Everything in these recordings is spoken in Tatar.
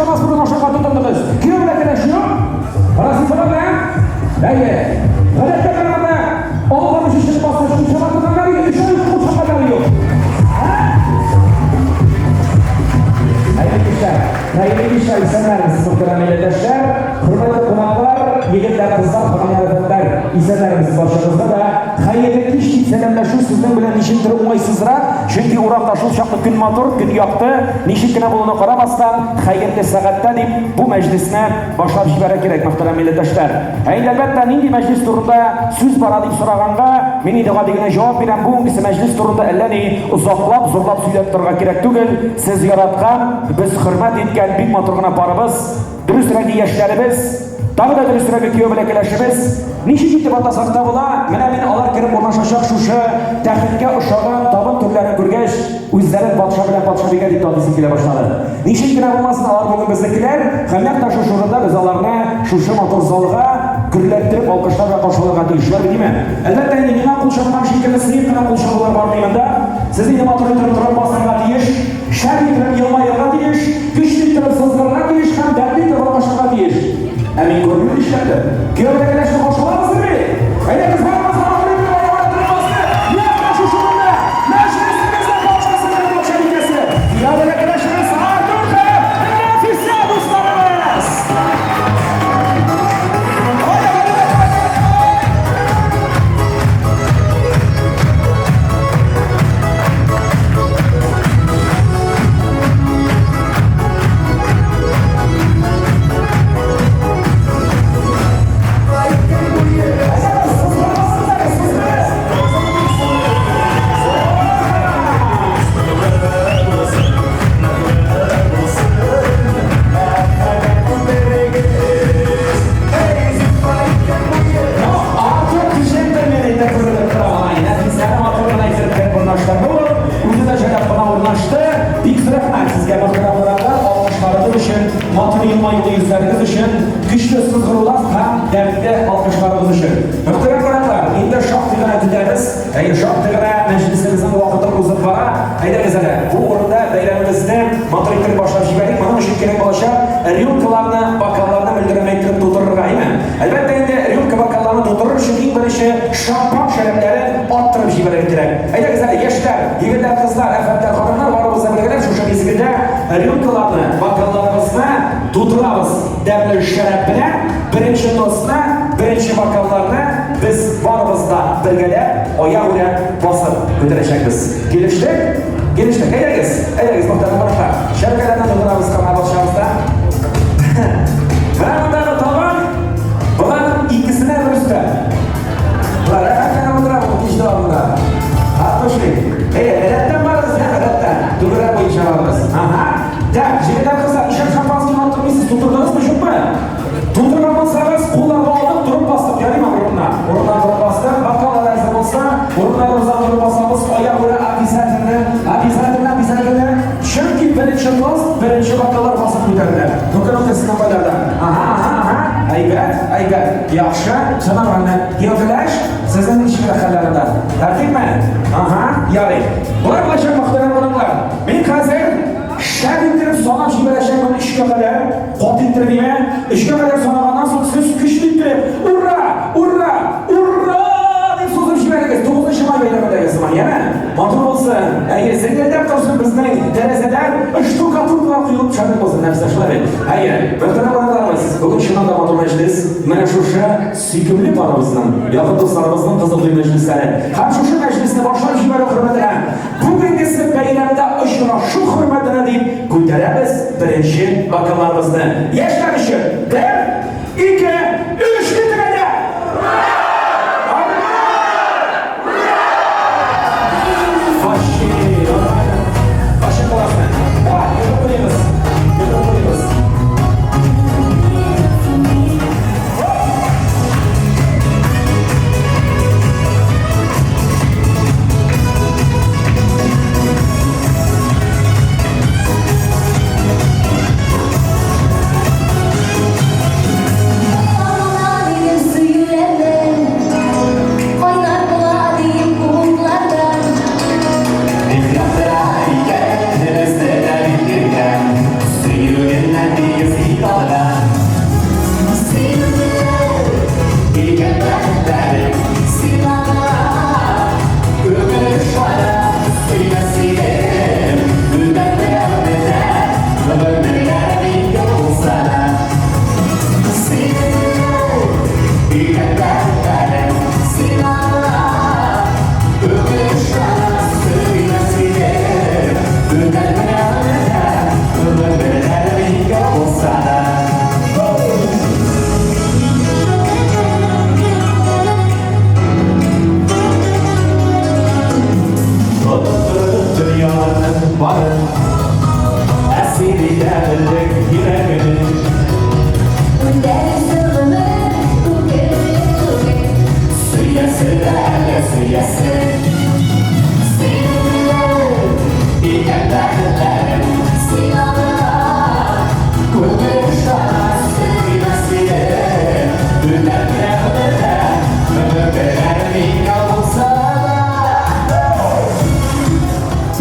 башламас борын ашарга тотындыгыз. Кияү белән кәләш юк? Разифа белән? Әйе. Гадәттә караганда, алга баручы чыгып баскач, кул чаба торганнар иде, өчәү кул чапканнар юк. Хәерле кичләр. Хәерле кичләр, исәннәрмесез, мөхтәрәм милләттәшләр, хөрмәтле кунаклар, егетләр, кызлар, ханымнар, әфәнделәр, исәннәрмесез барчагызга да. Хәерле кич дип сәламләшү сезнең белән ничектер уңайсызрак, чөнки урамда шул чаклы көн матур, көн якты, ничек кенә булуына карамастан, хәерле сәгатьтә дип бу мәҗлесне башлап җибәрә кирәк, мөхтәрәм милләттәшләр. Ә инде, әлбәттә, нинди мәҗлес турында сүз бара дип сораганга, мин инде гади генә җавап бирәм, бүгенгесе мәҗлес турында әллә ни озаклап, зурлап сөйләп торырга кирәк түгел. Сез яраткан, без хөрмәт иткән бик матур гына парыбыз, дөресрәге яшьләребез, тагы да дөресрәге кияү белән кәләшебез, ничек итеп атасак та була, менә мин алар кереп урнашачак шушы тәхеткә ошаган табын түрләрен күргәч, үзләрен патша белән патшабикә дип таныйсым килә башлады. Ничек кенә булмасын, алар бүген безнекеләр, һәм нәкъ тә шушы урында без аларны шушы матур залга гөрләттереп алкышлар белән каршы алырга тиеш. Шулай бит, димме? Әлбәттә инде, миңа кул чапкан шикелле сыек кына кул чабулар бармый монда. Сез инде матур итеп торып басарга тиеш, шәп итеп елмаерга тиеш, көчле итеп сызгырырга тиеш һәм дәртле итеп алкышларга тиеш. Ә мин күрмим нишләптер. Кияү белән кәләшне каршы алабызмы бит? Әйдәгез, барыбыз да матур итеп аягына торып басты. Нәкъ менә шушы урында мәҗлесебезнең патшасы белән патшабикәсе. Кияү белән кәләшебез Артур һәм Нәфисә дусларыбыз. Матур елмаюлы йөзләрегез өчен, көчле сызгырулар һәм дәртле алкышларыгыз өчен. Мөхтәрәм кунаклар, инде шактый гына көтәбез. Әйе, шактый гына мәҗлесебезнең вакыты узып бара. Әйдәгез әле, бу урында бәйрәмебезне матур итеп башлап җибәрик. Моның өчен кирәк булачак рюмкаларны, бокалларны мөлдерәмә итеп тутырырга, әйеме? Әлбәттә инде, рюмка бокалларны тутырыр өчен иң беренче шампан шәрәпләрен арттырып җибәрергә кирәк. Әйдәгез әле, яшьләр, егетләр, кызлар, әфәндләр, ханымнар, барыбыз да бергәләп шушы мизгелдә рюмкаларны, бокалларыбызны тутырабыз тәмле шәраб белән. Беренче тостны, беренче бокалларны без барыбыз да бергәләп, аягүрә басып күтәрәчәкбез. Килештек? Килештек. Әйдәгез, әйдәгез, мөхтәрәм кунаклар. Чәркәләрне тутырабыз һәм алачабыз да. Менә мондагы табак, боларның икесенә бер өстәл. Болар рәхәтләнеп утыра бу кич дәвамында. От души. Әйе, рәттән барыгыз, я, рәттән. Түгәрәк буенча барыгыз. Ага. Так, җегетләр, кызлар, ишәк шампанский тормыйсыз, тутырдыгызмы, юкмы? Тутырган булсагыз, кулларга алдык, торып бастык, ярыймы урыннан? Урыннан торып бастык, бокаллар әзер булса, урыннарыбыздан торып басабыз, аягүрә обязательно, обязательно, обязательно. Чөнки беренче тост, беренче бокаллар басып күтәрелә. Ну-ка, ну-ка, сезнең кайларда? Ага, ага, ага. Әйбәт, әйбәт. Яхшы, все нормально. Кияү-кәләш, сезнең ничек хәлләр анда? Тәртипме? Ага, ярый. Болай булачак, мөхтәрәм кунаклар. Мин хәзер шәп иттереп санап җибәрәчәкмен өчкә кадәр. Каты иттереп димә. Өчкә кадәр санаганнан соң сез көчле иттереп, ура, ура, ура дип сузып җибәрегез. 9 май бәйрәмендәге сыман, яме? Матур булсын. Әйе, зеңгелдәп торсын безнең тәрәзәләр, штукатуркалар коелып төшәрлек булсын. Нәрсә шулай бит? Әйе, мөхтәрәм кунакларыбыз, бүген чыннан да матур мәҗлес. Менә шушы сөйкемле парыбызның, якын дусларыбызның кызыклы мәҗлесләре. Һәм шушы мәҗлесне башлап җибәрү хөрмәтенә, бүгенгесе бәйрәмдә очрашу хөрмәтенә дип күтәрәбез беренче бокалларыбызны. Яшьләр өчен бер, ике, өч киттек әйдә! Вообще, нормально. Вообще классно. Давай, йотып куегыз. Йотып куегыз.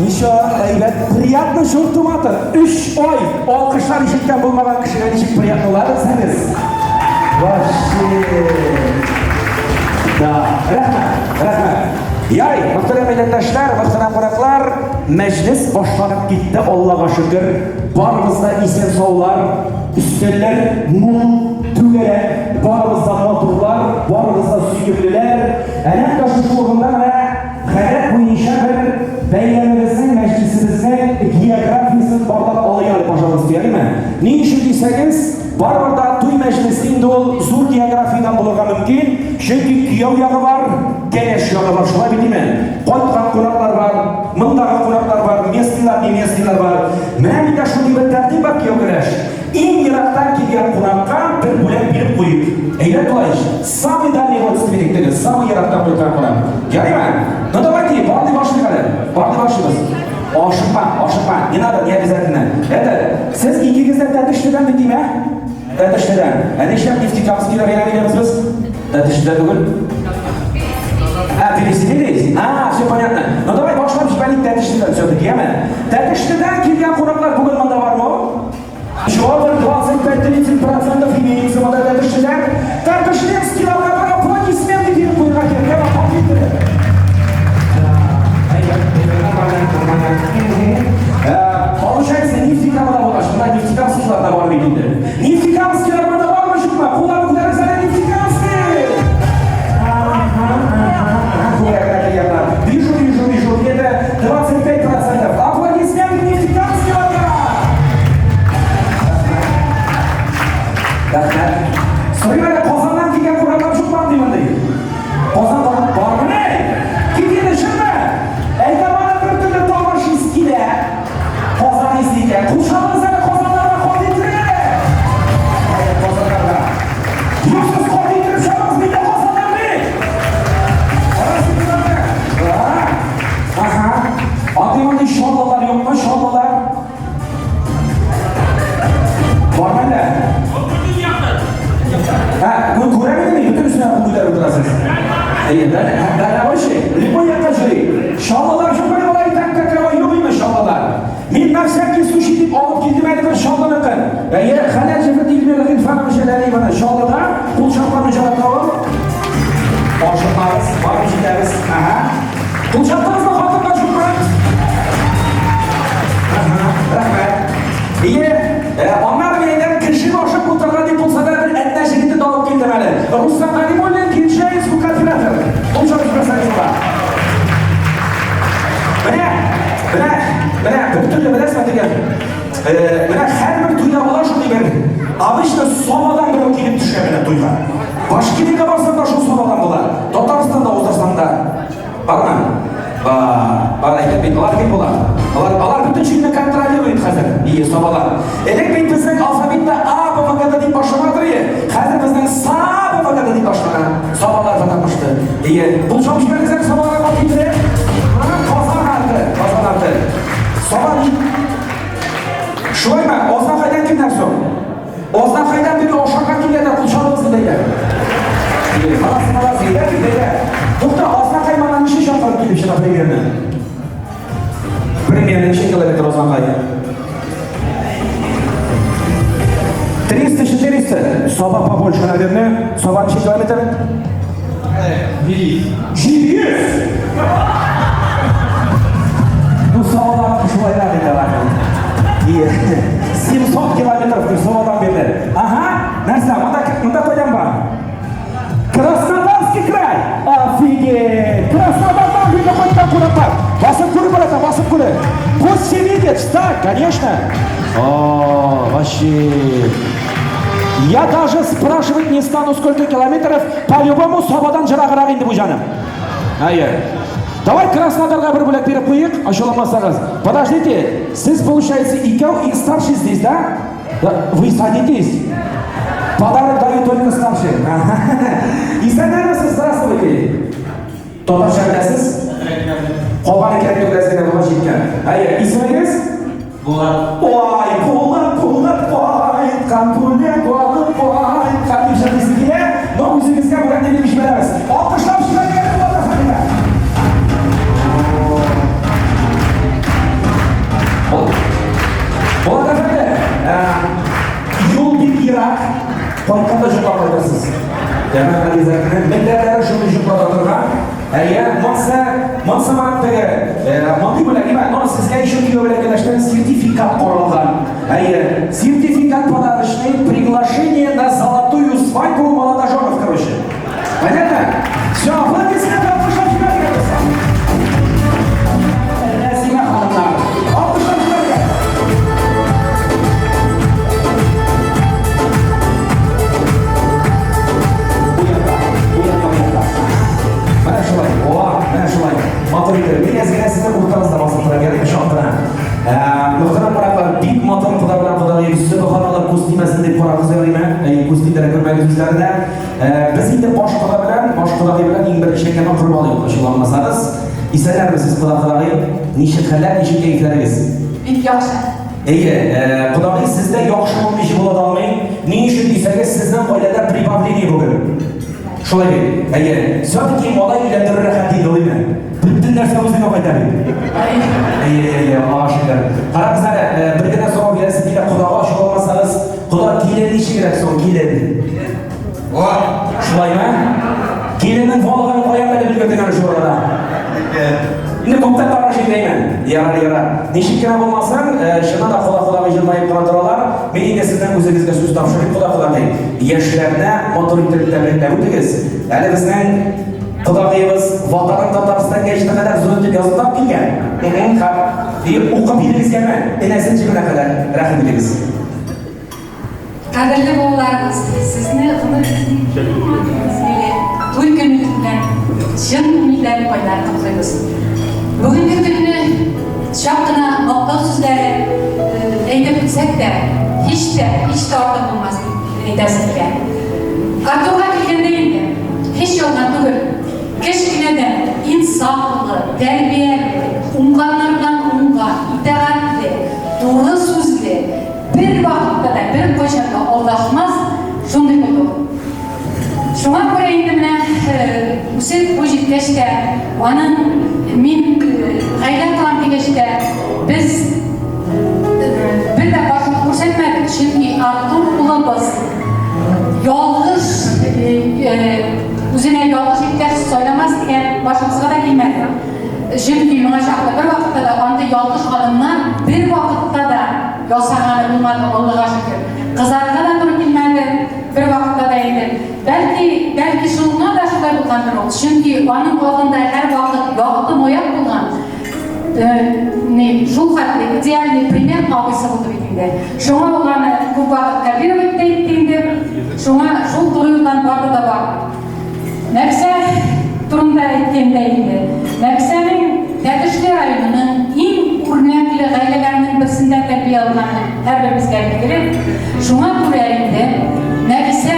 Ничә әйбәт, приятно шул туматы. Өч ай алкышлар ишеткән булмаган кешегә ничек приятно була белсәгез. Вообще. Да, рәхмәт, рәхмәт. Ярый, мөхтәрәм милләттәшләр, мөхтәрәм кунаклар, мәҗлес башланып китте, Аллага шөкер. Барыбыз да исән саулар, өстәлләр мул, түгәрәк, барыбыз да матурлар, барыбыз да сөйкемлеләр. Әнә дә шушы урында менә гадәт буенча бер бәйрәмебезнең, мәҗлесебезнең географиясен барлап алыйк әле, пожалуйста, ярыймы? Ни өчен дисәгез, барыбер да туй мәҗлесе инде ул зур географиядән булырга мөмкин, чөнки кияү ягы бар, кәләш ягы бар, шулай бит име? Кайткан кунаклар бар, мондагы кунаклар бар, местныйлар, не местныйлар бар. Менә миндә шундый бер тәртип бар, кияү кәләш. Иң ерактан килгән кунакка бер бүләк биреп куйыйк. Әйбәт була ич. Самый дальний родственник теге, самый ерактан кайткан кунак. Ярыймы? Ну давайте, барлый башлыйк әле. Барлый башлыйбыз. Ашыкма, ашыкма. Не надо, не обязательно. Это, сез икегез дә Тәтешледән бит, димә? Тәтешледән. Ә нишләп Нефтекамскида бәйрәм итәбез без? Тәтешледә түгел. А, переселились? А, все понятно. Ну давай башлап җибәрик Тәтешледән все-таки, яме? Тәтешледән килгән кунаклар бүген монда бармы? Чего 25-30% имеется вот этот Тәтешлеләр. Тәтешлинскийларга бер аплодисменты биреп куярга кирәк. Яма аплодисменты. Получается, Нефтекамада булгач, монда нефтекамскийлар да бар бит инде. Нефтекамскийлар монда бармы, юкмы? Кулларын күтәрегез әле, Нефтекамский! Вижу, вижу, вижу, где-то 25%. Аплодисменты нефтекамскийларга! Рәхмәт. Сорыйм әле, Казаннан килгән кунаклар юкмы андый мондый? Казан барып бармыни? Кит инде, чыкма! Әйтә мана бер төрле тавыш ис килә. Казан исе икән. Кул чабыгыз әле Казаннарга, кат иттереп әле. Казаннарга. Юксыз кат иттереп чабыгыз, мин дә Казаннан бит. Ага. Андый мондый чаллылар юкмы? Чаллылар? Бар мәллә? Ә, бу күрә идеме? Бөтен өстенә кул күтәреп утырасыз. Әйе, да, да, вообще, любой якка йөри. Чаллылар юк әле болай так так юк име чаллылар? Мин на всякий случай дип алып килдем әле бер чаллыныкын. Әйе, хәләл җефет Эльмира Гыйльфановна Җәләлиеваны Чаллыда кул чапканны җанатабыз. Ашыкмагыз, барып җитәбез. Ага. Кул чаптыгызмы хатынга юкмы? Рәхмәт. Ие, аннары мин әйтәм, кеше башып утырган дип булса да бер Әтнә җегете дә алып килдем әле. Руслан Галимуллин, Килчәй, звукооператор. Кул чабып җибәрсәгез була. Менә, менә, менә бер төрле беләсезме дигән. Менә һәрбер туйда була шундый бер. Обычно Сабадан берәү килеп төшә менә туйга. Башкириягә барсаң да шул Сабадан була. Татарстанда уздырсаң да. Бармы? Бар, бар әйтеп бит, алар кем була? Алар, алар бөтен җирне контролирует хәзер. Ие, сабалар. Элек бит безнең алфавитта А, Б, В, Г, Д дип башлана ие. Хәзер безнең С, Б, В, Г, Д дип башлана. Сабалар потому что. Ие, бу чабыш бирегез сабаларга кат китерә. Казан арты, Казан арты. Саба ни? Шулаймы? Азнакайдан кемнәр соң? Азнакайдан бик ашарга килгәннәр, кул чабыгыз дип әйтә. Молодцы, молодцы, әйдә, әйдә. Тукта, Азнакай моннан ничә чакрым килеп чыга примерно? Примерно ничә километр Азнакай? 400. Саба побольше, наверное. Саба ничә километр? 700! Ну, Сабадан шулайрак инде алар. 700 километров дип Сабадан бирле. Ага, нәрсә, монда монда кайдан бар? Краснодарский край! Офигеть! Краснодардан бирле кайткан кунаклар. Басып күр, брата, басып күр. Пусть все видят, встань, конечно. О, вообще. Я даже спрашивать не стану, сколько километров, по-любому Сабадан ераграк инде бу җаным. Әйе. Давай Краснодарга бер бүләк биреп куйыйк, ачуланмасагыз. Подождите, сез, получается, икәү и старший здесь, да? Да, вы садитесь. Подарок даю только старшим. Исәннәрмесез, здравствуйте. Татарча беләсез? Калганы кирәк түгел, әзгенә булган җиткән. Әйе, исемегез? Булат. Ой, булып, булып кайткан, бүләк алып кайткан дип җырлыйсы килә, но үзегезгә бүләкне биреп җибәрәбез. Алкышлап җибәрергә Булат әфәндегә. Булат әфәнде, юл бик ерак, кайтканда йоклап кайтырсыз. Тәмам обязательно. Мендәрләре шундый йоклата торган. Әйе, монсы, монсы бар теге, мондый бүләк имә, но сезгә еще кияү белән кәләштән сертификат каралган. Әйе, сертификат подарочный, приглашение на золотую свадьбу молодоженов, короче. Понятно? Все, аплодисменты, алкышлап җибәрергә дуслар. Рәсимә ханымнар. Алкышлап җибәрергә. Бу якка, бу якка, бу якка. Менә шулай, о, менә шулай. Матур итеп. Мин әз генә сезнең уртагызда басып торам, ярый ышандыра. Мөхтәрәм кунаклар, бик матур кода белән кодагый, сөбханалла, күз тимәсен дип карагыз ярыймы? Күз тидерә күрмәгез үзләренә. Без инде баш кода белән, баш кодагый белән иң беренче әңгәмә корып алыйк, ачуланмасагыз. Исәннәрмесез, кода кодагый? Ничек хәлләр, ничек кәефләрегез? Бик яхшы. Әйе, кодагый, сездә яхшы булмыйча була да алмый. Ни өчен дисәгез, сезнең гаиләдә прибавление бүген. Шулай бит? Әйе. Все-таки малай өйләндерү рәхәт инде, улыймы? Бөтен нәрсә үзеңә кайта бит. Әйе, әйе, Аллага шөкер. Карагыз әле, бер генә сорау бирәсем килә, кодага ачуланмасагыз, кода килен ничегрәк соң, килен? Шулаймы? Киленнең валыгын каян белеп өлгердең әле шул арада? Инде күптән таныш инде, әйме? Ярар, ярар. Ничек кенә булмасын, чыннан да кода кодагый җылмаеп кына торалар. Мин инде сезнең үзегезгә сүз тапшырыйм, кода кодагый. Яшьләрне матур итеп тәбрикләп үтегез. Әле безнең кодагыебыз Ватаным Татарстан гәҗите кадәр зур итеп язып та килгән. Һәм укып бирегезгәме? Энәсен җебенә кадәр рәхим итегез. Кадерле балаларыбыз, сезне гомерегезнең иң матур мизгеле, туй көнегез белән чын күңелдән кайнар котлыйбыз. Бүгенге көнне чак кына мактау сүзләре әйтеп үтсәк тә, һич тә, һич тә артык булмас дип әйтәсем килә. Артурга килгәндә инде, һич ялган түгел, кечкенәдән инсафлы, тәрбияле, уңганнардан уңган, итагатьле, туры сүзле, Бер вакытта да, бер кайчан да алдашмас, шундый булды ул. Шуңа күрә инде менә үсеп буй җиткәч тә, аның мин гаилә корам дигәч тә, без бер дә каршылык күрсәтмәдек, чөнки Артур улыбыз ялгыш үзенә ялгыш иптәш сайламас дигән башыбызга да килмәде. Чөнки моңа чаклы бервакытта да андый ялгыш адымнар бервакытта да ясаганы булмады, Аллага шөкер. Кызарырга да туры килмәде бервакытта да инде. Бәлки, бәлки шуңа да шулай булгандыр ул. Чөнки аның алдында һәрвакыт якты маяк булган, ни, шул хәтле идеальный пример абыйсы булды бит инде. Шуңа ул аны күп вакыт копировать та итте инде. Шуңа шул туры юлдан барды да барды. Нәрсә турында әйткәндә инде, Нәрсәнең Тәтешле районының иң үрнәкле гаиләләренең берсендә тәрбия алганы һәрберебезгә билгеле. Шуңа күрә инде Нәфисә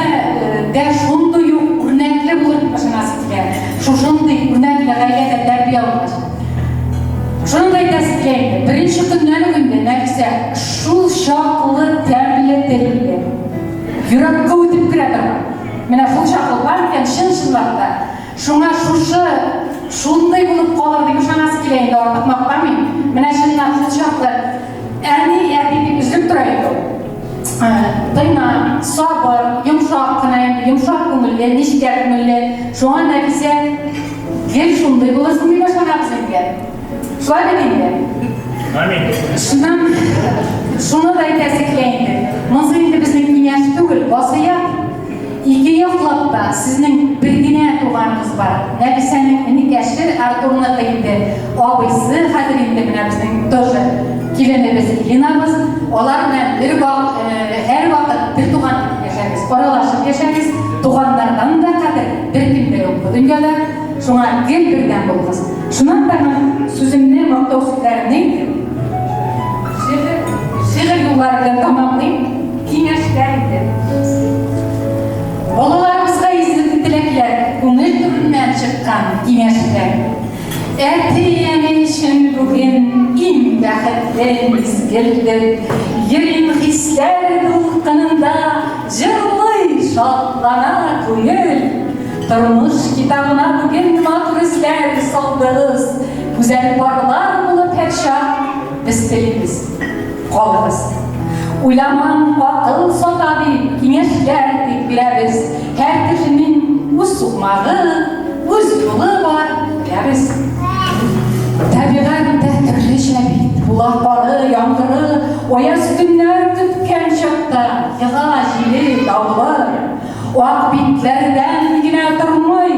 дә шундый ук үрнәкле булыр дип ышанасы килә. Шушындый үрнәкле гаиләдә тәрбия алгач. Шуны да әйтәсе килә инде, беренче көннән үк инде Нәфисә шул чаклы тәмле телле, йөрәккә үтеп керә торган. Менә шул чаклы бар икән чын-чынлап та. Шуңа шушы шундый булып калыр дип ышанасы килә инде, артык мактамыйм. Менә чынлап шул чаклы әни, әти дип өзелеп тора инде ул. Тыйнак, сабыр, йомшак кына инде, йомшак күңелле, нечкә күңелле. Шуңа Нәфисә гел шундый булырсың дип ышанабыз инде. Шулай бит инде? Амин. Шуннан шуны да әйтәсе килә инде. Монысы инде безнең киңәш түгел, васыять. Ике яклап та сезнең бер генә туганыгыз бар. Нәфисәнең энекәше Артурныкы инде абыйсы, хәзер инде менә безнең тоже киленебез Илинабыз. Алар белән бер вак, һәрвакыт бер туган кебек яшәгез, аралашып яшәгез. Туганнардан да кадер беркем дә юк бу дөньяда. Шуңа гел бердәм булыгыз. Шуннан тагын сүземне мактау сүзләремне инде шигырь, шигырь юллары белән тәмамлыйм. Киңәшләр инде. Балаларыбызга изге теләкләр, күңел түреннән чыккан киңәшләр. Әти-әни өчен бүген иң бәхетле мизгелдер. Йөрим хисләр дулкынында, җырлый, шатлана күңел. Тормыш китабына бүген матур эзләр салдыгыз. Гүзәл парлар булып һәрчак без телибез, калыгыз. Уйламам, акыл сата дип, киңәшләр тик бирәбез. Һәр кешенең үз сукмагы, үз юлы бар, беләбез. Табигать тә төрлечә бит, була кары, яңгыры, аяз көннәр көткән чакта, ега җиле, давылы. Ак битләрдән генә тормый,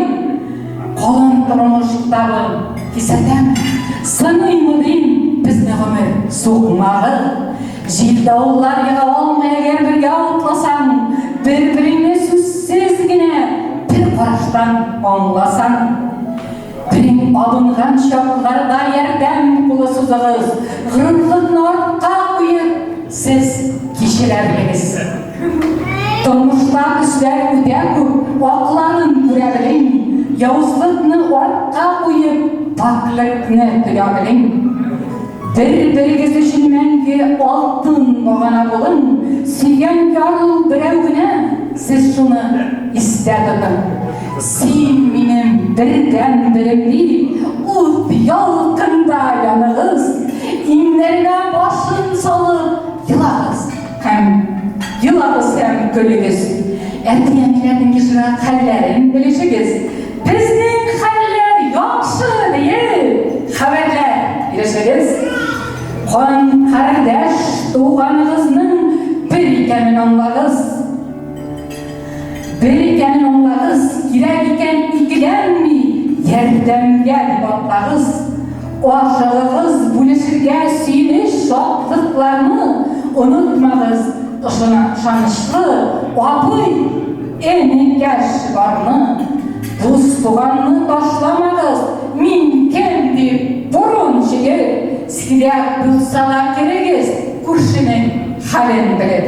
калын тормыш китабы кисәтәме, сыныймы дим безне гомер сукмагы. Җил-давыллар ега алмый, әгәр бергә атласаң, бер-береңне сүзсез генә бер караштан аңласаң. Берең абынган чакларда ярдәм кулы сузыгыз, горурлыкны артка куеп, сез кичерә белегез. Тормышта төсләр үтә күп, акларын күрә белең, явызлыкны артка куеп, пакьлекне тоя белең. Бер-берегез өчен мәңге алтын багана булың, сөйгән яр ул берәү генә, сез шуны истә тотың. Син минем бердәнберем дип, ут ялкында яныгыз, иңнәренә башын салып елагыз. Һәм елагыз һәм көлегез. Әти-әниләрнең ешрак хәлләрен белешегез. Безнең хәлләр яхшы, диеп, хәбәрләр бирешегез. Кан кардәш туганыгызның бер икәнен аңлагыз. Бер икәнен аңлагыз, кирәк икән икеләнми, ярдәмгә дип атлагыз. Ашыгыгыз бүлешергә сөенеч-шатлыкларны, онытмагыз ышанычлы абый, энекәш барны. Дус-туганны ташламагыз, мин кем дип борын чөеп, сирәк булса да керегез күршенең хәлен белеп.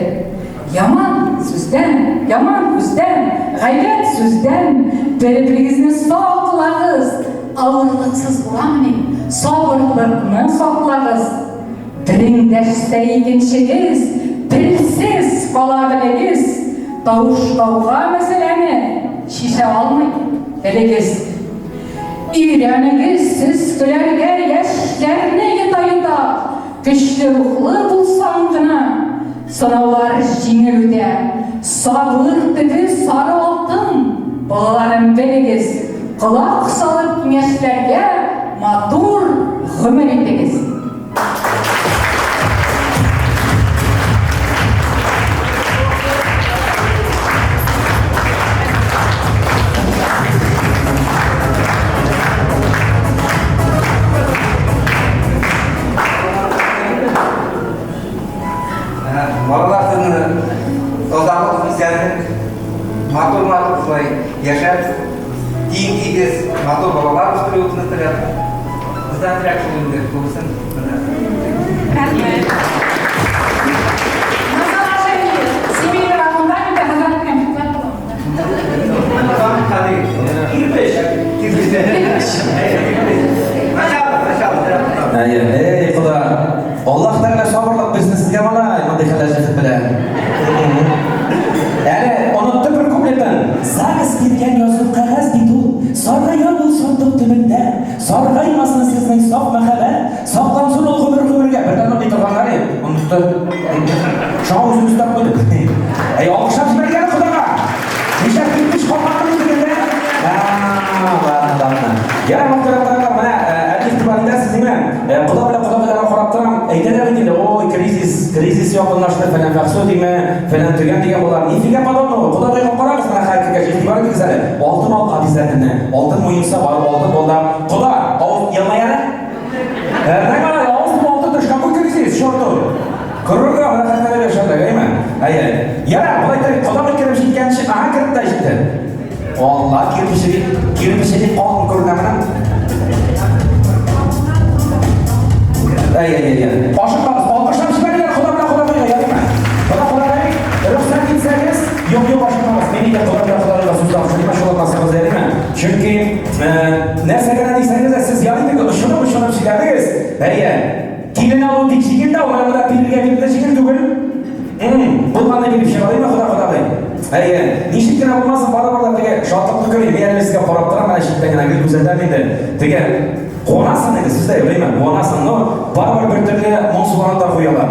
Яман сүздән, яман күздән, гайбәт сүздән бер-берегезне саклагыз. Авырлыксыз буламыни, сабырлыкны саклагыз. Берең дәшсә икенчегез, телсез кала белегез. Тавыш-гауга мәсьәләне чишә алмый, белегез. Өйрәнегез сез көләргә яшьләрне йота-йота, көчле рухлы булсаң гына, Сынаулар җиңел үтә. Сабыр төбе сары алтын. Балаларым, белегез, колак салып киңәшләргә матур гомер итегез. Балалар сезне тазалык, исәнлек, матур-матур шулай яшәп, тиң тигез, матур балалар үстерүегезне теләп. Бездән теләк шул инде, күбесен менә. Рәхмәт. На заложение семейного фундамента хәзрәт кәнфитләр Кирпеч. Кирпеч. Начало, начало. Әйе, эй, Хода. Аллаһ Тәгалә сабырлык бирсен сезгә, малай, мондый хәлләр җәфет белән. Әле онытты бер куплетын. Загс биргән язу кәгазь бит ул. Саргая ул сандык төбендә. Саргаймасын сезнең саф мәхәббәт. Саклансын ул гомер-гомергә. Бер дә онытмый торганнар иде. Онытты. Шуңа үзен өстәп куйдык. Әй, алкышлап җибәргән Ходага. Нишләп кирпеч капканы дигәндә? Ладно, ладно. Ярар, мөхтәрәм менә әле игътибар итәсез, димә. Кода белән кодагыйларга карап торам, әйтәләр бит инде, ой, кризис, кризис якынлашты, фәлән фәхсү димә, фәлән төгән дигән болар. Нифига подобного. Кодагыйга карагыз, менә хәзер кергәч, игътибар итегез әле. Алтын алка дизәтенне, алтын муенса бар, алтын балдак. Кода, авыз елмая әле. Ә, малай, авыз тулы алтын төш, какой кризис, черту. Корырга рәхәтләнеп яшәрлек, әйме? Әйе. Ярар, болай итеп, кодагый кереп җиткәнче, ага кереп тә җитте. Алла, кирпече, кирпече дип калын күренә менә. Әй, әй, әй. Ашыкмагыз, алкышлап җибәрегез, Хода белән Кодагыйга, ярыймы? Хода, Кодагый, рөхсәт итсәгез, юк, юк, ашыкмагыз. Мин инде Хода белән Кодагыйга сүз тапшырыйм, ачуланмасагыз, ярыймы? Чөнки, нәрсә генә дисәгез дә, сез ярый дип очынып-очынып сөйләдегез. Әйе. Килен алу бик җиңел дә, аны да бирергә бик тә җиңел түгел. Булганны биреп чыгарыймы, Хода Кодагый? Әйе, ничек кенә булмасын, барыбер дә теге шатлыклы көн, мин әле сезгә карап торам, менә читтән генә гел күзәтәм инде. Теге куанасың инде, сүз дә юк, әйме, куанасың, но барыбер бер төрле моңсуланып та куялар.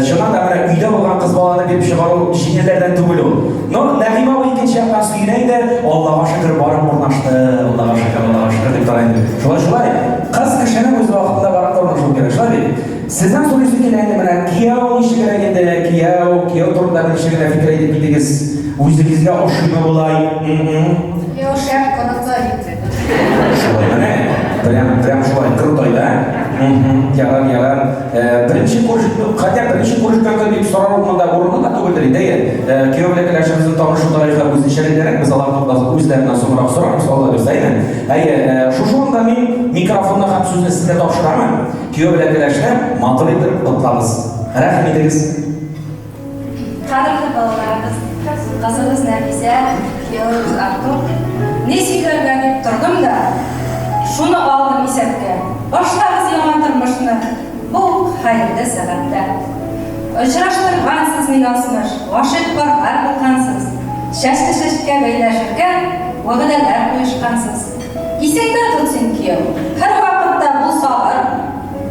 Чыннан да менә өйдә булган кыз баланы биреп чыгару җиңелләрдән түгел ул. Но Нәгыйм абый икенче яктан сөенә инде, Аллага шөкер, барып урнашты, Аллага шөкер, Аллага шөкер дип тора инде. Шулай, шулай. Кыз кешенең үз вакытында барып та урнашу кирәк, шулай бит? Сездән сорыйсы килә инде менә кияү ничегрәк инде, кияү, кияү турында берничә генә фикер әйтеп китегез. Үзегезгә ошыймы болай? Кияү шәп, крутой инде. Шулай менә. Прям, прям шулай, крутой, да? Ярар, ярар. Беренче күреш, хотя беренче күрешкән дип сорау монда урыны да түгелдер инде. Кияү белән кәләшебезнең танышу тарихы үзенчәлеклерәк, без алар турында үзләреннән соңрак сорарбыз, Алла бирсә, әйе. Әйе, шушы урында мин микрофонны һәм сүзне сезгә тапшырамын. Кияү белән кәләшне матур итеп котлагыз. Рәхим итегез. Кадерле балаларыбыз, кызыбыз Нәфисә, киявебез Артур, ни сөйләргә дип тордым да, шуны алдым исәпкә. Башлагыз яңа тормышны бу хәерле сәгатьтә. Очраштыргансыз мине язмыш, гашыйк парлар булгансыз, чәчне чәчкә бәйләшергә вәгъдәләр куешкансыз. Исеңдә тот син, кияү, һәрвакытта бул сабыр,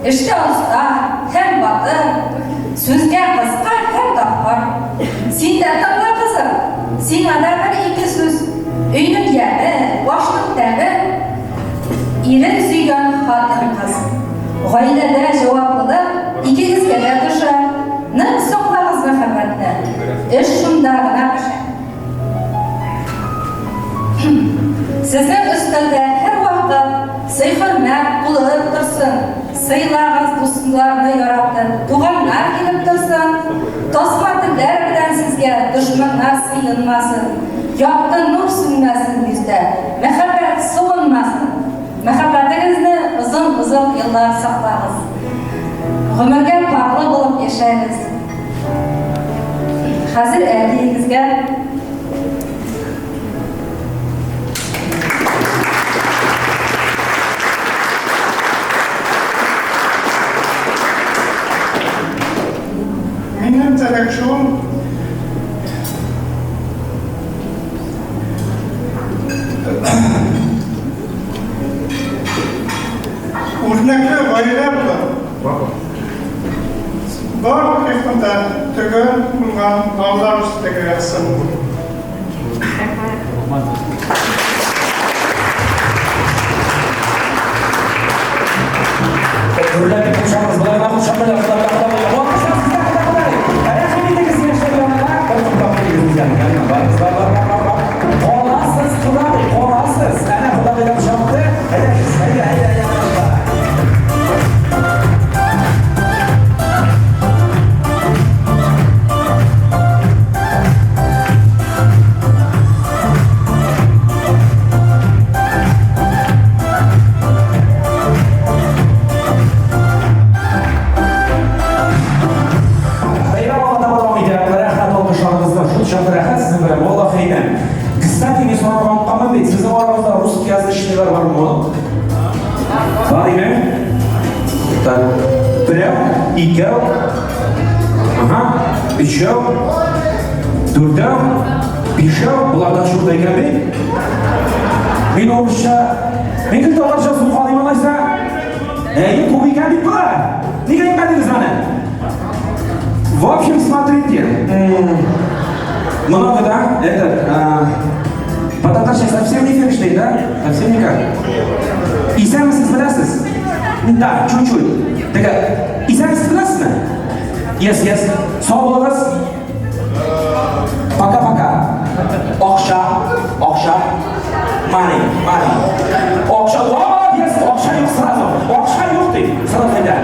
эштә оста һәм батыр, сүзгә кыска һәм тапкыр. Син дә тыңла, кызым, сиңа да бер-ике сүз, өйнең яме, башның тәме, Ирен сөйгән хатын-кыз. Гаиләдә җаваплылык икегезгә дә төшә. Нык саклагыз мәхәббәтне, эш шунда гына пешә. Сезнең өстәлдә һәрвакыт сый-хөрмәт булып торсын. Сыйлагыз дусларны яратып, туганнар килеп торсын. Тасма телләр белән сезгә дошманнар сыенмасын. Якты нур сүнмәсен йөздә, мәхәббәт суынмасын. Мәхәббәтегезне озын-озак еллар саклагыз. Гомергә парлы булып яшәгез. Хәзер әтиегезгә Минем теләк шул, үрнәкле гаилә булып, барлык яктан да төгәл булган балалар үстерергә язсын. Гөрләтеп кушабыз, болай гына кушамыйлар, Хода белән Хода белән. Алкышлар сезгә, Хода белән. Рәхим итегез яшьләр янына, бер туктап килегез үзләренә. Бар, бар, бар, бар, бар. Каласыз, Кодагый, каласыз. Әнә Кодагыйдан чапты. Әйдә, әйдә, әйдә, әйдә. Бәйрәм алга таба дәвам итә. Рәхмәт алкышларыгызга. Шул чаклы рәхәт сезнең белән. Валлаһи әйтәм. Кстати, мин сорарга онытканмын бит. Сезнең арагызда русскоязычныйлар бармы? Бар име? Так. Берәү, икәү. Ага. Өчәү. Дүртәү. Бишәү. Болардан шурда икән бит. Мин урысча, мин гел татарча сукалыйм алайса. Әйе, күп икән бит болар. Нигә әйтмәдегез моны? В общем, смотрите, много, да? Этот, по-татарча совсем не ферштейн, да? Совсем никак. Исәнмесез беләсез? Да, чуть-чуть. Так, исәнмесез беләсезме? Yes. Сау булыгыз. Пока-пока. Акча, акча. Money, money. Акча, молодец, акча юк сразу. Акча юк ди, сразу әйтә.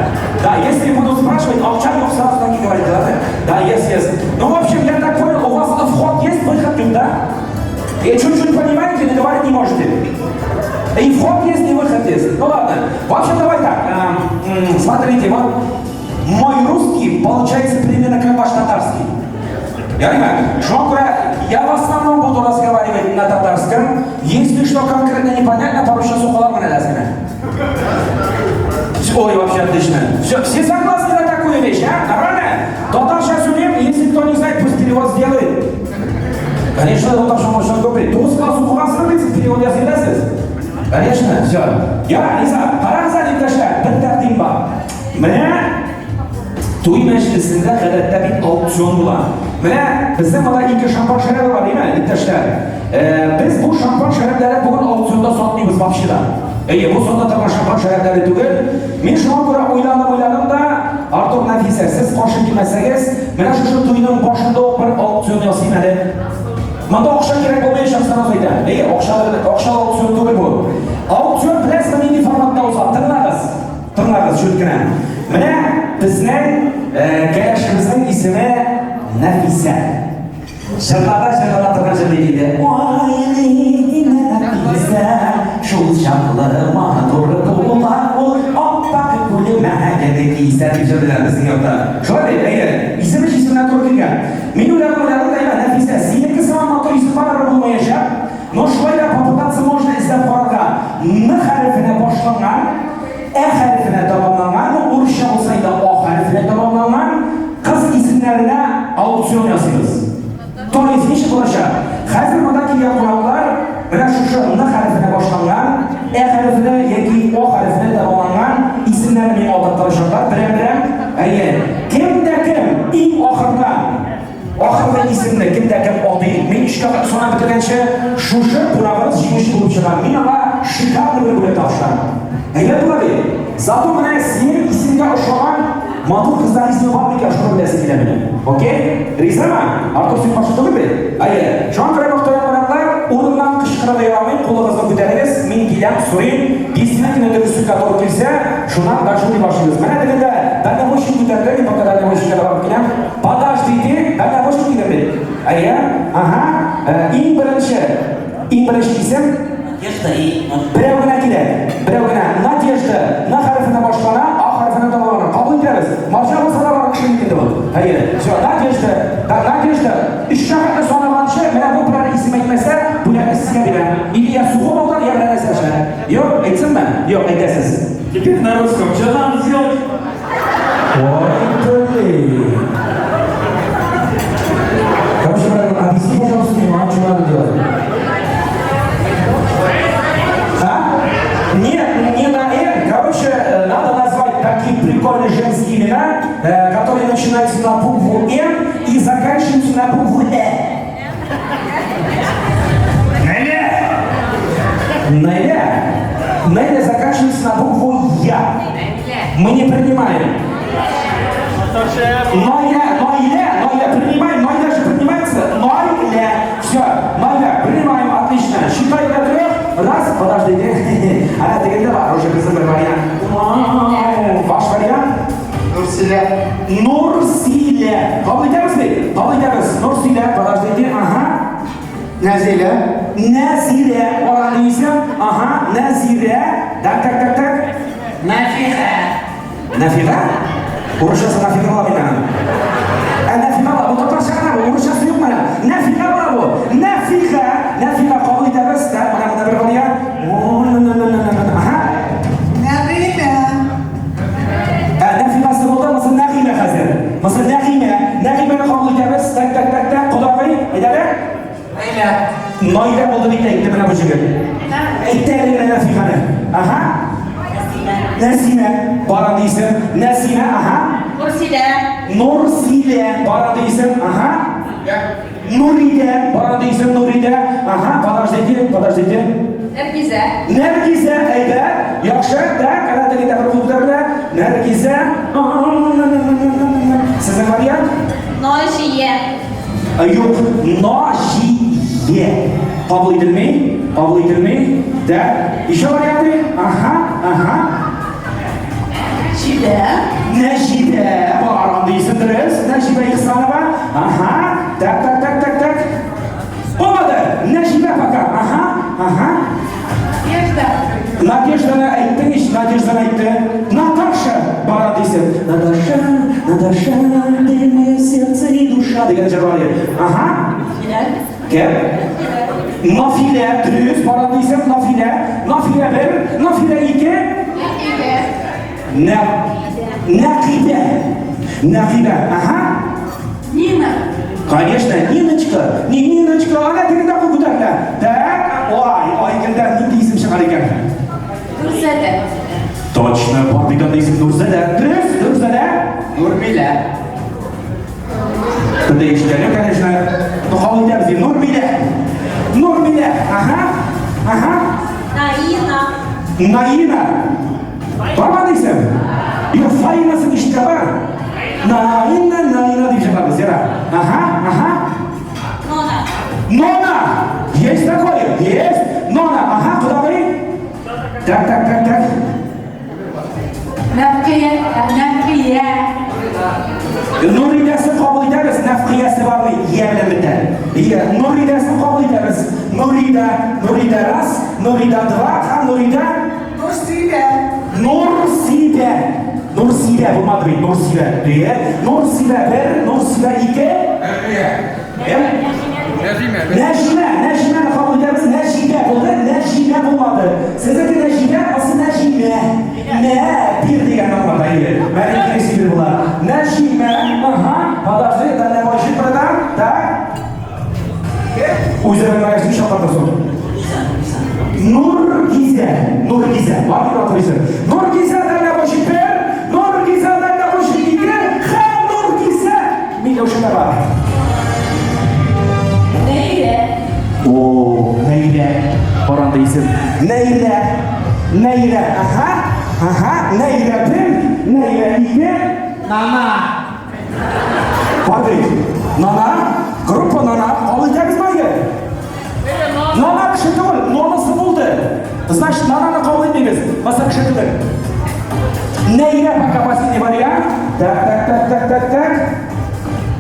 Да, если буду спрашивать, акча юк, сразу так и говорите, да? Да, yes. Ну, в общем, я так понял, у вас вход есть, выход юк, да? И чуть-чуть понимаете, но говорить не можете. И вход есть, и выход есть. Ну ладно. В общем, давай так. Смотрите, вот мой русский получается примерно как ваш татарский. Я понимаю, шуңа я в основном буду разговаривать на татарском. Если что конкретно непонятно, пару часов укыла менә. Ой, вообще отлично. Все, все согласны на такую вещь, а? Нормально? Татарча сөйлим, если кто не знает, пусть перевод сделает. Конечно, татарча можно говорить. Тугыз класс укыгансыз бит, перевод ясый беләсез. Конечно, все. Я, Лиза, карагыз әле, иптәшләр, бер тәкъдим бар. Менә туй мәҗлесендә гадәттә бит аукцион була. Менә безнең монда ике шампан шәрабы бар, димме, иптәшләр? Без бу шампан шәрабләрен бүген аукционда сатмыйбыз вообще да. Әйе, бу сата торган шампан шәрабләре түгел. Мин шуңа күрә уйланым-уйладым да, Артур, Нәфисә, сез каршы килмәсәгез, менә шушы туйның башында ук бер аукцион ясыйм әле. Монда акча кирәк булмаячак, сразу әйтәм. Әйе, акчалы, акчалы аукцион түгел бу. Аукцион беләсезме нинди форматта уза? Тыңлагыз. Тыңлагыз чүт кенә. Менә безнең кәләшебезнең исеме Нәфисә. Җырларда җырлана торган җыр диде. Ай, Нәфисә, шул чаклы матур була ул, ап-ак күлмәген кисә дип җырлыйлар безнең якта. Шулай бит, әйе. Исеме исеменә туры килгән. Мин уйладым, уйладым да, Нәфисә, синеке сыман матур исем барыбер булмаячак. Но шулай да попытаться можно эзләп карарга. Н хәрефенә башланган, Ә хәрефенә тәмамланган, ну, урысча булса инде А хәрефенә тәмамланган кыз исемнәренә аукцион ясыйбыз. То есть ничек булачак? Хәзер монда килгән кунаклар менә шушы Н хәрефенә башланган, Ә хәрефенә яки О хәрефенә тәмамланган исемнәрне миңа атап торачаклар берәм-берәм. Әйе. Кем дә кем иң ахырда ахыргы исемне кем дә кем атый, мин өчкә санап бетергәнче, шушы кунагыбыз җиңүче булып чыга. Мин аңа шикарный бер бүләк тапшырам. Әйбәт була бит. Зато менә синең исемгә ошаган матур кызлар исеме бар микән, шуны беләсе килә минем. Окей? Ризамы? Артур, син каршы түгел бит? Әйе. Шуңа күрә, мөхтәрәм кунаклар, урыннан кычкырырга ярамый, кулыгызны күтәрегез, мин киләм, сорыйм. Действительно дөреслеккә туры килсә, шуннан дальше уйлый башлыйбыз. Менә тегендә дальнобойщик күтәрде, мин пока дальнобойщикка барып киләм. Подождите, дальнобойщик дидем бит. Әйе, ага. Иң беренче, иң беренче исем Надежда и Берәү генә килә. Берәү генә. Надежда. Н хәрефенә башлана, А хәрефенә тәмамлана. Кабул итәбез. Марҗа булса да бар кеше инде бу. Әйе. Все, Надежда. Да, Надежда. Өч хәрефне санаганчы, менә бу берәр исем әйтмәсә, бүләкне сезгә бирәм. Или я сухо алдан, я берәр нәрсә эшлә. Юк, әйтсенме? Юк, әйтәсез. Теперь на русском. Что надо сделать? Ой, блин. Короче, брат, объясни, пожалуйста, мне, а, что надо делать? А? Нет, не на «Н». Короче, надо назвать такие прикольные женские имена, которые начинаются на букву «Н» и заканчиваются на букву «Э». Неля! Неля. Неля заканчивается на букву «Я». Мы не принимаем. Ноя, Ноя, Ноя, принимаем, Ноя же принимается. Ноя, все, Ноя, принимаем, отлично. Считай до трех. Раз, подождите. Она тегендә бар, уже безнең бер вариант. Вау, ваш вариант? Нурсилә. Нурсилә. Кабул итәбез бит? Кабул итәбез. Нурсилә, подождите, ага. Нәзилә. Нәзирә, араны исем. Ага, Нәзирә. Так, так, так, так. Нафиха. Нафига? Урысчасы нафига була бит аның. Ә нафига була, бу татарча гына бу, урысчасы юк менә. Нафига була бу. Нафига, нафига кабул итәбез. Так, менә монда бер вариант. О, на на на на на. Ага. Нәгыймә. Ә нафигасы булды, монысы Нәгыймә хәзер. Монысы Нәгыймә. Нәгыймәне кабул итәбез. Так, так, так, так. Кодагый, әйдә. Наиля. Наилә булды дип әйтте менә бу җегет. Әйтте әле генә Нафиганы. Ага. Нәсимә. Бар андый исем. Нәсимә, ага. Нурсилә. Нурсилә. Бар андый исем. Ага. Нуридә. Бар андый исем Нуридә. Ага, подождите, подождите. Нәргизә. Нәргизә, әйдә. Яхшы, так, әнә теге тәбер күтәрелә. Нәргизә. Сезнең вариант? Наҗия. Юк, Наҗия. Кабул ителми, кабул ителми. Да. Еще варианты? Ага, ага. Нәҗибә. Нәҗибә. Бар андый исем дөрес. Нәҗибә Ихсанова. Ага. Так, так, так, так, так. Булмады. Нәҗибә пока. Ага, ага. Надежда. Надежданы әйттең ич, Надежданы әйтте. Наташа бар андый исем. Наташа, Наташа, ты мое сердце и душа дигән җыр бар иде. Ага. Кем? Нафилә, дөрес, бар андый исем, Нафилә. Нафилә бер, Нафилә ике. Нә Нәкибә. Нәкибә, ага. Нина. Конечно, Ниночка. Не Ниночка, ана тегендә кул күтәрелә. Так, ой, ой, кемдә нинди исем чыгар икән? Нурзадә. Точно, бар бит андый исем Нурзадә. Дөрес, Нурзадә. Нурмилә. Төнлә ишетәле, конечно. Ну, кабул итәбез. Нурмилә. Нурмилә. Ага. Ага. Наина. Наина. Бар андый исем? Юк, Фаинасын ишеткән бар. Наина, Наина дип җырлабыз, яра. Ага, ага. Нона. Нона! Есть такое? Есть. Нона, ага, куда вы? Так, так, так, так. Нәфкия. Нәфкия. Нуридәсен кабул итәбез, Нәфкиясе бармы? Ия белән бетә. Ия, Нуридәсен кабул итәбез. Нурида, Нурида раз, Нурида два, һәм Нурида Нурсилә. Нурсибә. Нурсибә булмады бит, Нурсибә. Дия. Нурсибә бер, Нурсибә ике. Кем? Нәҗимә. Нәҗимә, Нәҗимәне кабул итәбез. Нәҗибә булды, Нәҗибә булмады. Сезнеке Нәҗибә, асы Нәҗимә. Нә, бир дигән аңлата иде. Мәне киресе бир була. Нәҗимә, ага, подожди, дальнобойщик братан, так. Үзе белмәгәч ничә чакырды соң? Нургизә, Нургизә, бар бит атыр исем. Нургизә дальнобойщик бер, Нургизә дальнобойщик ике, һәм Нургизә Миләүшә дә бар. Нәйлә. О, Нәйлә. Бар андый исем. Нәйлә. Нәйлә. Ага. Ага. Нәйлә бер, Нәйлә ике. Нана. Бар бит. Нана. Группа Нана. Кабул итәбез егет? Нана кеше түгел, нонасы булды. Значит, Нананы кабул итмибез. Баса кеше түгел. Нәйлә пока последний вариант. Так, так, так, так, так, так.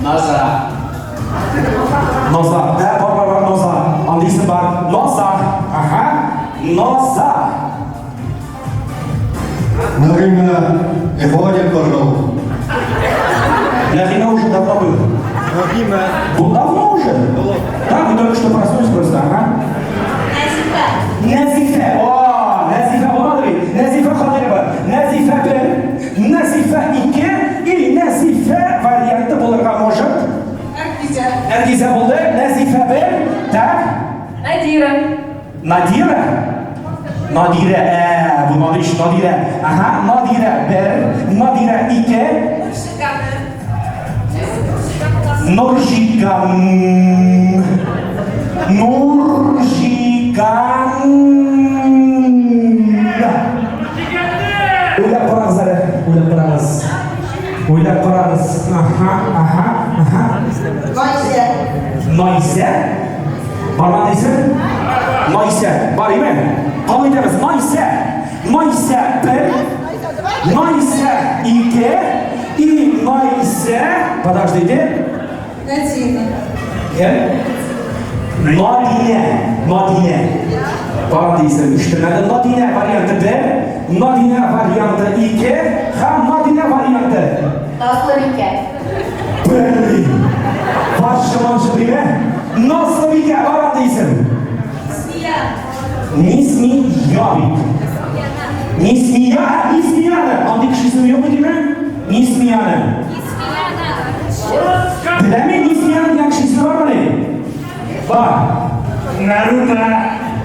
Наза. Ноза. Да, бар, бар, бар, Ноза. Андый исем бар. Ноза. Ага. Ноза. Нагима, и хватит, пожалуйста. Нагима уже давно был. Нагима. Был давно уже? Да, вы только что проснулись просто, ага. Нәзифә. Нәзифә. О, Нәзифә булмады бит. Нәзифә Кадырова. Нәзифә бер, Нәзифә ике и Нәзифә варианты булырга может. Нәргизә. Нәргизә булды. Нәзифә бер. Так. Надира. Надира. Надирә, ә, бу Надиш, Надирә. Ага, Надирә бер, Надирә ике. Нуржиган. Нуржиган. Уйлап карагыз әле, уйлап карагыз. Уйлап карагыз. Ага, ага, ага. Найсә. Найсә? Бармы исем? Найсә. Бар име? Кабул итәбез. Найсә. Найсә бер. Найсә ике. И Найсә. Подождите. Надина. Кем? Надинә. Надинә. Бар исем. Ишетелмәде. Надинә варианты бер. Надинә варианты ике. Һәм Надинә варианты. Назлыбикә. Блин. Ваш маншы димә. Назлыбикә бар андый исем. Исмия. Нисмия бит. Нисмия, Нисмияны. Андый кеше исеме юк димә? Нисмияны. Исмияна. Беләме Нисмияны дигән кеше исеме бармыни? Бар. Наруто.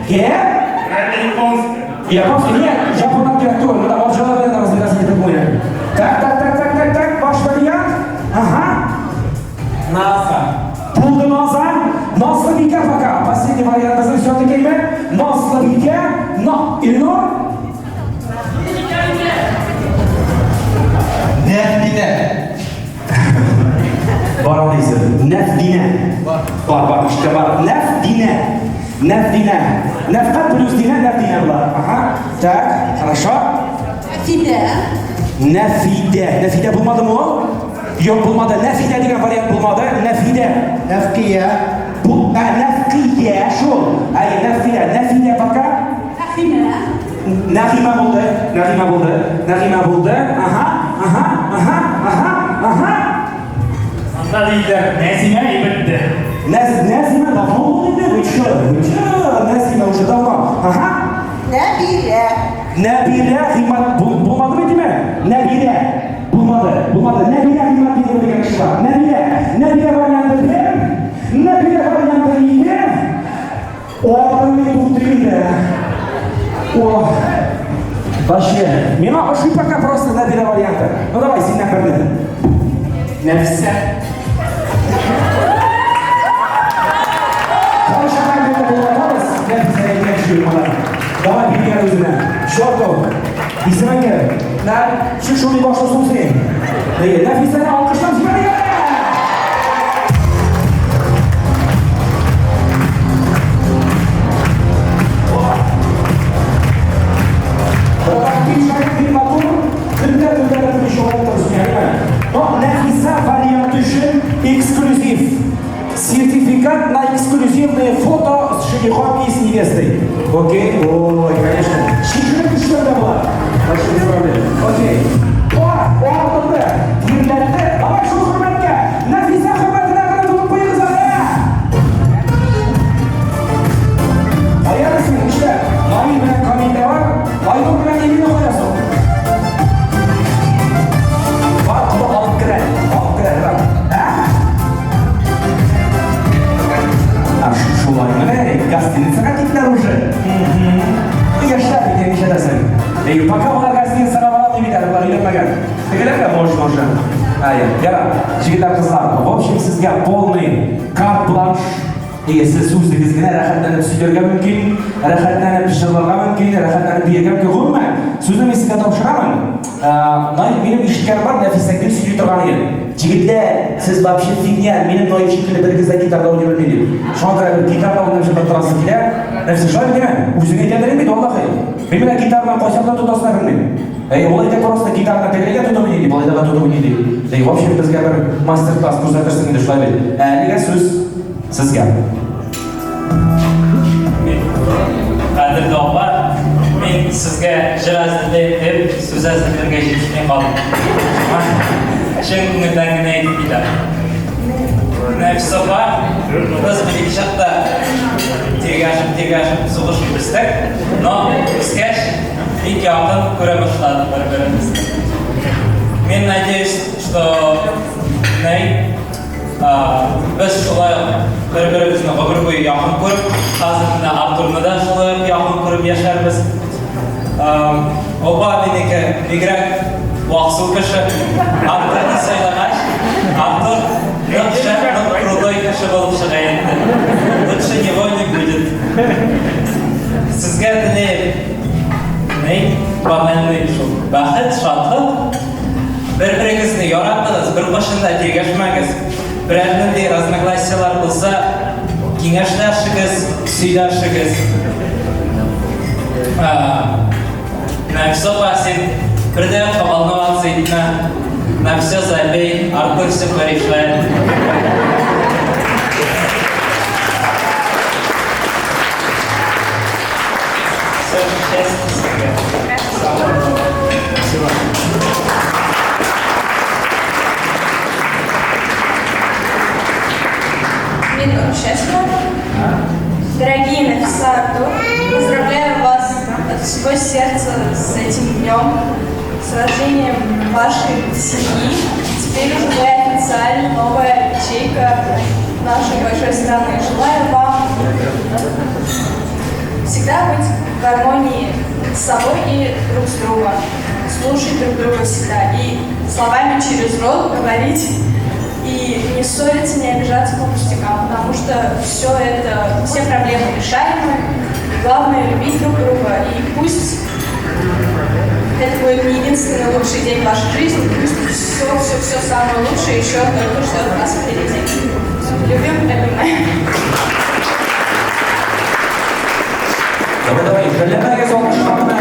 Кем? Это японский. Японский? Нет, японнар кирәк түгел. Монда марҗалар белән разбираться итеп булмый. Так, так, так, так, так, так. Баш. Назлыбикә пока. Последний вариант безнең все-таки әйбәт. Назлыбикә, но Илнур. Нәфдинә. Бар андый исем. Нәфдинә. Бар. Бар, бар, ишетә бар. Нәфдинә. Нәфдинә. Нәфкать плюс Динә, Нәфдинә була. Ага. Так, хорошо. Нәфидә. Нәфидә. Нәфидә булмадымы ул? Юк, булмады. Нәфидә дигән вариант булмады. Нәфидә. Нәфкия. Бу, ә, Нәфкия шул. Әйе, Нәфидә. Нәфидә пока. Нәхимә. Нәгыймә булды. Нәгыймә булды. Нәгыймә булды. Ага, ага, ага, ага, ага. Анда диделәр, Нәзимә и бетте. Нәзимә давно булды инде. Вы чё? Вы чё? Нәзимә уже давно. Ага. Нәбирә. Нәбирә Гыймад булмады бит, димә? Нәбирә булмады. Булмады. Нәбирә Гыймад дигән кеше бар. Нәбирә. Нәбирә варианты бер. Нәбирә варианты ике. Артын туктый инде. О. Вообще, миңа ошый пока просто Нәбирә варианты. Ну давай, синнән берне. Нәфисә. Кайчан әлбәттә булатабыз? Нәфисә әйткән шул моны. Давай биргән үзенә. Чортов. Исемең кем? Нә, шундый башлы су син. Әйе, Нәфисәне алкышлап җибәрик. Но Нәфисә вариант өчен эксклюзив. Сертификат на эксклюзивное фото с женихом и с невестой. Окей? Ой, конечно. Чишелеп төшкән дә була. Вообще без проблем. Окей. О, артынды. Тирләтте. Давай шул хөрмәткә. Нәфисә хөрмәтенә генә тотып куегыз әле. Каян син эшлә? Наил белән Камил дә бар. Айнур белән Эмина кая соң? Бар, кода алып керә. Алып керә, бар. Ә? А, шулай менә, гостиницага киттеләр уже. Яшьләр бит, нишләтәсең? Эй, пока алар гостиницага бара алмый бит әле, болар өйләнмәгән. Тегеләргә можно уже. Әйе, ярар. Егетләр, кызлар, в общем, сезгә полный карт-бланш. Әйе, сез үзегез генә рәхәтләнеп сөйләргә мөмкин, рәхәтләнеп җырларга мөмкин, рәхәтләнеп биергә мөмкин. Гомумән, сүзне мин сезгә тапшырамын. Наил, минем ишеткәнем бар, Нәфисә гел сөйли торган иде. Егетләр, сез вообще фигня, минем Наил шикелле берегез дә гитарда уйный белми дип. Шуңа күрә бер гитарда уйнап җырлап торасы килә. Нәфисә, шулай бит, димә? Үзең әйтәдер бит, валлахи. Мин менә гитараны кайчан да тотасына белмим. Әй, ул әйтә просто гитараны тегеләйгә тотып уйный ди, болай да тотып уйный ди. Әй, в общем, безгә бер мастер-класс күрсәтерсең инде, шулай бит. Ә әлегә сүз сезгә. Кадерле апа, мин сезгә җыр әзерләйм дип, сүз әзерләргә җитешми калдым. Чын күңелдән генә әйтеп китәм. Нәфисә апа, без бер чакта тиргәшеп-тиргәшеп сугышып үстек, но үскәч бик якын күрә башладык бер-беребезне. Мин надеюсь, что Нәй, без шулай ук бер-беребезне гомер буе якын күреп, хәзер менә Артурны да шулай ук якын күреп яшәрбез. Опа минеке бигрәк ваксу кеше. Артурны сайлагач, Артур нык шәп, нык крутой кеше булып чыга инде. Лучше него не будет. Сезгә теләем, ни, банальный шул. Бәхет, шатлык. Бер-берегезне яратыгыз, беркайчан да тиргәшмәгез. Берәр нинди разногласияләр булса, киңәшләшегез, сөйләшегез. На все син бер дә волноваться итмә. На все забей, Артур все порешает. Все, счастья сезгә. Спасибо. Мин счастлива. Дорогие Нафиса, Артур, поздравляю вас от всего сердца с этим днем, с рождением вашей семьи. Теперь уже вы официально новая ячейка нашей большой страны. Желаю вам всегда быть в гармонии с собой и друг с другом, слушать друг друга всегда и словами через рот говорить. И не ссориться, не обижаться по пустякам, потому что все это, все проблемы решаемы. И главное любить друг друга. И пусть это будет не единственный лучший день в вашей жизни, пусть все, все, все самое лучшее еще только ждет вас впереди. Любим, обнимаем. Давай, давай, жәлләмәгез алкышларны.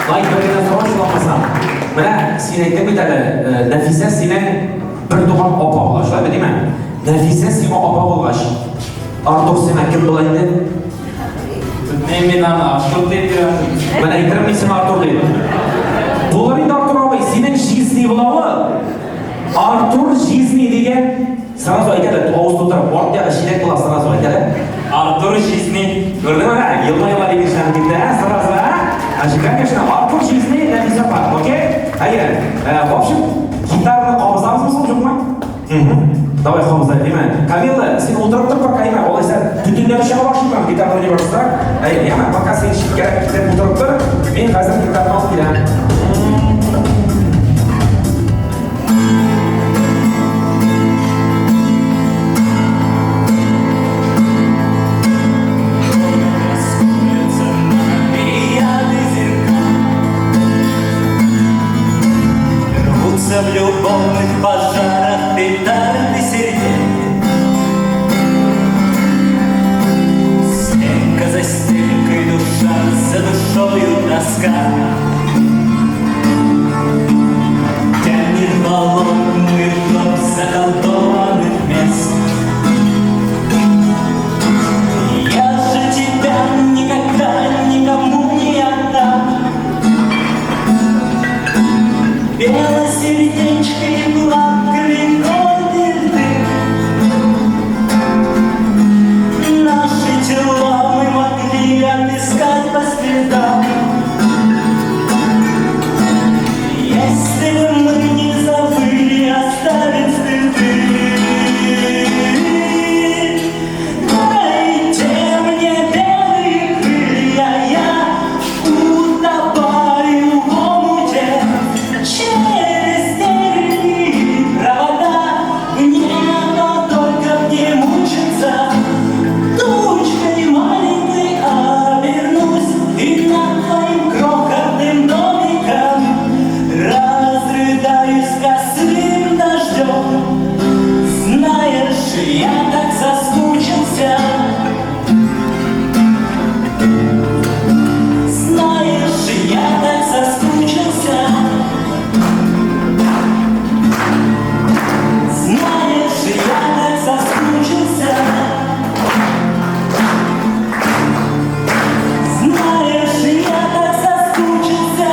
Лайк бер генә сорау чыгармасам. Менә син әйттең бит әле, Нәфисә синең бер туган апа була, шулай бит, димә? Нәфисә сиңа апа булгач, Артур сиңа кем була инде? Белмим, мин аны Артур дип йөрәм. Менә әйтерем мин сиңа Артур дип. Булыр инде Артур абый, синең җизни була ул. Артур җизни дигән сразу әйтә дә, авыз тутырып, арт ягы чиләк була сразу әйтә дә. Артур җизни. Күрдеңме менә, елмаела дигән шәһәр китте, ә, сразу, ә? Значит, конечно, Артур җизни, Нәфисә апа, окей? Әйе, в общем, гитараны кабызабызмы соң, юкмы? Давай кабызайык, әйме? Камилла, син утырып тор пока, әйме? Алайса, төтеннәре чыга башлыймы, гитараны уйный башласа? Әйе, яме, пока син читкәрәк китеп утырып тор, мин хәзер гитараны алып киләм. Рвутся в любовных пожарах петарды сердец. Стенка за стенкой, душа за душою тоска. Тянет болотную топь заколдованных мест. Я же тебя никогда никому не отдам. Белое сердечко и плакали годы. Наши тела мы могли отыскать по следам. Если бы мы не забыли оставить следы. Дайте мне белые крылья, я утопаю в омуте. Через тернии провода в небо только мне мучиться. Тучкой маленькой обернусь и над твоим крохотным домиком разрыдаюсь косым дождем. Знаешь, я так соскучился. Знаешь, я так соскучился. Знаешь, я так соскучился. Знаешь, я так соскучился.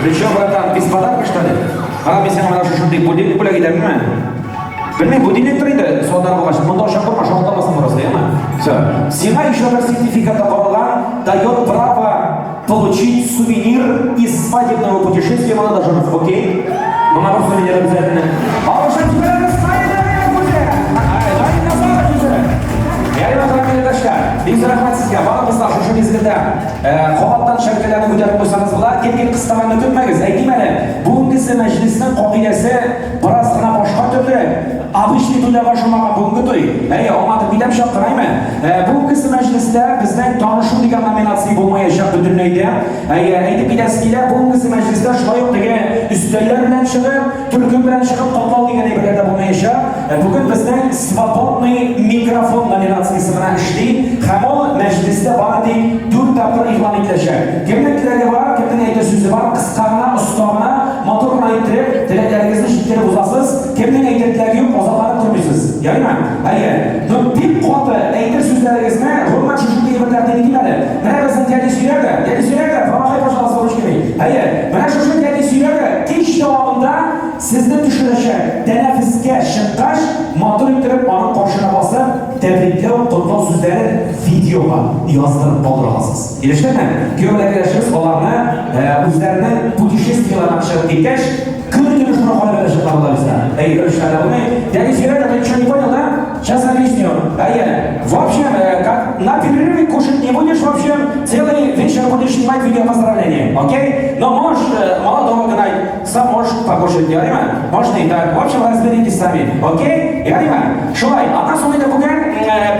Ты чё, братан, без подарка, что ли? Кара, мин сиңа менә шушындый будильник бүләк итәмме? Белмим, будильниктыр инде, соннан булгач. Монда ашап тормаш, аңламасын просто, яме? Все. Сиңа еще бер сертификат табылган, дает право получить сувенир из свадебного путешествия молодоженов. Окей? Моңа бер сувенир обязательно. Алышып җибәрәбез, Бик зур рәхмәт сезгә. Барыгыз да шушы мизгелдә кабаттан шәлкәләрне күтәреп куйсагыз була. Кем-кем кыстаганны көтмәгез. Әйтим әле, бүгенгесе мәҗлеснең кагыйдәсе бераз гына башка төрле. Обычный туйларга ошамаган бүгенге туй. Әйе, аңлатып китәм чак кына, әйме? Бүгенгесе мәҗлестә безнең танышу дигән номинация булмаячак бөтенләй дә. Әйе, әйтеп китәсе килә, бүгенгесе мәҗлестә шулай ук теге өстәлләр белән чыгып, төркем белән чыгып котлау дигән әйберләр дә булмаячак. Бүген безнең свободный микрофон номинациясе гына эшли һәм ул мәҗлестә бары тик дүрт тапкыр игълан ителәчәк. Кемнең теләге бар, кемнең әйтер сүзе бар, кыска гына, оста гына, матур гына иттереп, теләкләрегезне җиткереп узасыз. Кемнең әйтер теләге юк, азапланып тормыйсыз. Ярыймы? Әйе. Ну, бик каты әйтер сүзләрегезне, гомумән, шушындый бер тәкъдим итим әле. Менә безнең дядя Серега, дядя Серега, помахай, пожалуйста, ручками. Әйе. Менә шушы дядя Серега кич дәвамында сезне төшерәчәк. Тәнәфескә чыккач, матур иттереп аның каршына басып, тәбрикләү, котлау сүзләрен видеога яздырып калдыра аласыз. Килештеме? Кияү белән кәләшебез аларны үзләренең путешествиеләренә чыгып киткәч, көн-төне шуны карап ятачаклар болар бездә. Әйе, бер эшләр дә булмый. Дядя Серега, ты ничего не понял, да? Сейчас объясню. Әйе, в общем, как на перерыве кушать не будешь, в общем, целый вечер будешь снимать видео поздравления, окей? Но можешь молодого гнать, сам можешь покушать, ярыймы? Можно и так. В общем, разберитесь сами, окей? Ярыймы? Шулай, аннан соң инде бүген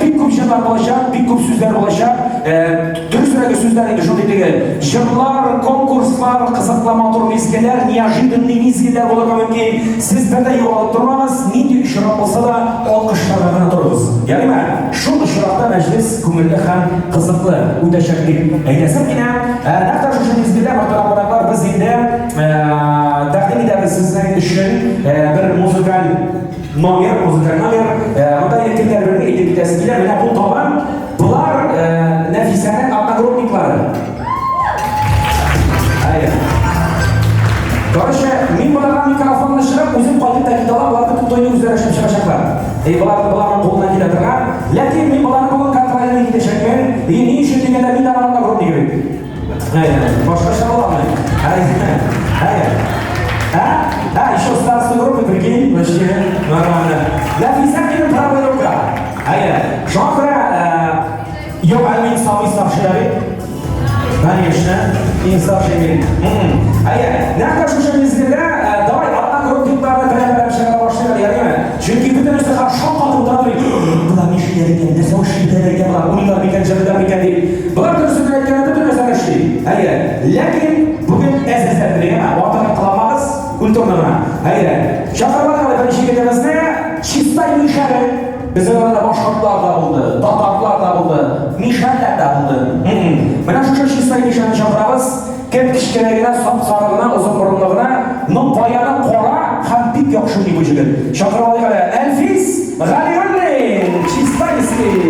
бик күп җырлар булачак, бик күп сүзләр булачак. Дөресрәге сүзләр инде шундый теге җырлар, конкурслар, кызыклы матур мизгелләр, неожиданный мизгелләр булырга мөмкин. Сез бер дә югалып тормагыз, нинди очрак булса да, алкышларга гына торыгыз. Ярыймы? Шул очракта мәҗлес күңелле һәм кызыклы үтәчәк дип әйтәсем килә. Нәкъ тә шушы мизгелдә, мөхтәрәм кунаклар, без инде тәкъдим итәбез сезнең өчен бер музыкаль номер, музыкаль номер. Монда инде кемнәр белми, әйтеп китәсе килә. Менә бу табын, болар Нәфисәнең одногруппниклары. Әйе. Короче, мин боларга микрофонны чыгып, үзем кайтып та китә алам, болар бөтен туйны үзләре эшләп чыгачаклар. Эй, болар боларның кулыннан килә торган. Ләкин мин боларны бүген контрольне итәчәкмен. И ни өчен дигәндә, мин дә одногруппник бит. Әйе, башкача буламы? Әйе. Әйе. А? А, еще староста группы, прикинь, вообще нормально. Нәфисә минем правая рука. Әйе. Шуңа күрә, юк, әле мин самый старший да бит. Конечно, иң старший мин. Әйе, нәкъ шушы мизгелдә, давай одногруппникларны берәм-берәм чыгара башлыйк, ярыймы? Чөнки бөтенесе хәзер шаккатып утыра торый. Болар нишлиләр икән, нәрсә эшлиләр икән болар, уйлар микән, җырлыйлар микән дип. Болар дөресен әйткәндә бөтен нәрсәне эшли. Әйе, ләкин бүген әз-әзләп кенә, яме, артыгын кыланмагыз, культурно гына. Әйе, чакыралар әле беренче егетебезне, Чистай мишәре. Безнең арада башкортлар да булды, татарлар да булды, мишәрләр дә булды. Менә шушы Чистай мишәрен чакырабыз. Кем кечкенә генә, сап-сары гына, озын борынлы гына, но баяны кара һәм бик яхшы уйный бу җегет. Чакырып алыйк әле. Әлфис Галиуллин, Чистайский.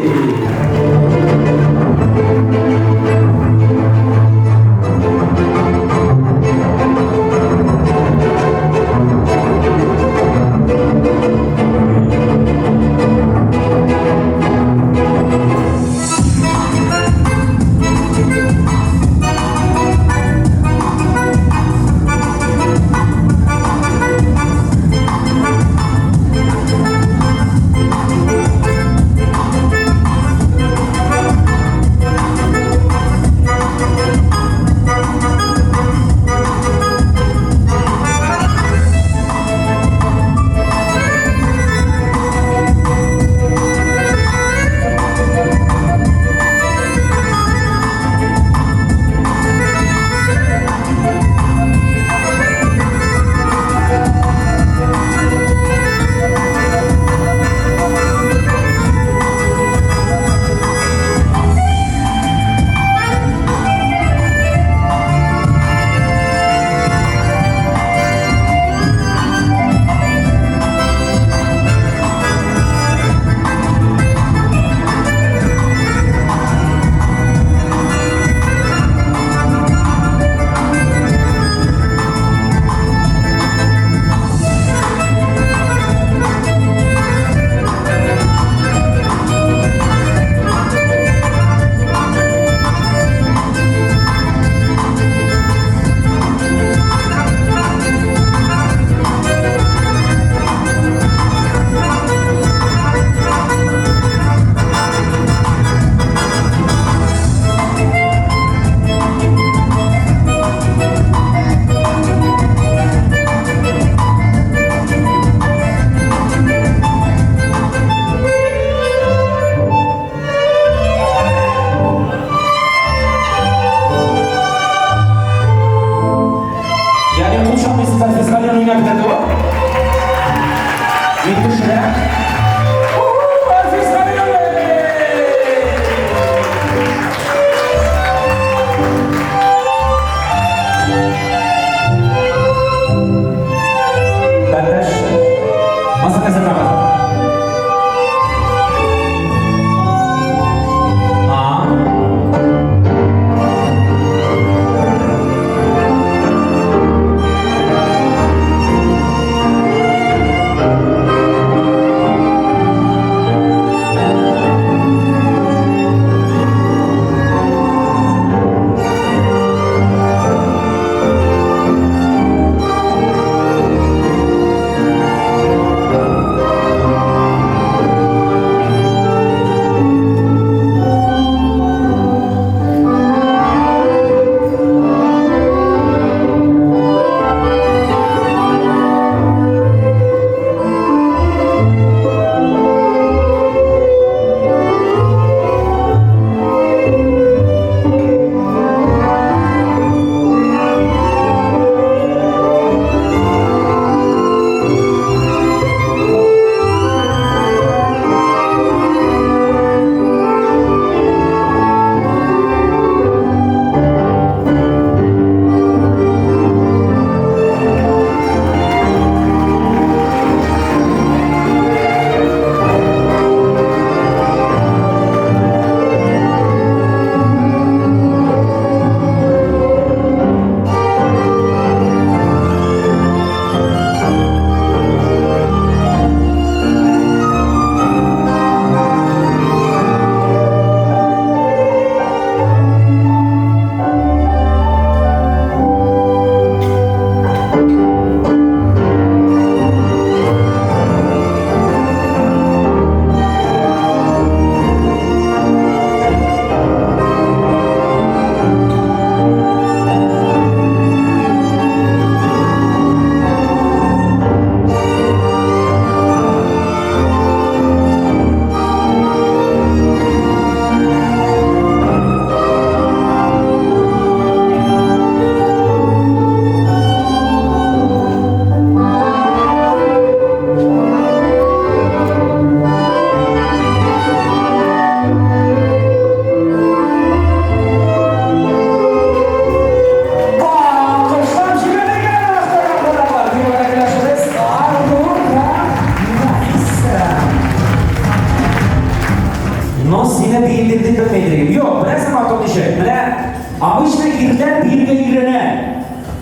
Обычно ирләр биергә өйрәнә,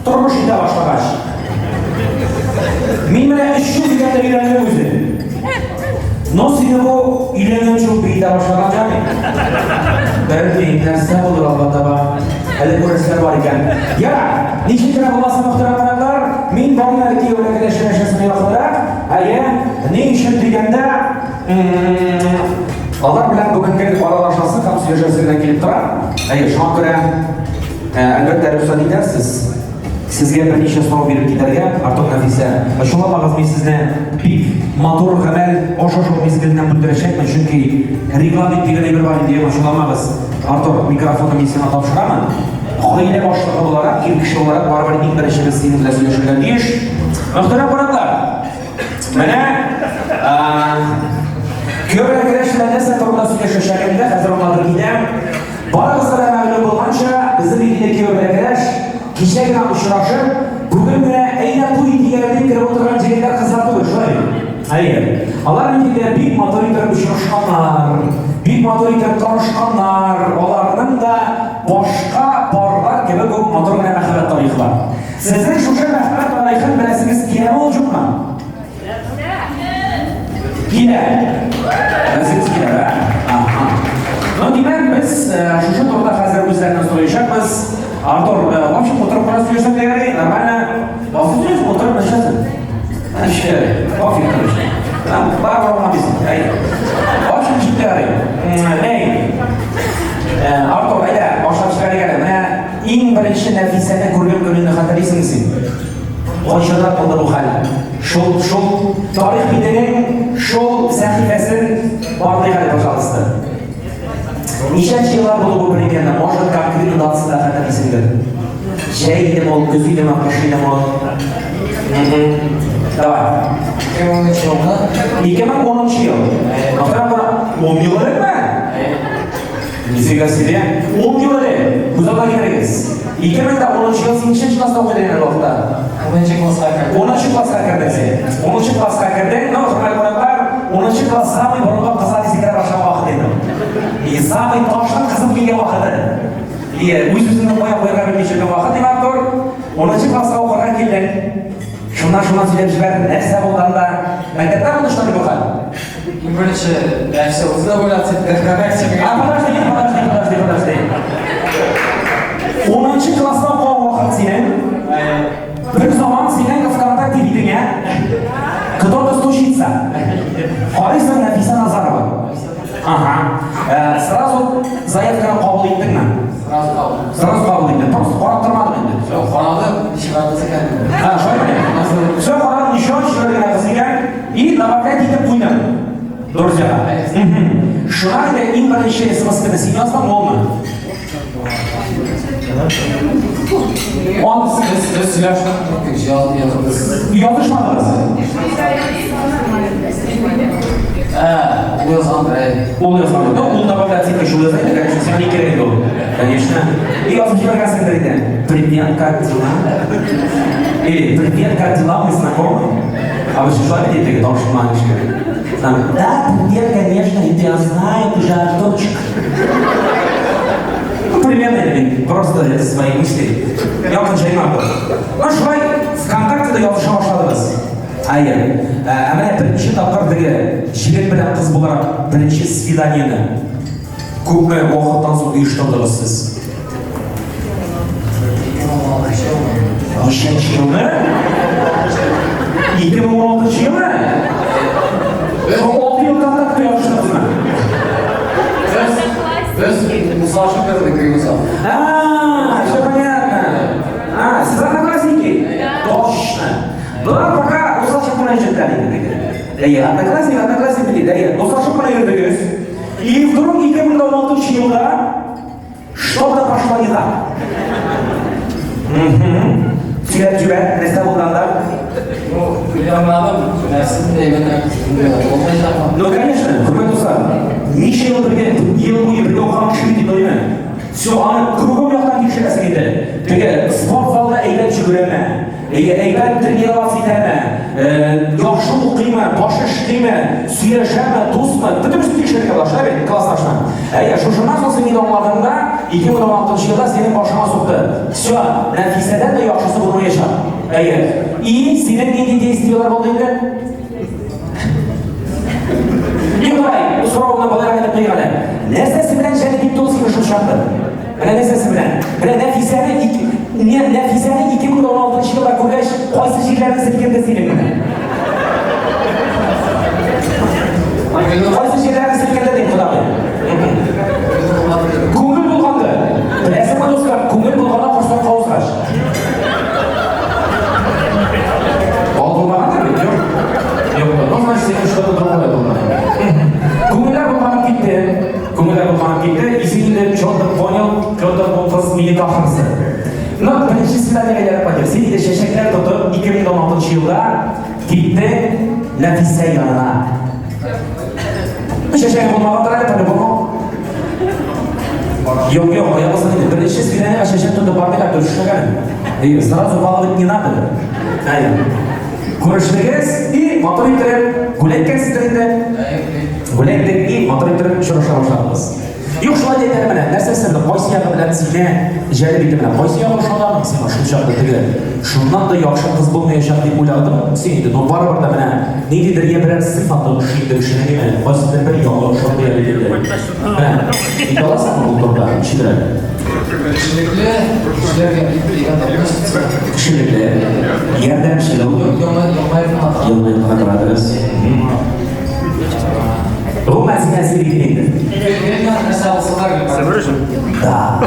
тормыш итә башлагач. Мин менә өч ел дигәндә өйрәндем үзе. Но сине бу өйләнгәнче үк биетә башлаган да мин. Белмим, нәрсә булыр алга таба. Әле күрәселәр бар икән. Ярар, ничек кенә булмасын, мөхтәрәм кунаклар, мин барыйм әле кияү белән кәләш якынрак. Әйе, ни өчен дигәндә, алар белән бүген гел аралашасы һәм сөйләшәсе генә килеп тора. Әйе, шуңа күрә, әлбәттә, рөхсәт итәрсез. Сезгә берничә сорау биреп китәргә, Артур Нәфисә. Ачуланмагыз, мин сезне бик матур гамәл аш ашау мизгеленнән бүлдерәчәкмен, чөнки регламент дигән әйбер бар инде, ачуланмагыз. Артур, микрофонны мин сиңа тапшырамын. Гаилә башлыгы буларак, ир кеше буларак, барыбер иң беренче без синең белән сөйләшергә тиеш. Мөхтәрәм кунаклар, менә кияү белән кәләш белән нәрсә турында сөйләшәчәгемне хәзер аңлатып китәм. Барыгызга да мәгълүм булганча, безнең бит инде кияү белән кәләш кичә генә очрашып, бүген генә әйдә туй итик әле дип кереп утырган җегетләр, кызлар түгел, шулай бит? Әйе. Алар бит инде бик матур итеп очрашканнар, бик матур итеп танышканнар. Аларның да башка парлар кебек үк матур гына мәхәббәт тарихы бар. Сезнең шушы мәхәббәт тарихын беләсегез киләме ул, юкмы? Килә. Беләсегез килә, ә? Ага. Ну, димәк, без шушы турыда хәзер үзләреннән сораячакбыз. Артур, в общем, утырып кына сөйләшсәк тә ярый, нормально. Басып сөйләшеп, утырып нәрсәсен? Вообще, пофиг, короче. Там бар аңламыйсың. Әй. В общем, ничек тә ярый. Әй. Артур, әйдә, башлап җибәрик әле. Менә иң беренче Нәфисәне күргән көнеңне хәтерлисеңме син? Кайчанрак булды бу хәл? Шул, шул тарих битенең шул сәхифәсен барлыйк әле, пожалуйста. Ничәнче еллар булды бу примерно? Может, конкретно датасын да хәтерлисеңдер. Җәй идеме ул, көз идеме, кыш идеме ул? Давай. 2010 елда. 2010 ел. Мөхтәрәм кунак, 10 ел элекме? Нифига себе. 10 ел элек. Күз алдына китерегез. 2010 ел син ничәнче класста укыдың әле вакытта? 10 класска кердем. 10 класска кердең син. 10 класска кердең. Ну, хөрмәтле кунаклар, 10 класс самый борынгы кызлар исе керә башлаган вакыт инде. И самый ташның кызып килгән вакыты. И үз-үзеңне кая куярга белми йөргән вакыт инде, Артур. 10 класска укырга килдең. Шуннан сөйләп җибәр, нәрсә булды анда? Мәктәптә булды что ли бу хәл? Иң беренче Нәфисә үзе дә уйлап ситте. А, подожди, подожди, подожди, подожди. 10 класста укыган вакыт синең. Бер заман синең ВКонтакте битеңә кто-то стучится. Карыйсың, Нәфисә Назарова. Ага. Сразу заявканы кабул иттеңме? Сразу кабул. Сразу кабул иттең. Просто карап тормадың инде. Все, карады, ничек кыз икән. А, шулай. Все, карадың, еще чибәр генә кыз икән. И добавлять итеп куйдың. Друзья. Шуңа инде иң беренче смс-кны син яздың, улмы? Он Без сөйләшеп язып. Язышмадыгыз. Ә, ул язган, әй. Ул язган. Ну, ул добавлять иткәч, ул яза инде, конечно, сиңа ни кирәк инде ул. Конечно. И язып җибәргәнсеңдер инде. Привет, как дела? Или привет, как дела, мы знакомы? А вы шулай бит теге тавышыңа кечкенә. Там, да, привет, конечно, я знаю, ты же Артурчик. Ну, примерно инде, просто свои мысли. Якын җайма бу. Ну, шулай ВКонтактеда языша башладыгыз. Әйе. Ә менә беренче тапкыр теге җегет белән кыз буларак беренче свиданиене күпме вакыттан соң оештырдыгыз сез? Ничәнче елны? 2016 елны? Шул 6 ел контактта языштыгызмы? Без дуслашып кердек, югыйсә. А, все понятно. А, сез одноклассники? Точно. Болар пока дуслашып кына йөрделәр инде теге. Әйе, одноклассник, одноклассник диде. Әйе, дуслашып кына йөрдегез. И вдруг 2016 елда что-то пошло не так. Сөйләп җибәр, нәрсә булды анда? Ну, уйламадым, нәрсәсен дә әйбәтрәк булмаячакмы? Ну, конечно, хөрмәтле дуслар, ничә ел бергә, ел буе бергә укыган кеше бит инде, Все, аны кругом яктан тикшерәсең инде. Теге спорт залда әйбәт йөгерәме? Әйе, әйбәт тренироваться итәме, яхшы укыймы, башы эшлиме, сөйләшәме, дусмы, бөтенесен тикшерергә була, шулай бит, классташны. Әйе, шушыннан соң син инде аңладың да, 2016 елда синең башыңа сукты. Все, Нәфисәдән дә яхшысы булмаячак. Әйе. И синең нинди действиеләр булды инде? Николай, сорауны болайрак итеп куйыйк әле. Нәрсәсе белән җәлеп итте ул сине шул чакта? Менә нәрсәсе белән? Менә Нәфисәне Нәфисәне 2016 елда күргәч, кайсы җирләрең селкенде синең менә? Кайсы җирләрең селкенде дим, кодагый? Күңел булганды. Беләсеңме, дуслар, күңел булганда корсак кавызгач. Бал булмагандыр бит, юк? Юк, ну, значит, синең что-то другое булган. Күңелләр булганып китте. Күңелләр булганып китте. И син инде чё-то понял, кто-то бу кыз минеке ахрысы. Ну, беренче свидание әйләнеп кайтып, син инде чәчәкләр тотып, 2016 елда киттең Нәфисә янына. Чәчәк булмагандыр әле, по-любому. Юк, юк, аягызны инде. Беренче свиданиега чәчәк тотып бармыйлар, дөрес эшләгән. И сразу баловать не надо. Әйе. Күрештегез и матур иттереп гуләйткәнсездер инде. Гуләйттек и матур иттереп очраша башладыгыз. Юк, шулай да әйтәм менә, нәрсәсе белән, кайсы ягы белән сине җәлеп итте менә, кайсы ягы ошады аның сиңа шул чакта теге. Шуннан да яхшы кыз булмаячак дип уйладым син инде, но барыбер дә менә ниндидер я берәр сыйфаты ошый инде кешенең, әйме, кайсыдыр бер ягы ошады я бит инде. Менә, әйтә аласыңмы бу турыда, ничегрәк? Кешелекле, кешеләргә бик приятно относится. Кешелекле, ярдәмчел ул. Елмаеп кына тора. Елмаеп кына тора, дөрес. Гомумән, син әсир иттең инде. Гел нәрсә алсалар, Да.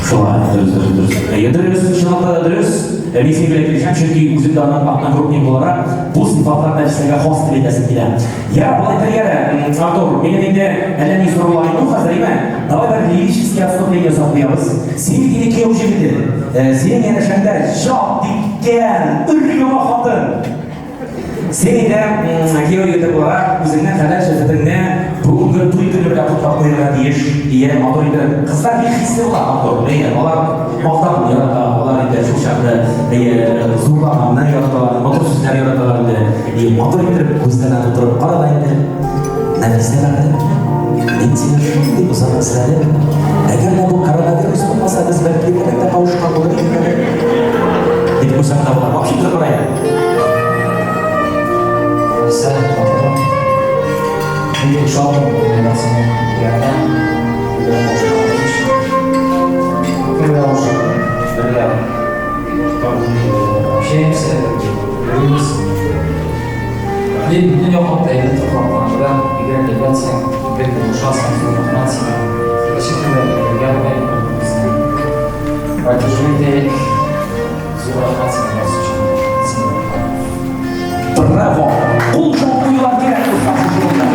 Шулай, дөрес, дөрес, дөрес. Әйе, дөрес, чынлап та дөрес. Мин синең белән килешәм, чөнки үзем дә аның одногруппник буларак, бу сыйфатлар Нәфисәгә хас дип әйтәсем килә. Я, болай әйтергә дә, Артур, минем инде әллә ни сорауларым юк хәзер, әйме? Давай бер лирический отступление ясап куябыз. Син бит инде кияү җегете. Синең янәшәңдә җап диткән өр-яңа хатын. Син инде кияү егете буларак үзеңнең хәләл җефетеңне бүгенге туй көне белән котлап куярга тиеш. Ия, матур итеп. Кызлар бик хисле була, Артур. Әйе, алар мактауны ярата, алар инде шул чаклы, әйе, зурлаганны яраталар, матур сүзләр яраталар инде. Әйе, матур итеп күзләренә тутырып кара да инде. Нәфисә бәгырем, мин сине шундый озак эзләдем. Әгәр дә бу коронавирус булмаса, без бәлки элек тә кавышкан булыр идек әле. Дип куйсаң да була. Вообще торып карай. Сән, матурым. Бик ошадым, мин синең ярдәм, бергә кавышканыбыз өчен. Кемгә ошый, бергә общаемся, йөрибез. Мин бөтен яклап та әйбәт тотылган белән, бигрәк әйбәтсең, бик булышасың, зур рәхмәт сиңа. Киләчәктә дә бергә булыйк, бер-беребезне поддерживать итәйек. Зур рәхмәт сиңа барысы өчен. Сине яратам. Браво! Кул чабып куюлар кирәк, дуслар, шушы урында.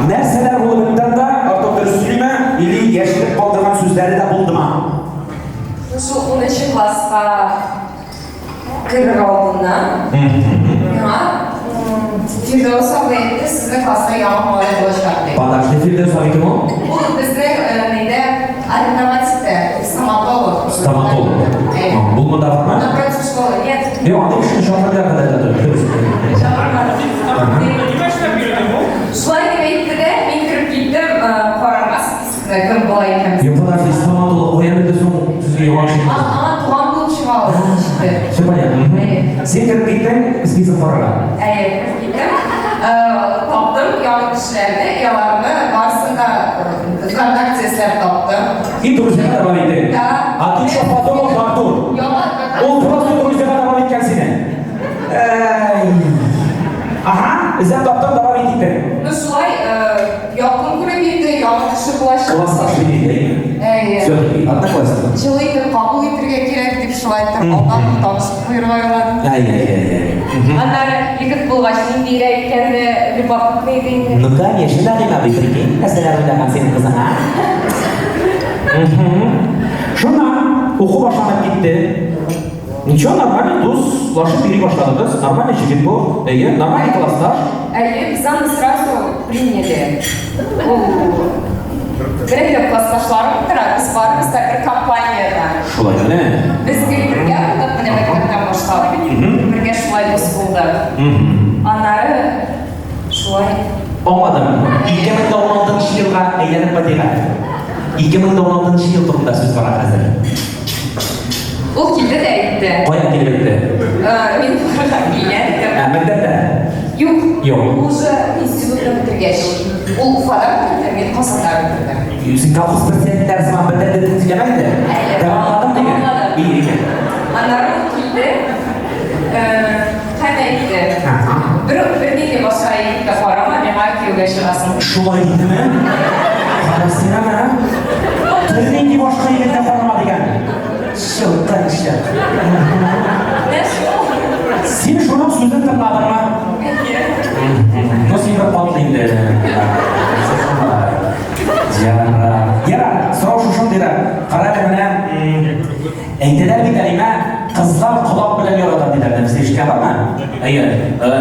Нәрсәләр булып бетте анда? Артур дөрес сөйлиме? Или яшереп калдырган сүзләре дә булдымы? Шул унынчы класска керер алдыннан миңа Фирдәүс абый әйтте, сезнең класста яңа малай булачак дип. Подожди, Фирдәүс абый кем ул? Ул безнең нидә арифметикта стоматолог. Стоматолог. Әйе. Бул монда бармы? Напротив школы. Нет. Юк, андый кешене чакырдылар гадәттә түгел. Дөрес. Чакырмады. Шулай дип әйтте дә, мин кереп киттем, карарга спискны, кем була икән. Юк, подожди, стоматолог каян белде соң сезгә яңа кеше? Аңа туган булып чыга ул, ничектер. Все понятно. Әйе. Син кереп киттең список карарга. Әйе, кереп киттем. Таптым яңа кешеләрне, и аларны барысын да ВКонтакте эзләп таптым. И друзьяга добавить иттең. Да. А ты что подумал, Артур? Яңа Ул просто друзьяга добавить иткән сине. Әй. Ага, эзләп таптың, добавить иттең. Ну шулай якын күреп инде, яңа кеше булачак. Классташ бит инде, әйеме? Әйе. Все-таки одноклассник. Җылы итеп кабул итергә кирәк дип шулай итеп алдан ук танышып куерга уйладым. Әй, әй, әй, әй. Аннары егет булгач ниндирәк икәнне любопытно иде инде. Ну, конечно, Нәгыймә абый, прикинь, нәрсәләр уйлаган синең кызың, а? Шуннан уку башланып китте. Ничего, нормально, дуслашып йөри башладыгыз. Нормальный җегет бу. Әйе, нормальный классташ. Әйе, без аны сразу приняли. Ул берәү классташларым утыра, без барыбыз да бер компаниядә. Шулай менә. Без гел бергә булдык, менә мәктәптән башлап. Бергә шулай дус булдык. Аннары шулай. Аңладым. 2016 елга әйләнеп кайтыйк әле. 2016 ел турында сүз бара хәзер. Ул килде дә әйтте. Каян килеп әйтте? Мин укырга килгән идем. Ә, мәктәптә? Юк. Юк. Ул уже институтны бетергәч. Ул Уфада бетерде, мин Казанда бетердем. Син колхоз председательләре сыман бетерде дип сөйләмә инде. Әйе. Тәмамладым дигән. Тәмамладым. Бик икән. Аннары ул килде. Һәм әйтте. Бер бернинди башка егеткә карама, миңа кияүгә чыгасың. Шулай дидеме? Кара син аны, а? Бернинди башка егеткә карама дигән. Чылтанчык. Менә шул. Син шуның сүзен тыңладыңмы? Әйе. Ну, син бер катлы инде. Ярар. Ярар, сорау шушындыйрак. Кара әле менә, әйтәләр бит әле, кызлар колак белән ярата диләр. Нәрсә ишеткән бармы? Әйе.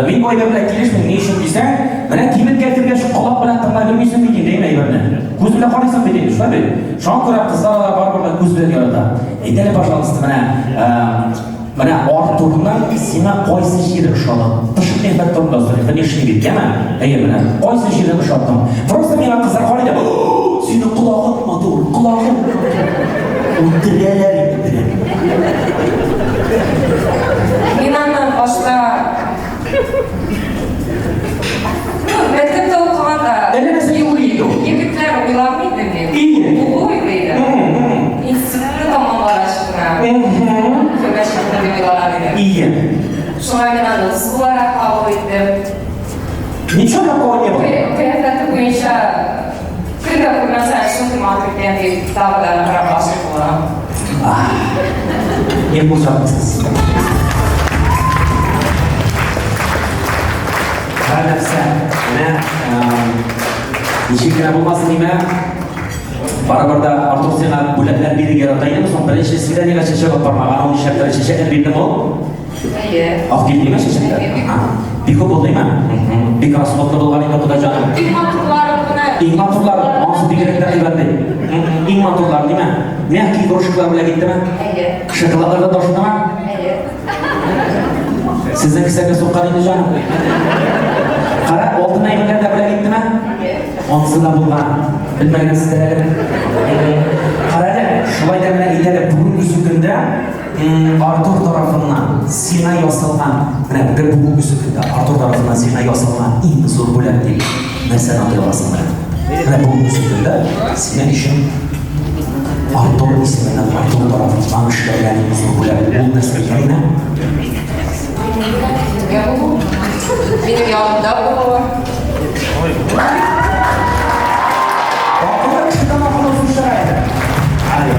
Мин бу әйбер белән килешмим. Ни өчен дисәң, менә кибеткә кергәч колак белән тыңлай белмисең бит инде, әйберне. Күз белән карыйсың бит инде, шулай бит? Шуңа күрә кызлар алар барыбер дә күз белән ярата. Әйт әле, пожалуйста, менә, менә Артурның сиңа кайсы җире ошады? Тышкы кыяфәт турында сорыйм, внешний вид, яме? Әйе, менә кайсы җире ошаттың? Просто миңа кызлар карый да, синең колагың матур, колагың. Үтерәләр инде. Мин аны башта ну, мәктәптә укыганда Әллә нәрсә уйлый иде ул. Егетләр уйламый идем мин. Ие. Уку уйлый идем. Институтны тәмамлагач кына кияүгә чыктым дип уйлаган идем. Ие. Шуңа мин аны дус буларак кабул иттем. Ничего такого не было. Кыяфәте буенча көн дә күрмәсәң, шундый матур икән дип тагы да ныграк гашыйк булам. Не булчаксыз. Һәр нәрсә, менә ничек кенә булмасын димә, барыбер дә Артур сиңа бүләкләр бирергә ярата идеме соң? Беренче свиданиегә чәчәк алып бармаган, ул нишләптер чәчәкләр бирдеме ул? Әйе. Ак килдеме чәчәкләр? Әйе, бик күп. Бик күп булдымы? Бик расходлы булган инде, кода җаным. Иң матурлары гына. Иң матурлары, анысы бигрәк тә кыйбат ди. Иң матурлары димә. Мягкий игрушкалар белән киттеме? Әйе. Шоколадлар да ташыдымы? Әйе. Сезнең кесәгә суккан инде, җаным. Кара, алтын әйберләр дә белән киттеме? Әйе. Анысы да булган. Белмәгәнсездер әле. Кара әле, шулай да менә әйт әле, бүгенге көндә Артур тарафыннан сиңа ясалган, менә бер бүгенге көндә Артур тарафыннан сиңа ясалган иң зур бүләк дип нәрсәне атай аласың менә? Менә бүгенге көндә синең өчен Артур исеменнән Артур тарафыннан эшләнгән иң зур бүләк ул нәрсә икән менә? Бергә булу. Минем янымда булуы. Акыллы кешедән акыллы сүз чыга инде. Әйе.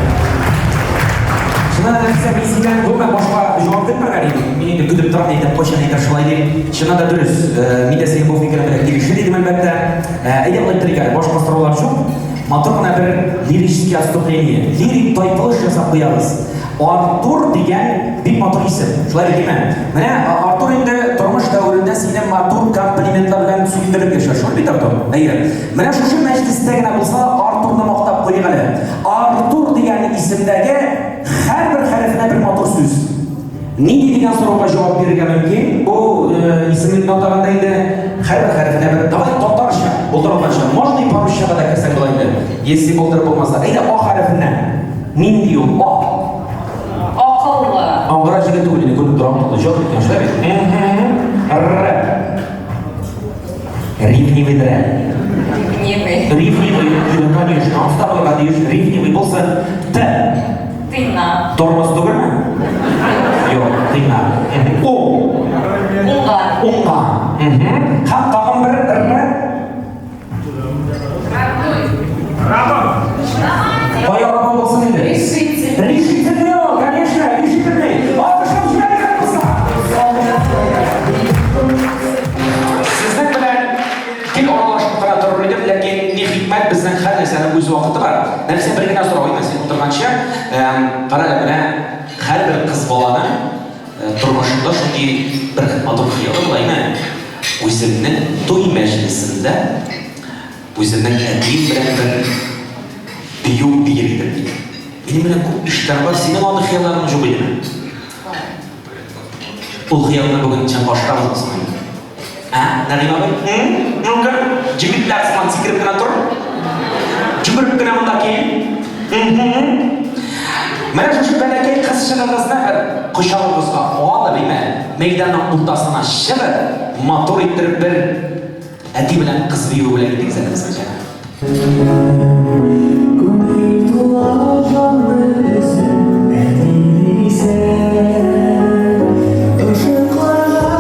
Чыннан да, нәрсә, мин синнән гомумән башка җавап көтмәгән идем. Мин инде көтеп торам, әйтәм, кайчан әйтер шулай дип. Чыннан да дөрес. Мин дә синең бу фикерең белән килешер идем, әлбәттә. Әйдә, болай иттерик әле, башка сораулар юк. Матур гына бер лирический отступление, лирик тайпылыш ясап куябыз. Артур дигән бик матур исем. Шулай бит, димә? Менә Артур инде тормыш дәверендә сине матур комплиментлар белән сөендереп яшәр. Шулай бит, Артур? Әйе. Менә шушы мәҗлестә генә булса, Артурны мактап куйыйк әле. Артур дигән исемдәге һәрбер хәрефенә бер матур сүз. Нинди дигән сорауга җавап бирергә мөмкин. Бу исемлекне атаганда инде һәрбер хәрефенә бер. Давай татарча, булдырылганча. Можно и по-русчага да керсәң була инде. Если булдырып булмаса. Әйдә, А хәрефеннән. Нинди ул? А. Акыллы. Аңгыра җегет түгел инде, күреп торам, акыллы җан икән, шулай бит? Р. Ревнивый дерә. Ревнивый. Ревнивый, конечно, ансы да булырга тиеш. Ревнивый булсын. Т. Тыйнак. Тормоз түгелме? Юк, тыйнак. О. Уңган. Уңган. Һәм тагын бер Р. Кая Роман булсын инде? Решительный. Решительный ул, конечно, решительный. Алкышлап җибәрегез булса. Сезнең белән гел аралашып кына торыр идем, ләкин ни хикмәт, безнең һәр нәрсәнең үз вакыты бар. Нәрсә, бер генә сорау, әйме, син утырганчы, кара әле, менә һәрбер кыз баланың башында шундый бер матур хыялы була, әйме? Үземнең туй мәҗлесендә үземнең әтием белән бер бию биер идем, ди. Минем менә күп эшләр бар, синең андый хыялларың юк идеме? Ул хыялны бүген чынга ашырабызмы соң инде? Ә, Нәгыйм абый? Ну-ка, җегетләр сыман сикереп кенә тор. Жүгереп кенә монда кил. Менә шушы бәләкәй кызчыгыгызны бер кочагыгызга алып, име, мәйданның уртасына чыгып, матур иттереп бер әти белән кыз биюе бүләк итегез әле безгә, җәнәб. Күңел тула җанны өзеп, әти дисәң, Ышыкларга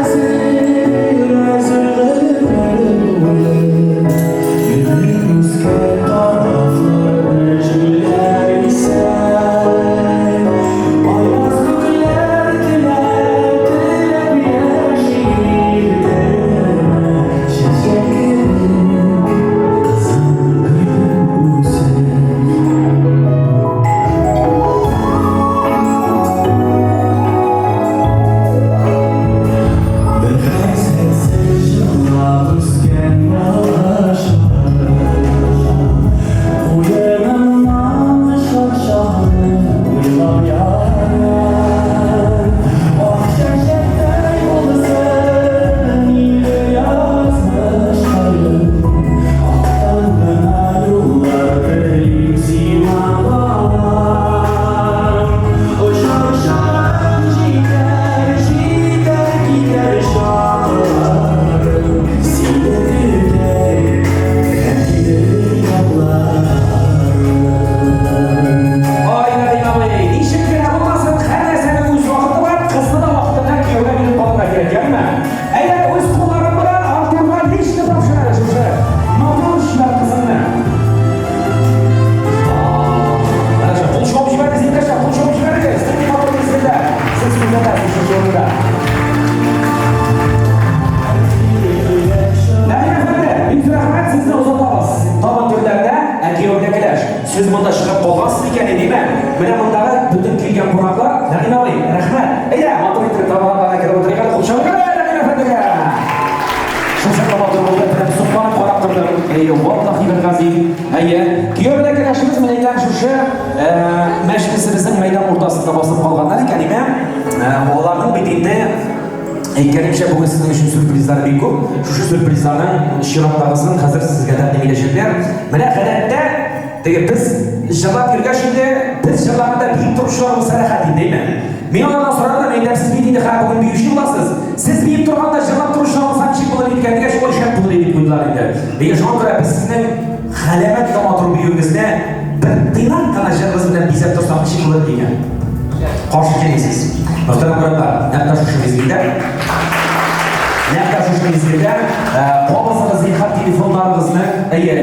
әзер, әзер гомер буе. Гөлләп үскән тарафларны җилләр исә. Аяз күкләр теләп, теләп яши иртәмә, Чәчәк кебек кызыл гөлем үсә. Бер хәсрәтсез җырлап үскән балачак, Куеныннан чаршауны уйлап ярар. Ак чәчәктәй булсын инде язмышкаем, Актан гына юллар телим сиңа, балам. Очар чагым җитәр, җитәр китәр чакларым, Сине көтәр әтинең якларым. Ай, Нәгыйм абый, ничек кенә булмасын, һәр нәрсәнең үз вакыты бар, кызны да вакытында кияүгә биреп калырга кирәк, ярыймы? Әйдә, үз кулларың белән Артурга лично тапшыр әле шушы матур чибәр кызыңны. Менә шул, кул чабып җибәрегез, иптәшләр, кул чабып җибәрегез. Нинди матур мизгелдә сез күзәтәсез шушы урында. Нәгыйм әфәнде, бик зур рәхмәт, сезне озатабыз. Табын түрләрендә, ә кияүгә кәләш. Сез монда чыгып калгансыз икән, димәк. Менә мондагы бөтен килгән кунаклар, Нәгыйм абый, рәхмәт. Әйдә, матур итеп табаганнарына кереп утырыйк әле, кул чабыйк әле Нәгыйм әфәндегә. Шушы матур булды, менә сокланып карап тордым. Әйе, валлаһи бер газиз. Әйе, кияү белән кәләшебез менә икән шушы мәҗлесебезнең мәйдан уртасында басып калганнар икән, име? Аларның бит инде әйткәнемчә, бүген сезнең өчен сюрпризлар бик күп. Шушы сюрпризларның чираттагысын хәзер сезгә тәкъдим итәчәкләр. Менә гадәттә теге без җырлап йөргәч инде, без җырлаганда биеп торучылар булса рәхәт инде, әйме? Мин алардан сорадым, әйтәм, сез бит инде хәзер бүген биюче буласыз. Сез биеп торганда җырлап торучылар булса ничек булыр икән дигәч, ой, шәп булыр дип куйдылар инде. Әйе, шуңа күрә без сезнең галәмәт тә матур биюегезне бер тыйнак кына җырыгыз белән бизәп торсак ничек булыр дигән. Каршы килмисез. Мөхтәрәм кунаклар, нәкъ тә шушы мизгелдә, нәкъ тә шушы мизгелдә кабызыгыз зинһар телефоннарыгызны. Әйе,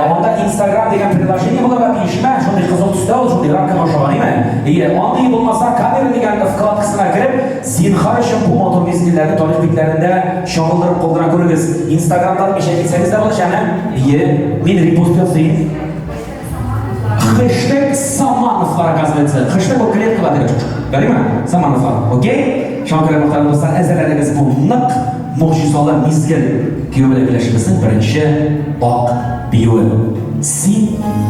анда Instagram дигән приложение булырга тиешме? Шундый кызыл төстә ул, шундый рамкага охшаган, әйме? Әйе, андый булмаса, камера дигән вкладкасына кереп, зинһар өчен бу матур мизгелләрне тарих битләрендә чагылдырып калдыра күрегез. Instagramдан мичә китсәгез дә була, әме? Әйе, мин репост ясыйм. Хэштег Самановлар, оказывается. Хэштег ул клеткага дигән. Ярыймы? Самановлар. Окей? Шуңа күрә, мөхтәрәм дуслар, әзерләнегез бу нык могҗизалы мизгел. Кияү белән кәләшебезнең беренче ак биюе. Син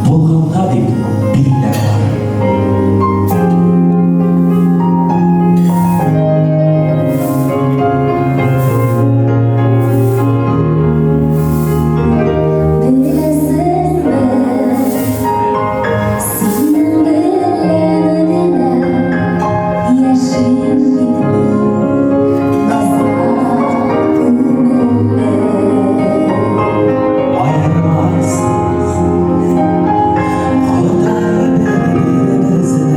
булганга дип бииләр алар. Беләсеңме, синең белән генә яшим бит мин, таза күңелле. Аермас Ходай бер-беребезне.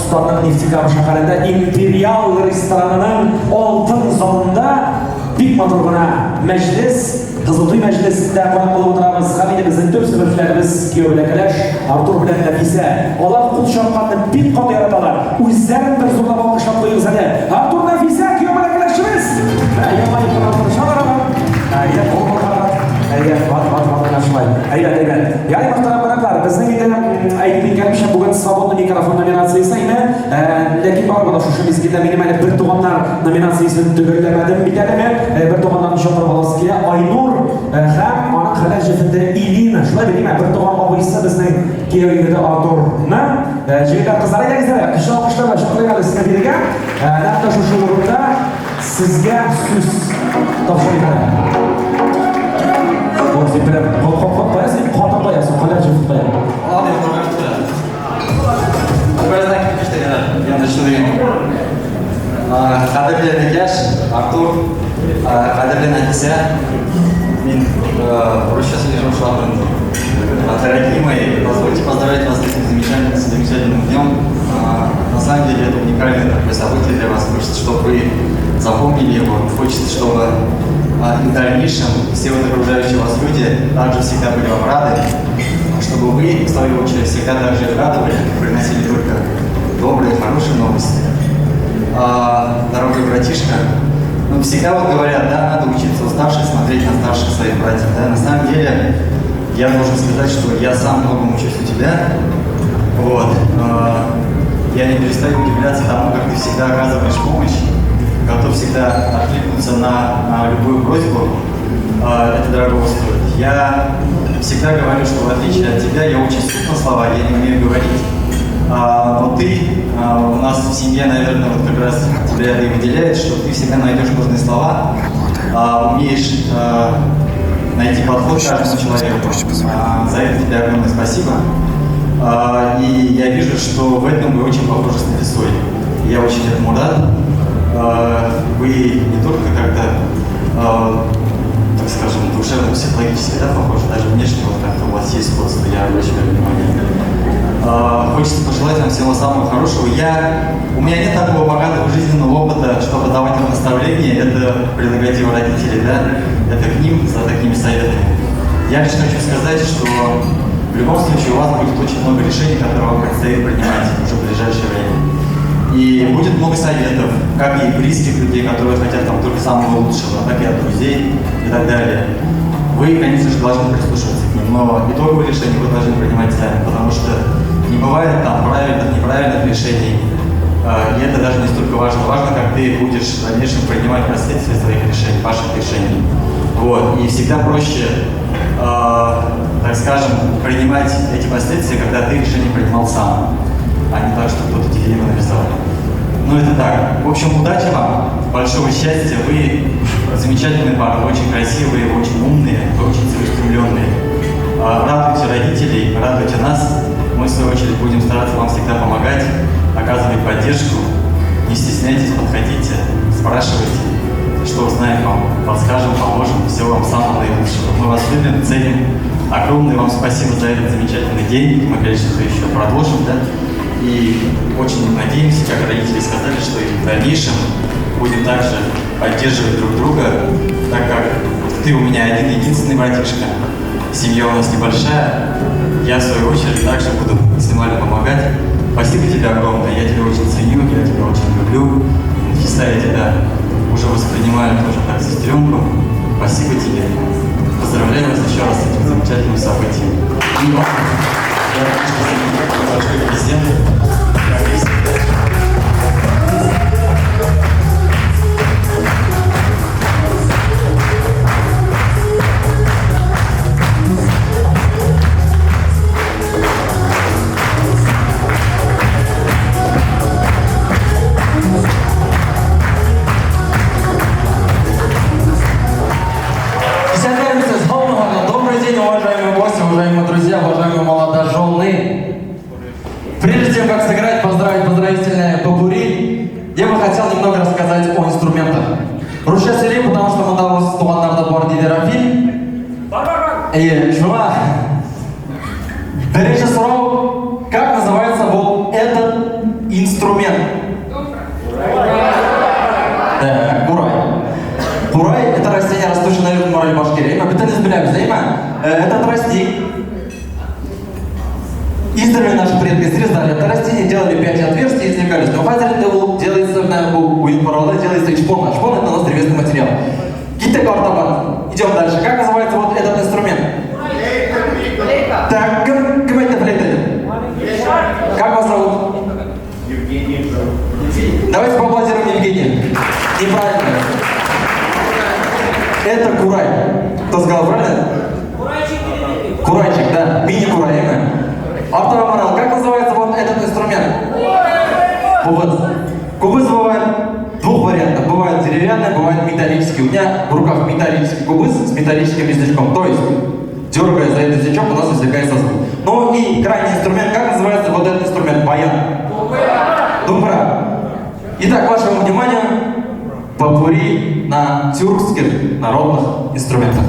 Башкортстанның Нефтекама шәһәрендә Империал ресторанының алтын залында бик матур гына мәҗлес, кызыл туй мәҗлесендә кунак булып утырабыз. Һәм инде безнең төп сәбәпчеләребез кияү белән кәләш Артур белән Нәфисә. Алар кул чапканны бик каты яраталар. Үзләрен бер зурлап алкышлап куегыз әле. Артур, Нәфисә, кияү белән кәләшебез! Менә елмаеп кына утырышалар алар. Әйдә, кул болгарлар. Әйдә, бат, бат, бат, менә шулай. Әйбәт, әйбәт. Ягъни, мөхтәрәм кунаклар, безнең инде әйтеп киткәнемчә, бүген свободный микрофон номинациясе инде. Ләкин барыбер дә шушы мизгелдә минем әле бер туганнар номинациясен төгәлләмәдем бит әле мин. Бер туганнарны чакырып аласы килә. Айнур һәм аның хәләл җефете Илина. Шулай бит, димә, бер туган абыйсы безнең кияү егете Артурны. Җегетләр, кызлар, әйдәгез әле, көчле алкышлар белән чакырыйк әле сезне бирегә. Нәкъ тә шушы урында сезгә сүз тапшырыйк әле. Вот, син прям, кая син, хатын кая, син хәләл җефет кая? Кадерле энекәш, Артур, кадерле Нәфисә, мин русча сөйләшәм шулай инде. Дорогие мои, позвольте поздравить вас с этим замечательным, с замечательным днем. На самом деле это уникальное такое событие для вас. Хочется, чтобы вы запомнили его. Хочется, чтобы и в дальнейшем все вот окружающие вас люди также всегда были вам рады, чтобы вы, в свою очередь, всегда также их радовали, приносили только добрые, хорошие новости. Дорогой братишка, ну, всегда вот говорят, да, надо учиться у старших, смотреть на старших своих братьев, да, на самом деле, я должен сказать, что я сам многому учусь у тебя, вот, я не перестаю удивляться тому, как ты всегда оказываешь помощь, готов всегда откликнуться на любую просьбу, это дорого стоит. Я всегда говорю, что в отличие от тебя, я очень суп на слова, я не умею говорить. Но ты у нас в семье, наверное, вот как раз тебя это и выделяет, что ты всегда найдешь нужные слова, умеешь найти подход к каждому человеку. За это тебе огромное спасибо. И я вижу, что в этом вы очень похожи с Нафисой. Я очень этому рад. Вы не только как-то, так скажем, душевно, психологически, да, похожи, даже внешне вот как-то у вас есть сходство, я обращаю внимание. Хочется пожелать вам всего самого хорошего. У меня нет такого богатого жизненного опыта, чтобы давать вам наставления, это прерогатива родителей, да, это к ним за такими советами. Я лишь хочу сказать, что в любом случае у вас будет очень много решений, которые вам предстоит принимать уже в ближайшее время. И будет много советов, как и близких людей, которые хотят там только самого лучшего, так и от друзей и так далее. Вы, конечно же, должны прислушиваться к ним, но итоговые решения вы должны принимать сами, потому что не бывает там правильных, неправильных решений. И это даже не столько важно. Важно, как ты будешь в дальнейшем принимать последствия своих решений, ваших решений. Вот. И всегда проще, так скажем, принимать эти последствия, когда ты решение принимал сам, а не так, что кто-то тебе его навязал. Ну, это так. В общем, удачи вам, большого счастья. Вы замечательные пары, вы очень красивые, вы очень умные, вы очень целеустремленные. Радуйте родителей, радуйте нас. Мы, в свою очередь, будем стараться вам всегда помогать, оказывать поддержку. Не стесняйтесь, подходите, спрашивайте, что узнаем вам, подскажем, поможем. Всего вам самого наилучшего. Мы вас любим, ценим. Огромное вам спасибо за этот замечательный день. Мы, конечно же, еще продолжим, да? И очень надеемся, как родители сказали, что и в дальнейшем будем также поддерживать друг друга, так как ты у меня один-единственный братишка, семья у нас небольшая, я в свою очередь также буду максимально помогать. Спасибо тебе огромное, я тебя очень ценю, я тебя очень люблю. Нафиса, я тебя уже воспринимаю тоже как сестренку. Спасибо тебе. Поздравляю вас еще раз с этим замечательным событием. И вам, я рад, что большой президент. Добрый день, уважаемые гости, уважаемые друзья, уважаемые молодожены. Прежде чем как сыграть, поздравить поздравительное попурри, я бы хотел немного рассказать о инструментах. Русча сөйлим, потому что монда үз туганнар да бар, диде Рафиль. Әйе, шуңа. Беренче сорау, как называется вот этот инструмент? инструмент? Да, курай. Курай – это растение, растущее на южном Урале Башкирии. Бөтенебез беләбез, әйме? Этот растник Издревле наши предки срезали это растение, делали пять отверстий и извлекались. Но хәзер инде ул делается на уен коралы, делается из шпона. Шпон это у нас древесный материал. Киттек артабан. Идем дальше. Как называется вот этот инструмент? Так, кем, кем это флейта? Как вас зовут? Евгений. Давайте поаплодируем Евгению. Неправильно. Это курай. Кто сказал правильно? Курайчик, да. Мини-курай, именно. Артур Амарал, как называется вот этот инструмент? Кубыз. Кубыз бывает двух вариантов. Бывает деревянный, бывает металлический. У меня в руках металлический кубыз с металлическим язычком. То есть, дергая за этот язычок, у нас извлекается звук. Ну и крайний инструмент, как называется вот этот инструмент? Баян. Думбра. Итак, вашему вниманию попурри на тюркских народных инструментах.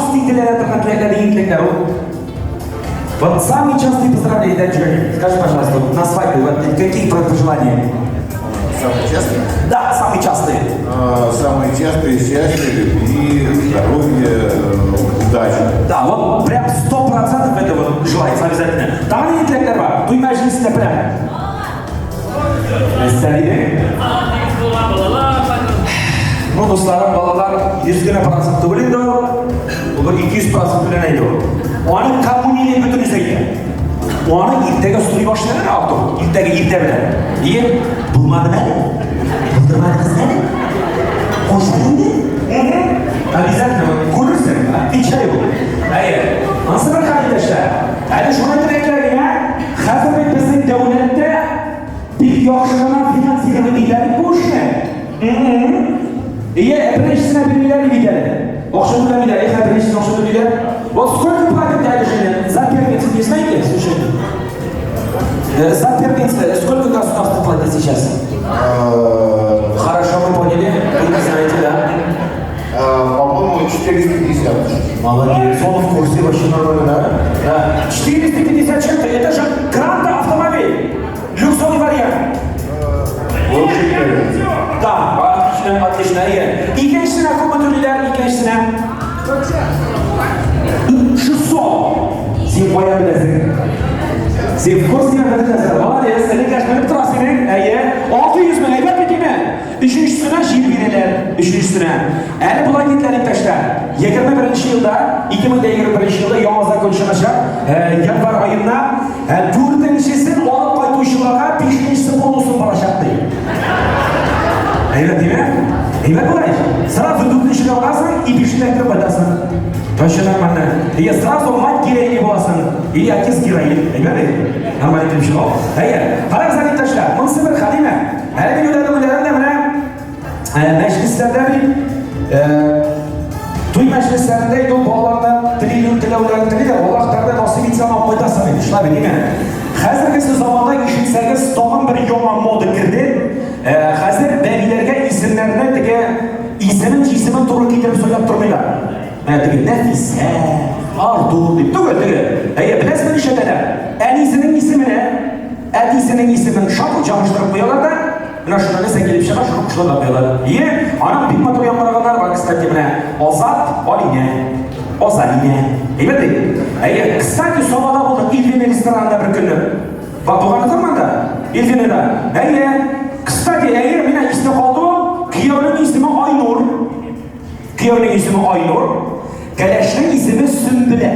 частый теләнә торган теләкләр нинди теләкләр ул? Вот самый частый поздравления, да, Джонни? Скажи, пожалуйста, вот на свадьбе, вот какие пожелания? Самые частые? Да, самые частые. Самые частые — счастья, любви, здоровья, удачи. Да, вот прям 100% это вот желается обязательно. Тагын нинди теләкләр бар? Туй мәҗлесендә прям. Нәрсә диде? Ну, дусларым, балалар 100 генә процент түгел инде ул. Ул бер 200% белән әйтә ул. Аны коммунизм бөтенесе әйтә. Аны иртәгә сорый башлыйлар Артур. Иртәгә иртә белән. Ие, булмады әле. Булдырмады кыз әле. Кушты инде. Обязательно вот күрерсең, отвечаю. Әйе. Ансы бер хәл иптәшләр. Әле шуны әйтергә кирәк генә, хәзер бит безнең дәүләттә бик яхшы гына финансировать итә бит бу эшне. Ие, беренчесенә бирмиләр бит әле. Акча түләмиләр, эх, беренчесенә акча түлиләр. Вот сколько платят дядя Женя? За первенца не знаете, слушай? За первенца сколько государство платит сейчас? Хорошо, мы поняли. Вы не знаете, да? По-моему, 450. Молодец, он в курсе вообще нормально, да? Да. 450 чем-то, это же гранта автомобиль. Люксовый вариант. Да, отлично, отлично. Әйе. Икенчесенә күпме түлиләр, икенчесенә? 600. Син кая беләсең? Син в курсе беләсең. Молодец, элек белеп торасың, әйе. 600 мең, әйбәт бит инде. Өченчесенә җир бирәләр, өченчесенә. Әле болай диделәр, иптәшләр. 21 елда, 2021 елда яңа закон чыгачак. Январь аенда дүртенчесен алып кайтучыларга бишенчесе бонусын барачак ди. Әйбәт димә? Әйбәт болай. Сразу дүртенчегә аласың и бишенә кереп кайтасың. Вообще нормально. И сразу мать героини буласың. Или отец героин. Әйбәт бит? Нормально килеп чыга. Әйе. Карагыз әле, иптәшләр. Монысы бер хәл име? Әле мин уйладым, уйладым да менә мәҗлесләрдә бит туй мәҗлесләрендә инде ул балаларны телиләр, теләүләрен телиләр. Аллаһ Тәгалә насыйп итсә, алып кайтасың инде. Шулай бит, димә? Хәзергесе заманда ишетсәгез, тагын бер яңа мода керде. Хәзер бәбиләргә исемнәрне теге исемен, җисемен туры китереп сөйләп тормыйлар. Менә теге Нәфисә, Артур дип түгел теге. Әйе, беләсезме нишләтәләр? Әнисенең исеменә әтисенең исемен шапыл җабыштырып куялар да, менә шунда нәрсә килеп чыга, шуны кушылып да куялар. Ие, аның бик матур яңгыраганнары бар, кстати, менә Азат, Алинә, Азалинә. Әйбәт бит? Әйе, кстати, Сабада булдык Ильвина ресторанында бер көнне. Бар булганыгызмы анда? Ильвинада. Әйе. Кстати, әйе, менә истә калды ул. Кияүнең исеме Айнур. Кияүнең исеме Айнур. Кәләшнең исеме Сөмбелә.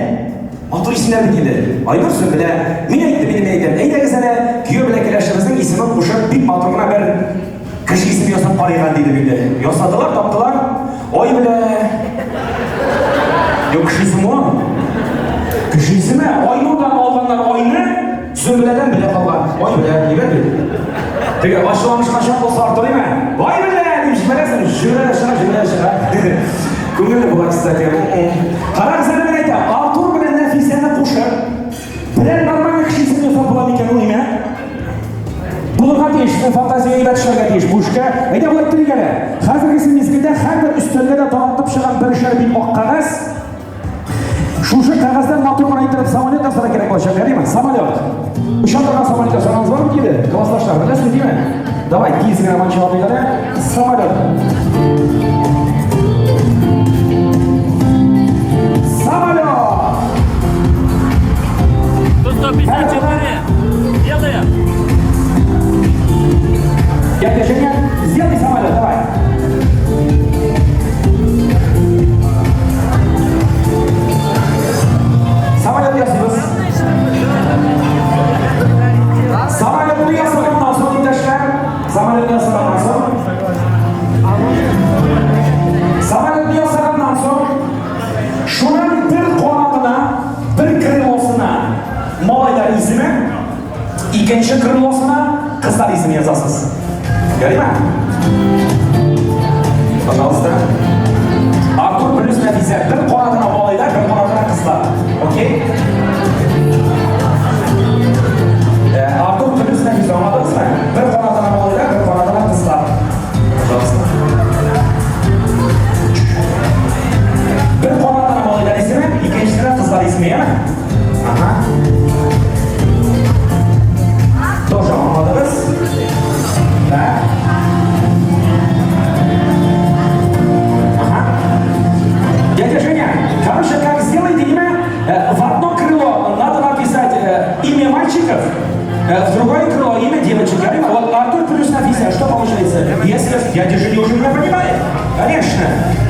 Матур исемнәр бит инде. Айнур, Сөмбелә. Мин әйттем, мин әйтәм. Әйдәгез әле, кияү белән кәләшебезнең исемен кушып, бик матур гына бер кеше исеме ясап карыйк дидем инде. Ясадылар, таптылар. Ай белә. Юк, кеше исеме ул. Кеше исеме. Айнурдан алганнар Айны, Сөмбеләдән белә калган. Ай белә, әйбәт бит. Теге ачуланышкан чак булса артык име? Ай белә дип җибәрәсең, җибәрә чыга, җибәрә чыга. Күңелле була, кстати. Карагыз әле, мин әйтәм, Артур белән Нәфисәне кушып, берәр нормальный кеше исеме ясап була микән ул име? Булырга тиеш, сезнең фантазия әйбәт эшләргә тиеш бу эшкә. Әйдә болай иттерик әле. Хәзерге мизгелдә һәрбер өстәлгә дә таратып чыган берешәр бит ак кәгазь. Шушы кәгазьдән матур гына иттереп самолет ясарга кирәк булачак, әйеме? Самолет. Оча торган самолет ясаганыгыз бармы килде? Классташлар, беләсезме, димә? Давай, тиз генә манча алыйк әле. Самолет. Самолет! 154. Делаем. Дядя Женя, сделай самолет, давай. Самолет ясыйбыз. Самолетны ясаганнан соң, иптәшләр, самолет ясаганнан соң, самолетны ясаганнан соң, шуның бер канатына, бер крылосына малайлар исеме, икенче крылосына кызлар исеме язасыз. Ярыймы? Пожалуйста. Артур плюс Нәфисә. Бер канатына малайлар, бер канатына кызлар. Окей? Артур плюс Нәфисә, аңладыгызмы? Бер канатына малайлар, бер канатына кызлар. Пожалуйста. Бер канатына малайлар.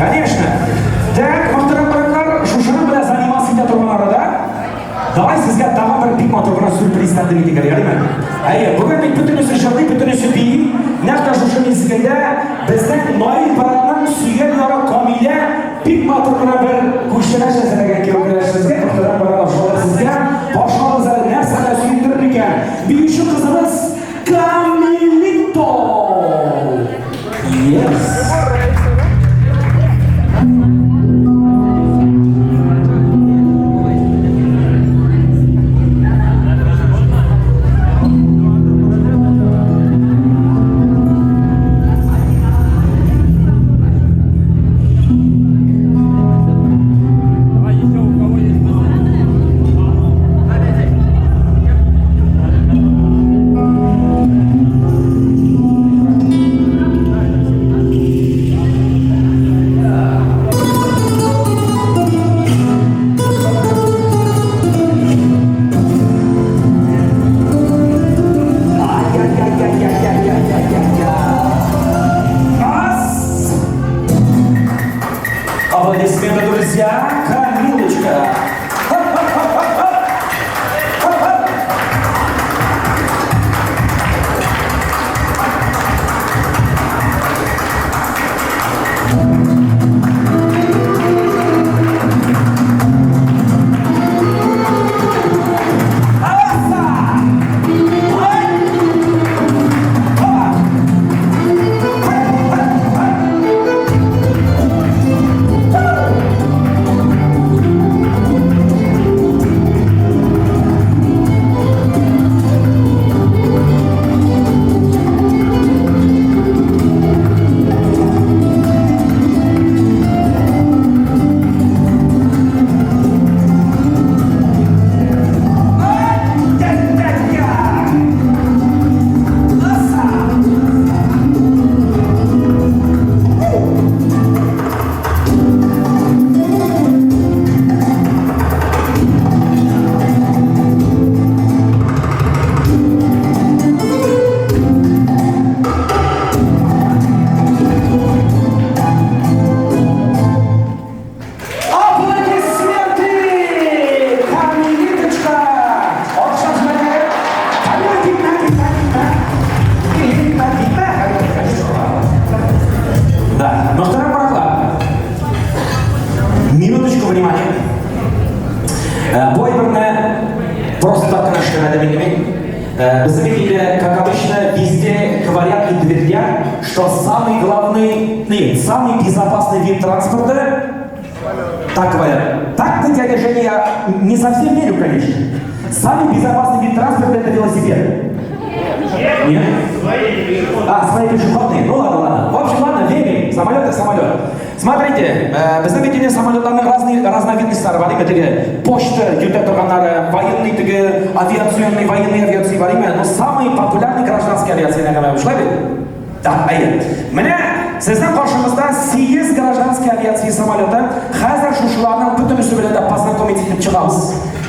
Конечно. Так, мөхтәрәм кунаклар, шушының белән заниматься итә торган арада, давай сезгә тагын бер бик матур гына сюрприз тәкъдим итик әле, ярыймы? Әйе, бүген бит бөтенесе җырлый, бөтенесе бии. Нәкъ тә шушы мизгелдә безнең Наил братның сөйгән яры Камилә бик матур гына бер күчтәнәч әзерләгән кияүгә сезгә, мөхтәрәм кунаклар, шулай сезгә башлагыз әле нәрсә белән сөендерер икән? Биюче кызыбыз Камилито! Yes! Ай-яй-яй-яй-яй-яй-яй-яй-яй. Ас! Аплодисменты, друзья! Камилочка! Ха-ха-ха-ха-ха! Ха-ха! Аса! Ай! Опа! Ха-ха-ха! Ай-яй-яй-яй! Аса! Аплодисменты! Камилиточка! Алкышлап җибәрәләр. Камила, китмә, китмә, китмә. Китмә, китмә. Да, мөхтәрәм кунаклар. Минуточку внимания. Бу әйберне просто так кына эшләмәдем инде мин. Безнең бит инде, как обычно, везде говорят и твердят, что самый главный, нет, самый безопасный вид транспорта. Так говорят. Так-то, дядя Женя, я не совсем верю, конечно. Самый безопасный вид транспорта — это велосипед. Нет? А, свои пешеходные. Ну ладно, ладно. В общем, ладно, верим. Самолет и самолет. Смотрите, безнең бит инде самолетларның разный разновидностьлары бар име, теге почта йөртә торганнары, военный теге авиационный, военный авиация бар име, но самый популярный гражданский авиация нәгәмә, шулай бит? Да, әйе. Менә сезнең каршыгызда 8 гражданский авиация самолеты. Хәзер шушыларның бөтенесе белән дә познакомить итеп чыгабыз.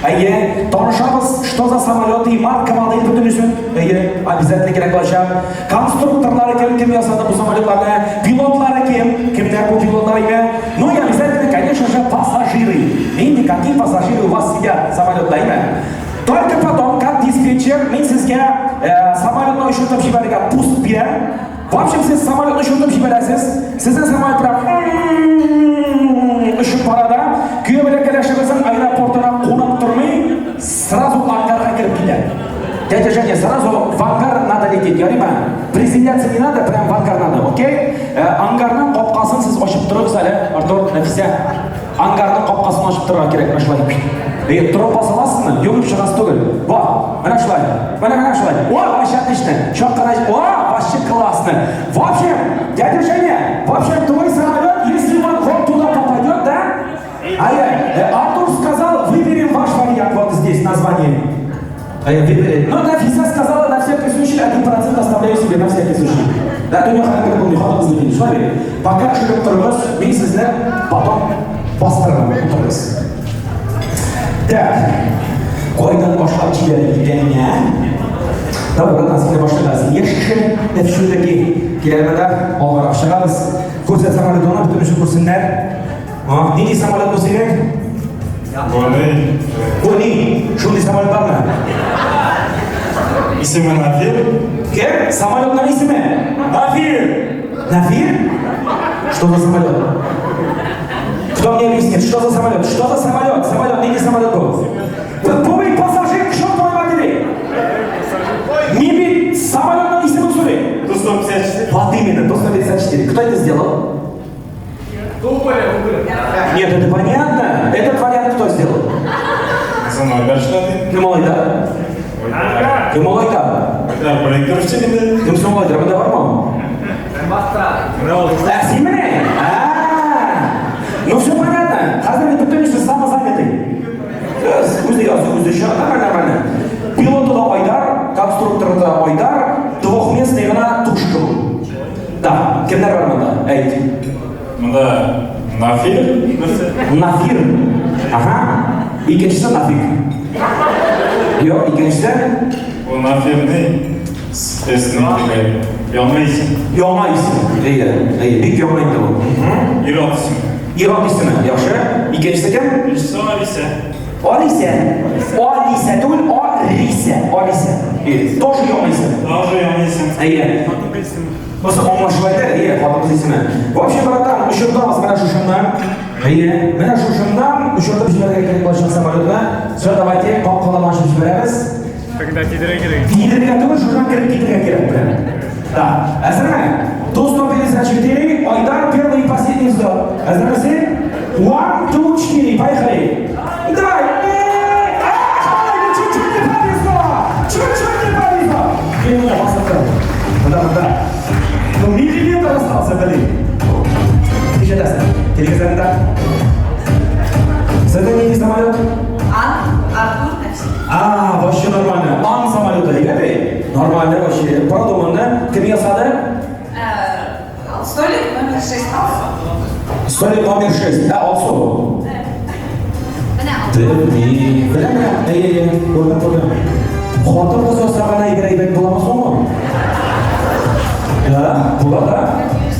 Әйе, танышабыз, что за самолеты, марка, модель бөтенесен. Әйе, обязательно кирәк булачак. Конструкторлары кем, кем ясады бу самолетларны, пилотлары кем, кемнәр бу пилотлар име. Ну и обязательно, конечно же, пассажиры. Инде какие пассажиры у вас сидят в самолетта, име. Только потом, как диспетчер, мин сезгә самолетны очыртып җибәрергә пуск бирәм. В общем, сез самолетны очыртып җибәрәсез. Сезнең самолет прям очып бара да, кияү белән кәләшебезнең аэропортына кунып тормый, сразу ангарга кереп китә. Дядя Женя, сразу в ангар надо лететь, ярыймы? Приземляться не надо, прям в ангар надо, окей? Ангарның капкасын сез ачып торыгыз әле, Артур, Нәфисә. Ангарның капкасын ачып торырга кирәк, менә шулай. Эй, торып баса аласызмы? Юк, чыгасы түгел. Во, менә шулай. Менә менә шулай. О, вообще отлично. Чак кына, о, вообще классно. В общем, дядя Женя, в общем, твой самолет, если он вот туда попадет, да? А я, Артур сказал, выберем ваш вариант вот здесь, название. Выбери. Но Нафиса сказала, на всякий случай, 1% оставляю себе на всякий случай. Да, то не хәзер булмый, хатыгыз бит, шулай бит. Пока төшереп торыгыз, мин сезне потом бастырырмын, утырыгыз. Так. Кайдан башлап җибәрик икән, ә? Давай, братан, син дә башлыйк. Яшь кеше, все-таки киләләр, алгарак чыгабыз. Күрсәт самолетыңны, бөтен өчен күрсеннәр. А, нинди самолет бу синең? Бу ни? Бу ни? Шундый самолет бармы? Исеме Нафир. Кем? Самолетның исеме? Нафир! Нафир? Что за самолет? Кто мне объяснит, что за самолет? Что за самолет? Самолет, нинди самолет бу? Бу бит пассажир, к чертовой матери! Не бит самолетның исемен сөйле. Ту-154. Вот именно, Ту-154. Кто это сделал? Нет, это понятно. Этот вариант кто сделал? Эшләде. Кем ул әйтә? Кем ул әйтә? Проектировщик инде. Кем соң ул әйтә? Монда бармы? Ә, син менә? А, ну все понятно. Хәзер бит бөтен кеше самозанятый. Үзе язды, үзе чыга, нормально, нормально. Пилоты да Айдар, конструкторы да Айдар, двухместный гына тушка бу. Да, кемнәр бар монда? Әйт. Монда Нафир берсе. Нафир. Ага. Икенчесе Нафик. Юк, икенчесе Бу Нафир ни? Естественно, яңа исем. Яңа исем. Әйе, әйе, бик яңа инде ул. Ир-ат исеме. Ир-ат исеме, яхшы. Икенчесе кем? Икенчесе Алисә. Алисә. Алисә түгел, Алисә. Алисә. Әйе, тоже яңа исем. Тоже яңа исем. Әйе. Бусы аңлашыла иде, әйе, хатын-кыз исеме. Вообще, братан, очыртабыз менә шушыннан. Әйе, менә шушыннан очыртып җибәрергә кирәк булачак самолетны. Все, давайте, капкаларын ачып җибәрәбез. Тогда тидерә кирәк. Тидерергә түгел, шуннан кереп китәргә кирәк белән. Да. Әзерме? Ту-154, Айдар, первый и последний взлет. Әзерме син? One, two, четыре, поехали. Давай. Эх, ай, чуть-чуть не повезло. Чуть-чуть не повезло. Кил монда, басып тор. Монда, монда. Ну, миллиметр остался, блин. Ишетәсең. Килегез монда. Сезнең нинди самолет? Ан, Артур, Нафис. А, вообще нормально. Ан самолеты, әйбәт. Нормально вообще. Продуманно. Кем ясады? Столик номер 6. Столик номер 6. Ә, Алсу. Менә. Белмим. Беләм, беләм. Әйе, әйе, күрдем, күрдем. Хатын-кыз ясаган әйбер әйбәт буламы соң ул? Да, була да.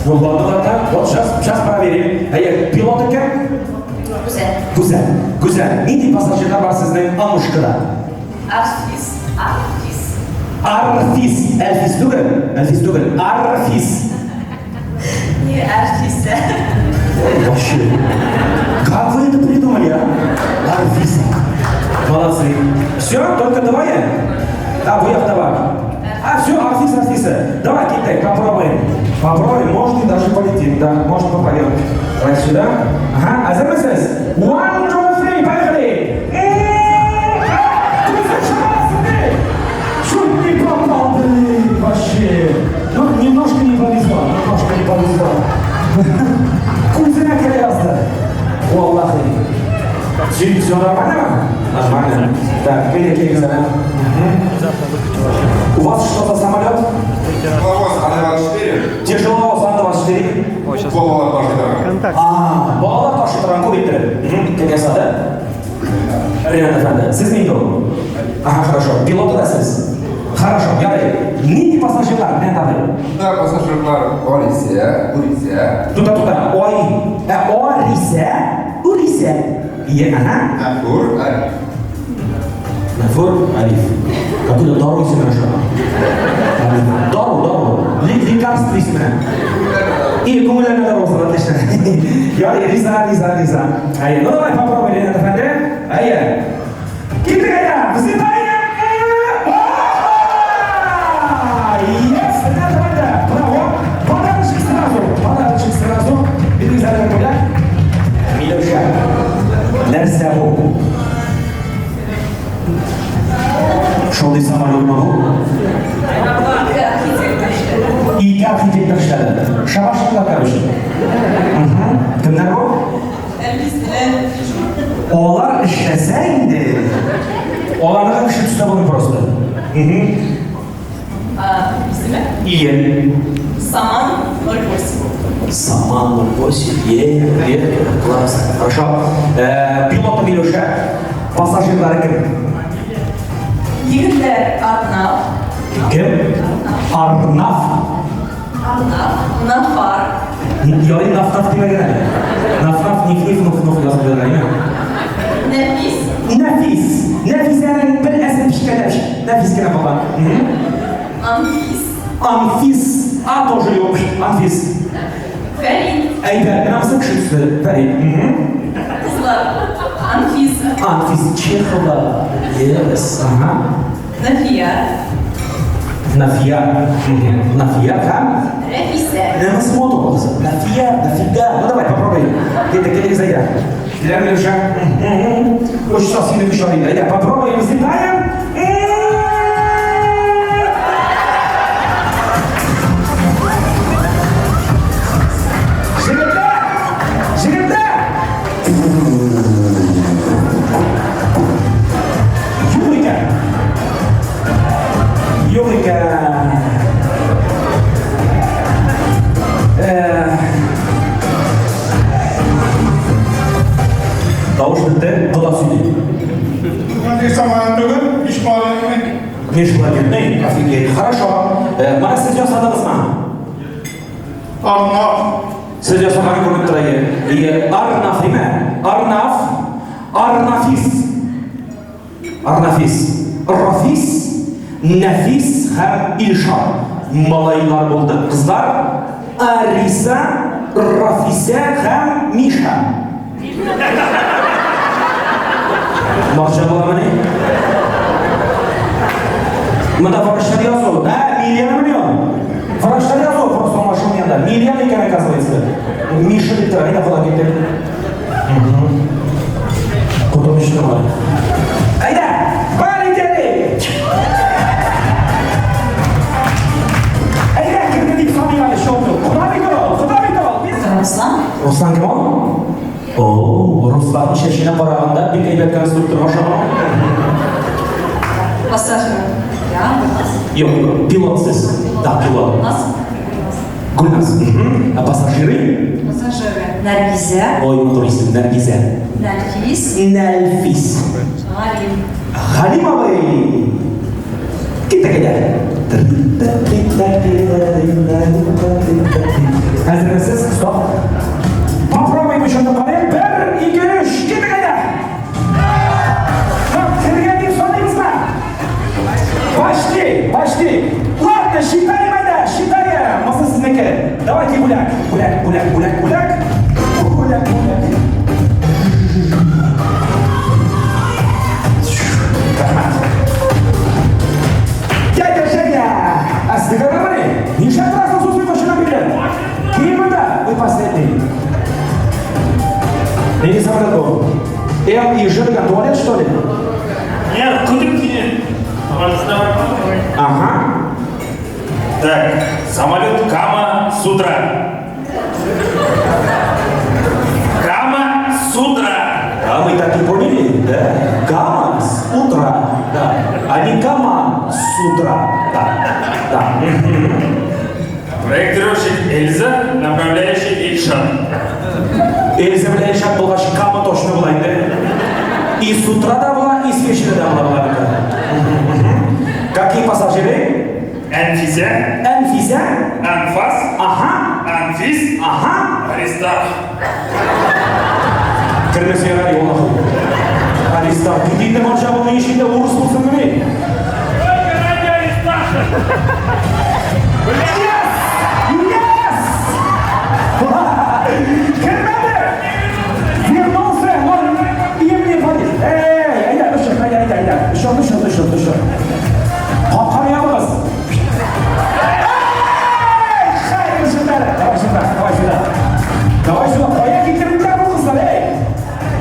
Ну ладно, ладно. Вот сейчас, сейчас проверим. Әйе, пилоты кем? Гүзәл. Гүзәл. Гүзәл. Нинди пассажирлар бар сезнең Анушкада? Арфис. Арфис. Арфис. Әлфис түгел. Әлфис түгел. Арфис. Не Арфиса. Вообще. Как вы это придумали, а? Арфиса. Молодцы. Все, только двое? А, вы давай. А, все, Арфис, Арфиса. Давай, Китай, попробуем. Попробуем, может и даже полетим. Да, может попадем. Давай сюда. Ага, а сез? One, two, three, поехали! А, чуть не попал, блин, вообще. Ну, немножко не повезло, немножко не повезло. Күзенә керә язды. Валлахи. Все, все нормально? Нормально. Так, килә, килә, У вас что за самолет? Тяжеловоз Ан-24. Тяжеловоз Ан-24. Балалар ташый торган. А, балалар ташый торган күп иттереп. Кем ясады? Ринат әфәнде. Сез инде ул? Ага, хорошо. Пилоты да сез? Хорошо, ярый. Нинди пассажирлар, Ринат абый? Да, пассажирлар Алисә, Урисә. Тута, тута. Ой, ә, Орисә, Урисә. Ие, ага. Нафур, Ариф. Нафур, Ариф. Какой-то дару исеме шул. Дару, дару. Лекарство исеме. И күңелләренә дару булсын, отлично. Ярый, риза, риза, риза. Әйе, ну давай попробуем, Ринат әфәнде. Әйе. Киттек әйдә, взлетаем! Yes, Ринат әфәнде, браво. Подарочек сразу, подарочек сразу. Битегез әле бүләк. Миләүшә. Нәрсә бу? Шундый самолетмы бу? Ике архитектор эшләде. Ике архитектор эшләде. Шабашниклар, короче. Кемнәр бу? Әлбис белән Алар эшләсә инде. Аларның кеше төстә булмый просто. Исеме? Ие. Саман 08. Саман 08. Е, е, класс. Хорошо. Пилоты Миләүшә. Пассажирлары кем? Егетләр Арнав. Кем? Арнав. Арнав. Нафар. Ярый наф-наф димәгән әле. Наф-наф, ниф-ниф, нуф-нуф язып куйган, әйме? Нәфис. Нәфис. Нәфисәнең бер әсе пешкән дә нәфис кенә калган. Анфис. Анфис. А тоже юк. Анфис. Фәрит. Әйбәт, менә монысы кеше төсле. Фәрит. Кызлар. Анфиса. Анфис Чехова. Yes. Ага. Нафия. Нафия. Нафия һәм? Рәфисә. Менә мода булса. Нафия, нафига. Ну давай, попробуй. Где-то килегез әйдә. Килә Миләүшә. Очса сине көч алыйм. Әйдә, попробуем, взлетаем. Җегетләр! Җегетләр! Юк икән. Юк икән. Тавыш бетте, кода сөйли. Хәзер самолет түгел, биш планетный. Межпланетный, офигеть. Хорошо. Моны сез ясадыгызмы? Арнав. Сез ясаган күренеп тора иде. Арнаф, димә. Арнаф, Арнафис. Арнафис. Рафис, Нәфис һәм Илшат. Малайлар булды. Кызлар Ариса, Рафисә һәм Миша. Марча буламыни? Монда врачлар язу. Ә, миллион миллион. Врачлар язу, просто аңлашылмый анда. Миллион икән, оказывается. Миша дип тора, әйдә куда киттек. Куркыныч түгел. Әйдә, полетели! Әйдә, керде дип саныйм әле, щелкнул. Куда бит ул? Куда бит ул? Руслан. Руслан кем ул? О, Руслан чәченә караганда бик әйбәт конструктор ошаган. Пассажир. Я, Гульназ. Юк, пилот сез. Да, пилот. Гульназ. Гульназ. А пассажиры? Пассажиры. Наргизә. Ой, матур исем, Наргизә. Нәфис. Нәлфис. Галим. Галим абый! Киттек әйдә. Әзермесез? Стоп. Попробуем еще карыйк. Бер, ике, өч. Киттек әйдә. Так, кергән дип саныйбызмы? Почти, почти. Ладно, считаем әйдә, считаем. Монысы сезнеке. Давайте бүләк. Бүләк, бүләк, бүләк, бүләк. Бүләк, бүләк. Рәхмәт. Дядя Женя! А сезнеке бармыни? Нишләп торасың сусый башына бирле? Кем монда? Вы последний. Нинди самолет бу? М и Ж дигән туалет, что ли? Нет, көтеп килә. Ага. Так, самолет Кама с утра. Кама с утра. А мы так и поняли, да? Кама с утра, да. А не Кама с утра, да. Да. Проектировщик Эльза, направляющий Ильшат. Эльза белән Илшат булгач, Кама точно була инде. И с утра да була, и с вечера да була була. Какие пассажиры? Әнфисә. Әнфисә. Анфас. Ага. Анфис. Ага. Аристарх. Кермәсә ярар, Аллаһым. Аристарх. Кит инде морҗа бу ни өчен дә урыс булсын мени? Yes! Yes! Кермәде! Вернулся, но им не полез. Эй, әйдә, төшер, әйдә, әйдә, әйдә. Төшер, төшер, төшер, төшер. Капканы ябыгыз. Эй, хәер сюда. Давай сюда, давай сюда. Давай сюда. Кая китерделәр бу кызлар, эй?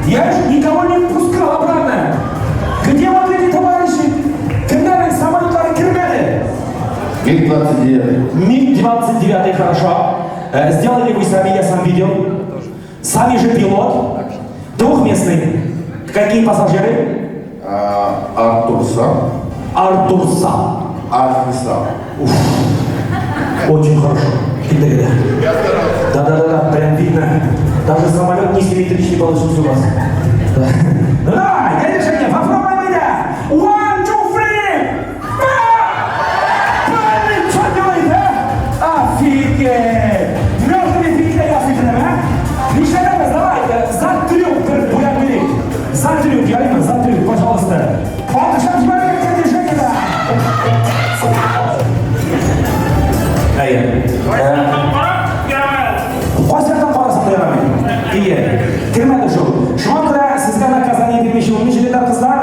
Я же никого не пускал обратно. Где вот эти товарищи? Кемнәрнең самолетлары кермәде? МиГ-29. МиГ-29, хорошо. Сделали вы сами, я сам видел. Сами же пилот. Двухместный. Какие пассажиры? Артур Сам. Артур Сам. Арфиса. Уф. Очень хорошо. Да-да-да, прям видно. Даже самолет не симметричный получился у вас. Да. Ну давай, дядя Женя, попробуем, әйдә. One, two, three. Блин, что делает, а? Офигеть! Мертвый фигня. трюк, ярыймы? За трюк, пожалуйста. Алкышлап җибәрегез, дядя Женя! Әйе. Кайсы яктан карасаң да ярамый. Ие. Кермәде шул. Шуңа күрә сезгә наказание бирмичә булмый, җегетләр, кызлар.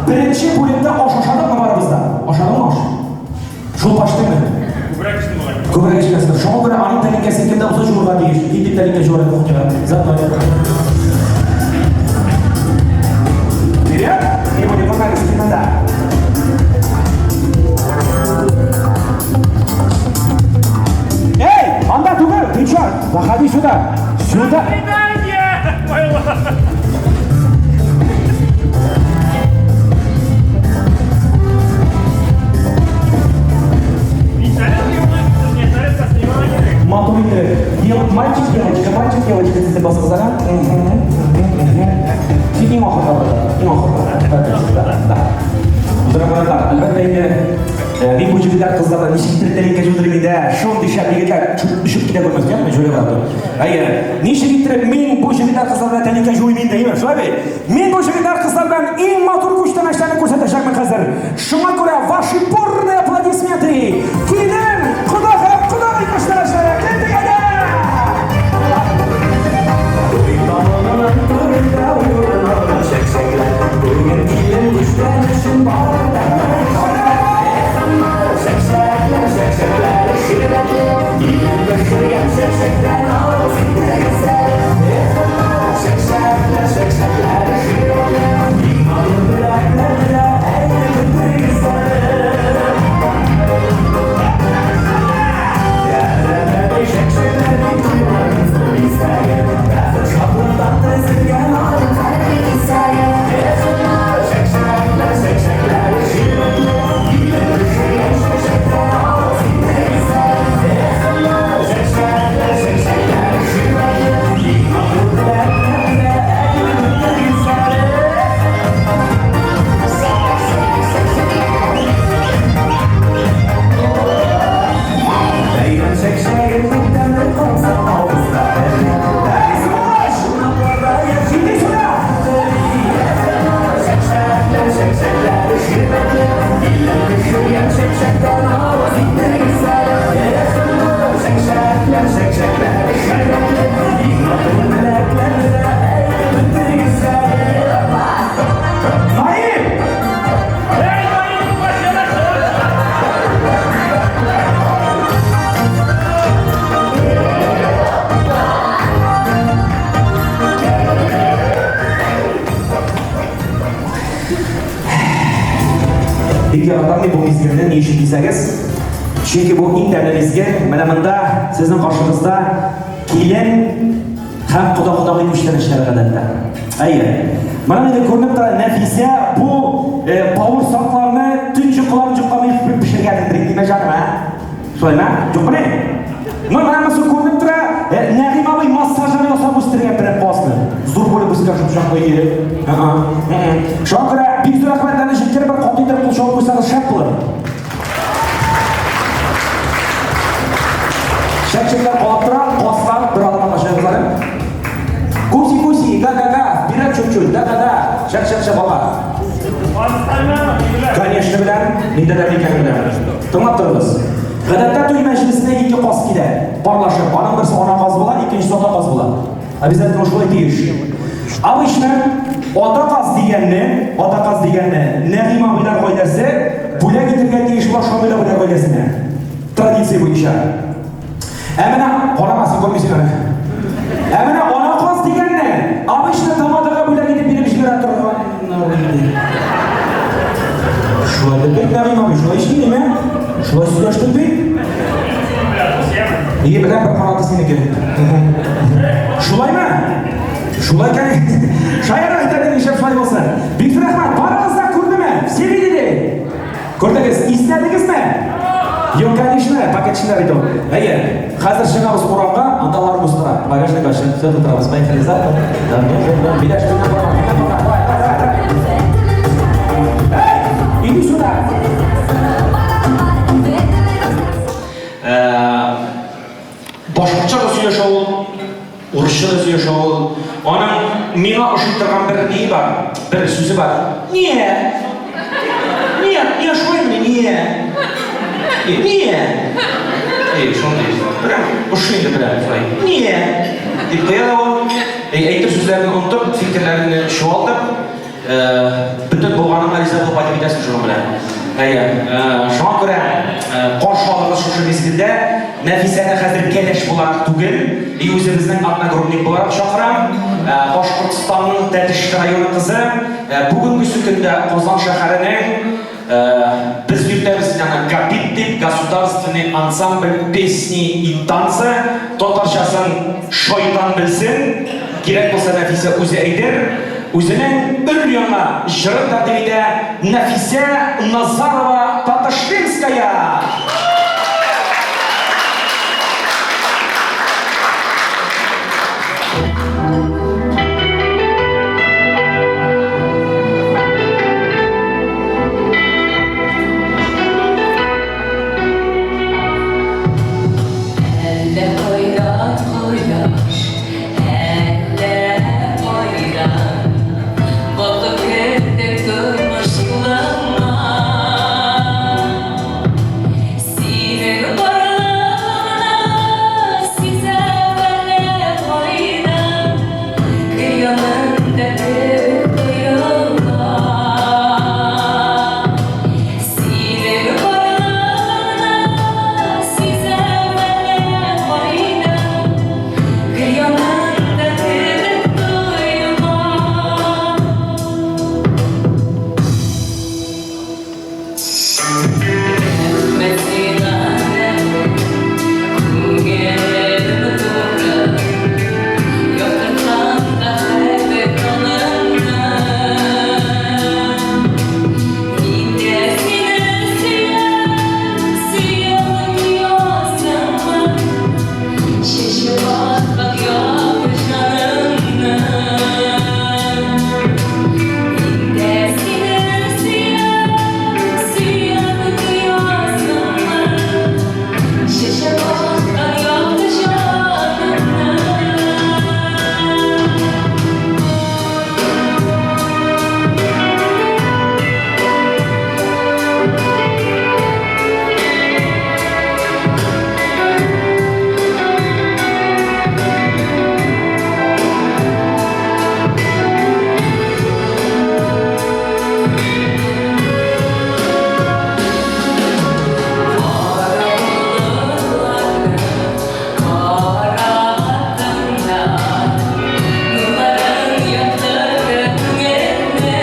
Беренче бүлектә аш ашадыкмы барыбыз да? Ашадыңмы аш? Шул ачтыңмы? Күбрәк эчтем бугай. Күбрәк эчкәнсең. Шуңа күрә аның тәлинкәсен кем дә булса җуырга тиеш. Кит дип тәлинкә җуарга кухняга. Заодно. Вперед! Не будем помогать, не надо. Эй, анда түгел, ты чё? Заходи сюда. Сюда. Матур итеп. Ел, мальчик, девочка, мальчик, девочка, дип басыгыз ага. Син иң ахырда булды. Иң ахырда. Да, да. Дорогой, әлбәттә инде мин бу җегетләр кызлардан ничек итеп тәлинкә җудырыйм инде, шундый шәп егетләр төшеп китә күрмәскә, мен җуя бардым. Әйе, ничек итеп мин бу җегетләр кызлардан тәлинкә җуйм инде, әйе, шулай бит? Мин бу җегетләр кызлар белән иң матур күчтәнәчләрне күрсәтәчәкмен хәзер. Шуңа күрә ваши бурные аплодисменты! Килен, кода һәм кодагый күчтәнәчләре килдек әйдә! Бик яратам мин бу мизгелне, ни өчен дисәгез, чөнки бу иң тәмле мизгел. Менә монда сезнең каршыгызда килен һәм кода-кодагый күчтәнәчләр гадәттә. Әйе. Менә инде күренеп тора, Нәфисә бу бавырсакларны төн йокыларын йокламый пешергәндер инде, җаным, ә? Шулаймы? Юкмыни? Ну, менә монысы күренеп тора, Нәгыйм абый массажын ясап үстергән берәр казны. Зур булып үскән шул ие. Шуңа күрә бик зур рәхмәтләрне җиткереп бер каты итеп кул чабып куйсагыз шәп булыр. Чәк-чәкләр калып тора, казлар бер адымга кача әле. Куси, куси, га-га-га, вперед чуть-чуть, да-да-да, чәк-чәк-чәк алга. Конечно беләм, мин дә икәнен беләм. Тыңлап торыгыз. Гадәттә туй мәҗлесенә ике каз килә, парлашып. Аның берсе ана каз була, икенчесе ата каз була. Обязательно шулай тиеш. Обычно ата каз дигәнне, ата каз дигәнне Нәгыйм абыйлар гаиләсе бүләк итергә тиеш була Шамил абыйлар гаиләсенә. Традиция буенча. Ә менә карама, син күрмисең аны. Ә менә ана каз дигәнне обычно тамадага бүләк итеп биреп җибәрә торган. Шулай дип бит, Нәгыйм абый, шулай эшли, Шулай сөйләштек бит. Ие, беләм, бер канаты синеке. Шулаймы? Шулай икән. Шаяра әйтә нишләп шулай булсын. Бик зур рәхмәт. Барыгыз да күрдеме? Все видели? Күрдегез, иснәдегезме? Юк, конечно, пакет эчендә бит ул. Әйе, хәзер чыгабыз урамга, анда ларбуз тора. Багажник ачып, все тутырабыз. Поехали за. Да, Биләш, давай, давай, давай. Эй, иди сюда. Башкортча да сөйләшә ул, урысча да сөйләшә ул. Аның миңа ошый торган бер ни бар. Бер сүзе бар. Не! Не, не шулаймыни, не? Не! Эй, шундый. Прям ошый инде прям шулай. Не! Дип куя да ул. Әйтер сүзләрен онытып, фикерләрен чуалтып, бөтен булганыңа риза булып кайтып китәсең шуның белән. Әйе, шуңа күрә каршы алыгыз шушы мизгелдә. Нәфисәне хәзер кәләш буларак түгел, и үзебезнең одногруппник буларак чакырам. Башкортстанның Тәтеш районы кызы, бүгенгесе көндә Казан шәһәренең без йөртәбез инде аны ГАПИТ дип, Государственный ансамбль песни и танца, татарчасын шайтан белсен, кирәк булса Нәфисә үзе әйтер. Үзенең өр-яңа җырын тәкъдим итә Нәфисә Назарова Татышлинская! Әллә кайдан кояш, әллә кайдан балкып керде тормыш юлыма. Синең барлыгыңны сизәм әллә кайдан, гөл янында кебек тоела. Синең барлыгыңны сизәм әллә кайдан, гөл янында кебек тоела. Рәхмәт сиңа, рәхмәт, күңелем туры, яктыртканда һәрбер таңыңны. Мин дә сине сөям, сөям тоясыңмы? Чәчәк аткан якты җаныңны. Мин дә сине сөям, сөям тоясыңмы? Чәчәк аткан якты җаныңны. Кара болытларны караттыңнар, нурларың яктырды күңелне.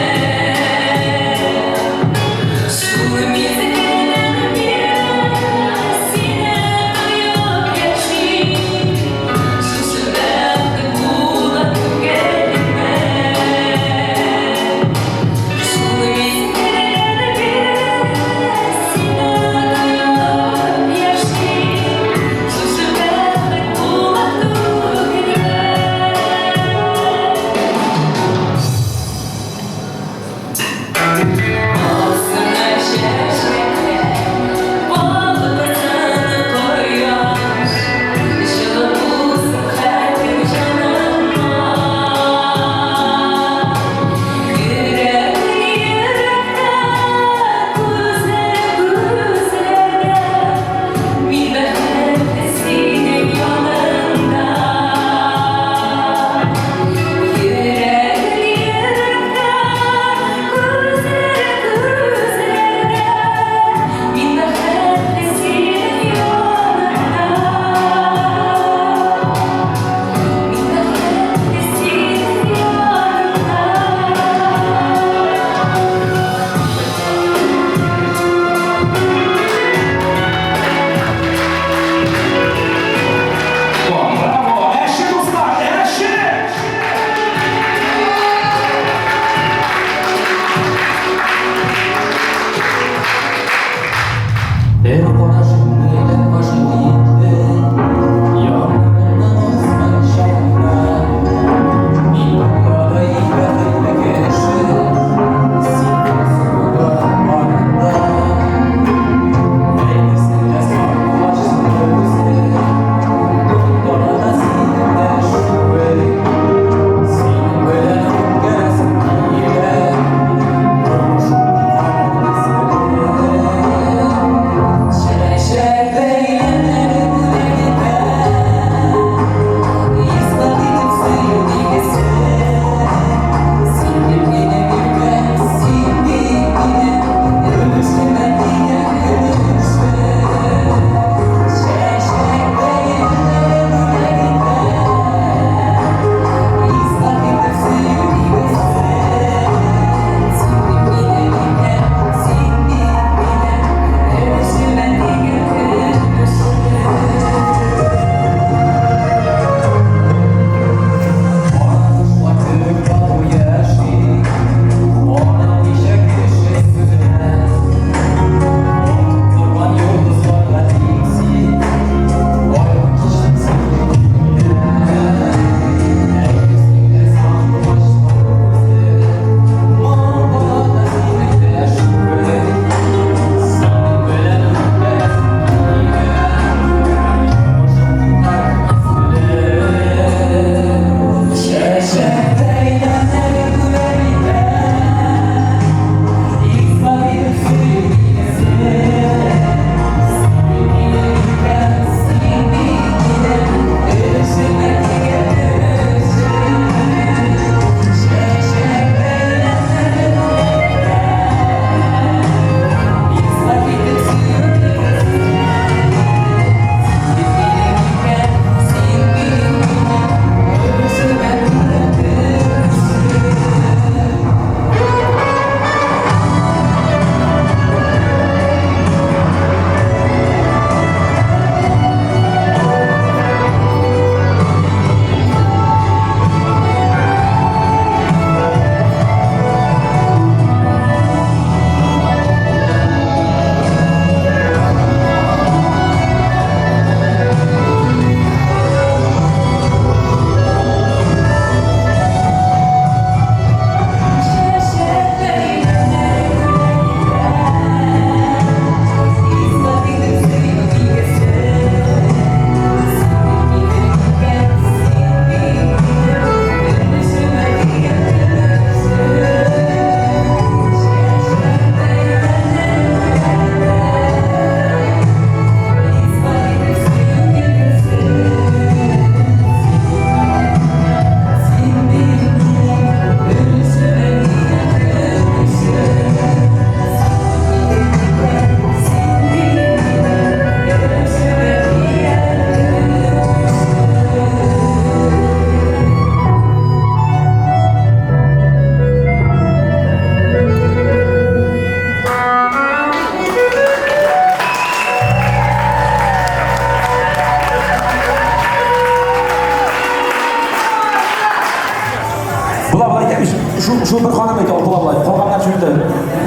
Шул мизгелдән бирле сине тоеп яшим, шушы бәхет була түгелме? Шул мизгелдән бирле сине тоеп яшим, шушы бәхет була түгелме? Алсына чәчәкләр, балкысын кояш, җылы булсын һәркем җаныңа. Йөрәк йөрәктә, күзләр күзләрдә, мин бәхетле синең яныңда. Йөрәк йөрәктә, күзләр күзләрдә,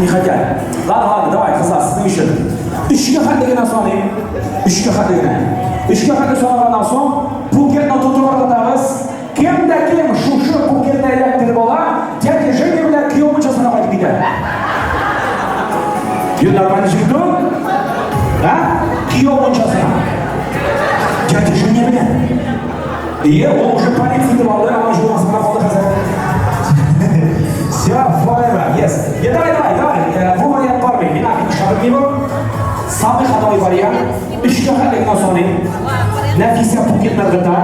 Не хотят. Ладно, ладно, давай, кызлар, сезнең өчен. Өчкә хәтле генә саныйм. Өчкә хәтле генә. Өчкә хәтле санаганнан соң, букетны тотып ыргытабыз. Кем дә кем шушы букетны эләктереп ала, дядя Женя белән кияү мунчасына кайтып китә. Йо, нормально җегет ул? А? Кияү мунчасына. Дядя Женя белән. Ие, ул уже палец итеп алды, аңа жуасы гына калды хәзер. Все, forever, yes. Я, давай, давай, давай. Бу вариант бармый. Миңа бик ошады бу. Самый ходовой вариант. Өчкә хәтле генә саныйм. Нәфисә букетны ыргыта.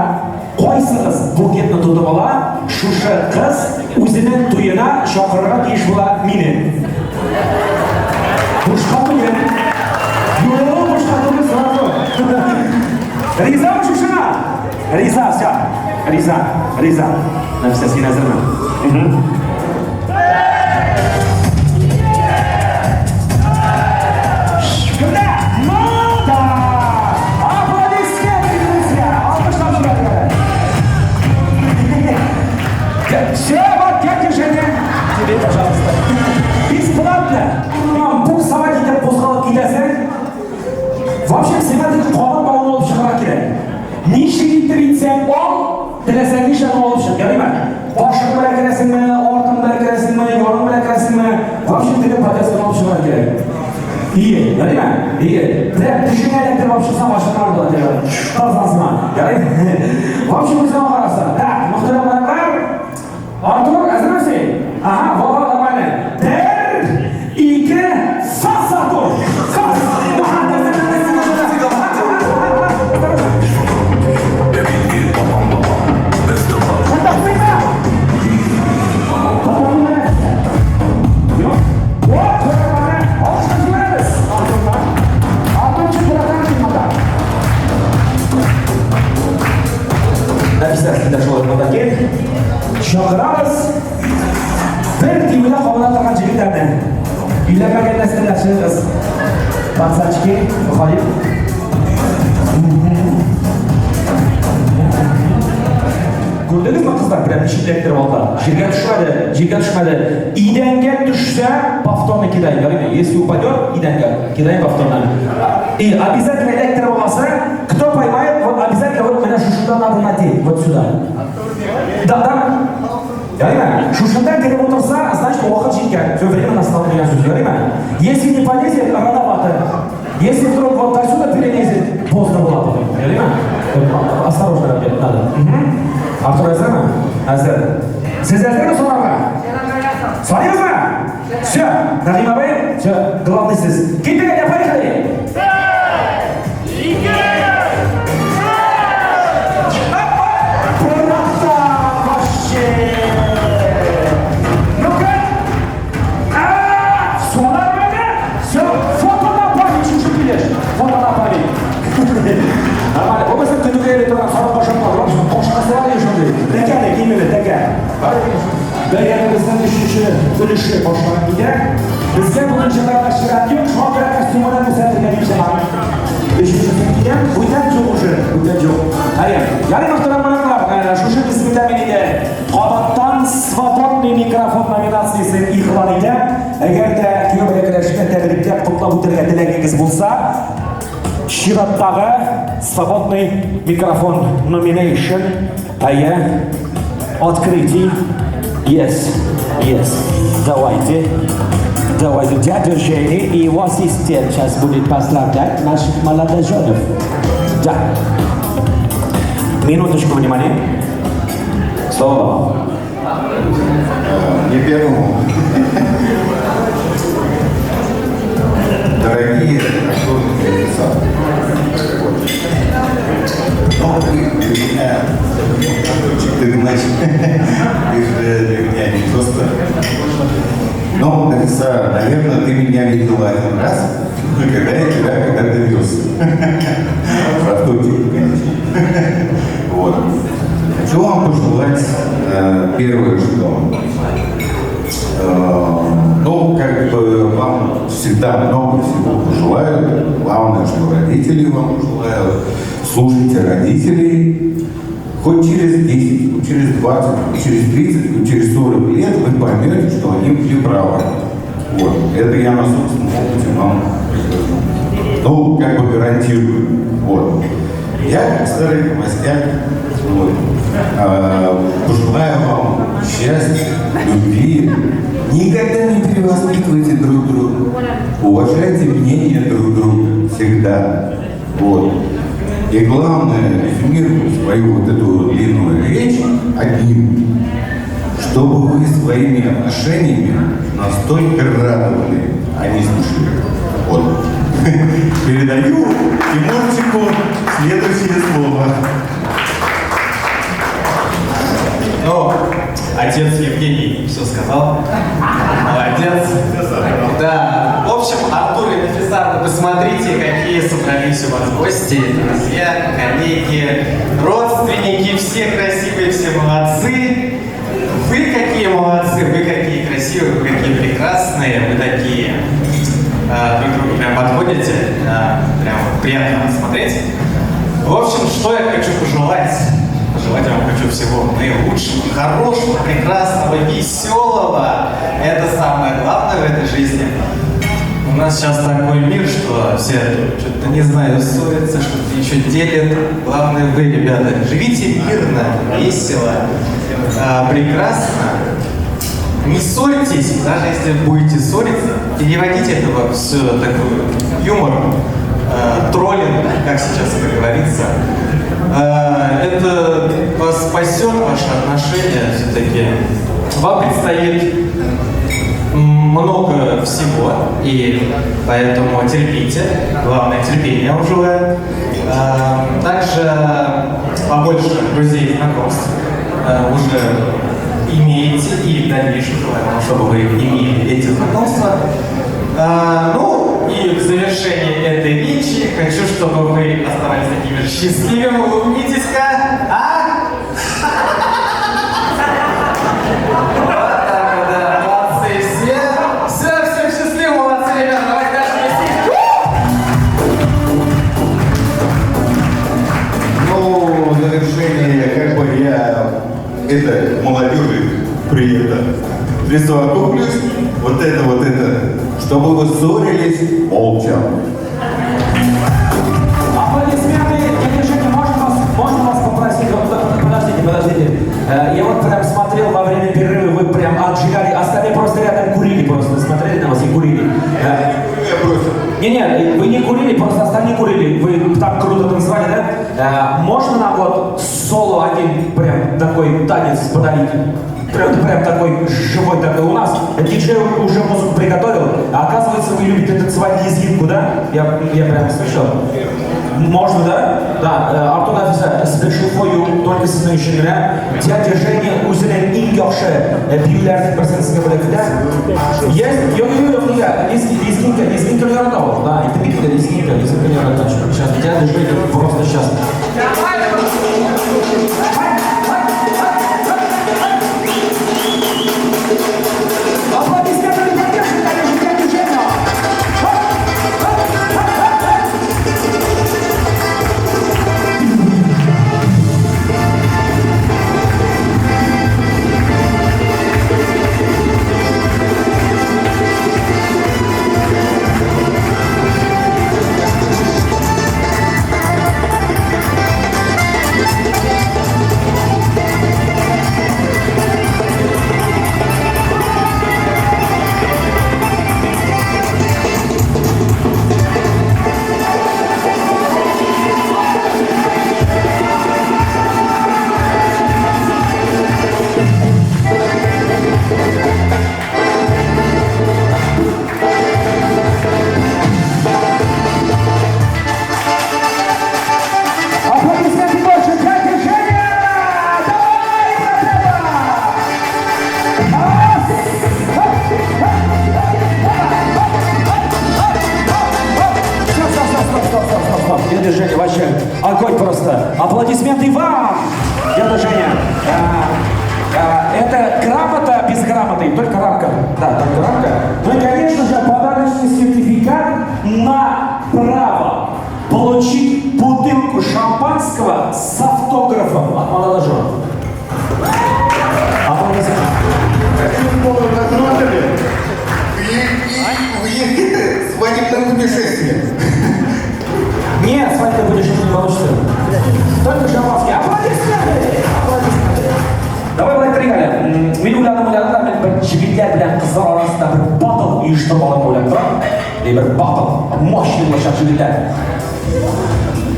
Кайсыгыз букетны тотып ала, шушы кыз үзенең туена чакырырга тиеш була мине. Бушка түгел. Юк, бушка түгел сразу. Ризамы шушыңа? Риза, все. Риза, риза. Нәфисә, син әзерме? Кемдә? Монда! Аплодисменты, друзья! Алкышлап җибәрегез. Все, вот дядя Женя, тебе, пожалуйста. Бесплатно. Буксовать итеп кузгалып китәсең. В общем, сиңа теге кабат бауны алып чыгарга кирәк. Ничек итеп итсәң ал, теләсәң нишләп алып чык, ярыймы? Башың белән керәсеңме, артың белән керәсеңме, ярың белән керәсеңме? В общем, теге повязканы алып чыгарга кирәк. Ие, ярыймы? Ие. Прям тешеңә эләктереп алып чыксаң, ачыклар була теге. Тарзан сыман. Ярыймы? В общем, үзең карарсың. Так, мөхтәрәм кунаклар, Артур, әзерме син? Ага, во, нормально. Бер, ике, сас, Артур! Сас! Ага, да, да, да, да, да, да, да. Катакмыймы? Катакмыймы? Юк. Вот, нормально. Алкышлап җибәрәбез Артурга. Артурчик, братан, син монда. Нәфисә, син дә шулай монда кил. Чакырабыз. Бер тиюдә кабына торган җегетләрне. Өйләнмәгән нәрсәләр чыгыгыз. Пацанчики, выходим. Күрдегезме, кызлар, прям ничек эләктереп алды. Җиргә төшмәде, җиргә төшмәде. Идәнгә төшсә, повторно кидаем. Ярыймы? Если упадет, идәнгә, кидаем повторно. И обязательно эләктереп аласы, кто поймает, вот обязательно вот менә шушында надо надеть, вот сюда. Да, да. Ярыймы? Шушында кереп утырса, значит, вакыт җиткән. Все, время настало дигән сүз. Ярыймы? Если не полезет, рановато. Если вдруг вот отсюда перелезет, поздно было потом. Ярыймы? Осторожно опять надо. Мгм. Артур әзерме? Әзер. Сез әзерме санарга? Саныйбызмы? Все, Нәгыйм абый, все, главный сез. Киттек, әйдә, поехали! Братан, вообще! Ну-ка! А, все нормально? Все, фото на память шушы килеш. Фото на память. Нормально. Булмаса көтүгә йөри торган сарык ашап кашкасы бар шундый. Тәкә дә кимеде, тәкә. Бәйрәмебезнең өченче өлеше башланып китә. Безгә бүген чыгарга чират юк, шуңа күрә костюмны күрсәтергә дип чыгам. Өченчесен киям, бүтән юк уже, бүтән юк. Әйе, ярый, мөхтәрәм кунаклар, шушы нисбәттә мин инде кабаттан свободный микрофон номинациясен игълан итәм. Әгәр дә кияү белән кәләшне тәбрикләп, котлап үтәргә теләгегез булса, чираттагы свободный микрофон nomination, әйе, открытий. Yes, yes, давайте. Давайте, дядя Женя и его ассистент сейчас будет поздравлять наших молодоженов. Да. Минуточку внимания. Слово вам. Не первому. Дорогие Артур и Александр, ну, ты для меня, Артурчик, ты иначе, ты же для меня не просто. Ну, Нафиса, наверное, ты меня видела один раз, когда я тебя когда-то вез. В Артурчике, конечно. Вот. Хочу вам пожелать первое, что ну, как бы вам всегда много всего пожелают. Главное, что родители вам пожелают. Слушайте родителей. Хоть через 10, хоть через 20, хоть через 30, хоть через 40 лет вы поймете, что они были правы. Вот. Это я на собственном опыте вам, ну, как бы гарантирую. Вот. Я, как старый холостяк, вот, пожелаю вам счастья, любви. Никогда не перевоспитывайте друг друга. Уважайте мнение друг друга всегда. Вот. И главное, резюмирую свою вот эту длинную речь одним. Чтобы вы своими отношениями настолько радовали, а не слушали. Вот. Передаю Тимурчику следующее слово. Ну, отец Евгений все сказал. Молодец. Да. В общем, Артур и Нафиса, вы посмотрите, какие собрались у вас гости, друзья, коллеги, родственники, все красивые, все молодцы. Вы какие молодцы, вы какие красивые, вы какие прекрасные, вы такие друг другу прям подходите, прям приятно смотреть. В общем, что я хочу пожелать? Пожелать вам хочу всего наилучшего, хорошего, прекрасного, веселого. Это самое главное в этой жизни. У нас сейчас такой мир, что все что-то, не знаю, ссорятся, что-то еще делят. Главное, вы, ребята, живите мирно, весело, прекрасно. Не ссорьтесь, даже если будете ссориться, переводите этого все такой юмор, троллинг, как сейчас это говорится. Это вас спасет, ваши отношения все-таки. Вам предстоит много всего, и поэтому терпите. Главное, терпение я вам желаю. Также побольше друзей и знакомств уже имеете, и в дальнейшем желаю вам, чтобы вы имели эти знакомства. Ну, и в завершении этой речи хочу, чтобы вы оставались такими же счастливыми. Улыбнитесь-ка, а? Вот так вот, да, молодцы все. Все, всем счастливы, молодцы, ребята, давайте дальше вести. Ну, в завершение, как бы я это молодежи при этом присовокуплюсь, вот это, чтобы вы ссорились молча. Аплодисменты, дядя Женя, можно вас попросить? Вот, подождите. Я вот прям смотрел во время перерыва, вы прям отжигали, остальные просто рядом курили, просто смотрели на вас и курили. Не-не, вы не курили, просто остальные курили. Вы так круто танцевали, да? Можно нам вот соло один прям такой танец подарить? Прям такой живой такой. У нас диджей уже музыку приготовил, а оказывается, вы любите танцевать лезгинку, да? Я прям слышал. Можно, да? Да. Артур Нафиса, special for you, только сезнең өчен генә. Дядя Женя үзенең иң яхшы биюләрнең берсен сезгә бүләк итә. Есть? Юк, нигә? Лезгинка, лезгинка ярата ул. Да, это бит лезгинка, лезгинка ярата. Сейчас дядя Женя просто сейчас. Аплодисменты поддержки, конечно, дядю Женю! Аплодисменты больше, дядя Женя! Давай, братва! Все, стоп. Дядя Женя, вообще огонь просто. Аплодисменты вам! Дядя Женя, это грамота без грамоты, только рамка. Да, только рамка. Ну и, конечно же, подарочный сертификат на право получить бутылку шампанского с автографом от молодожена. Аплодисменты. И Свадебное путешествие. Нет, свадебное путешествие не получится. Только шампанское. Аплодисменты! Аплодисменты! Давай болай итик әле. Мин уйладым, уйладым да, мин бер егетләр белән кызлар арасында бер батл оештырып алырга уйлап торам. И бер батл. Мощный булачак егетләр.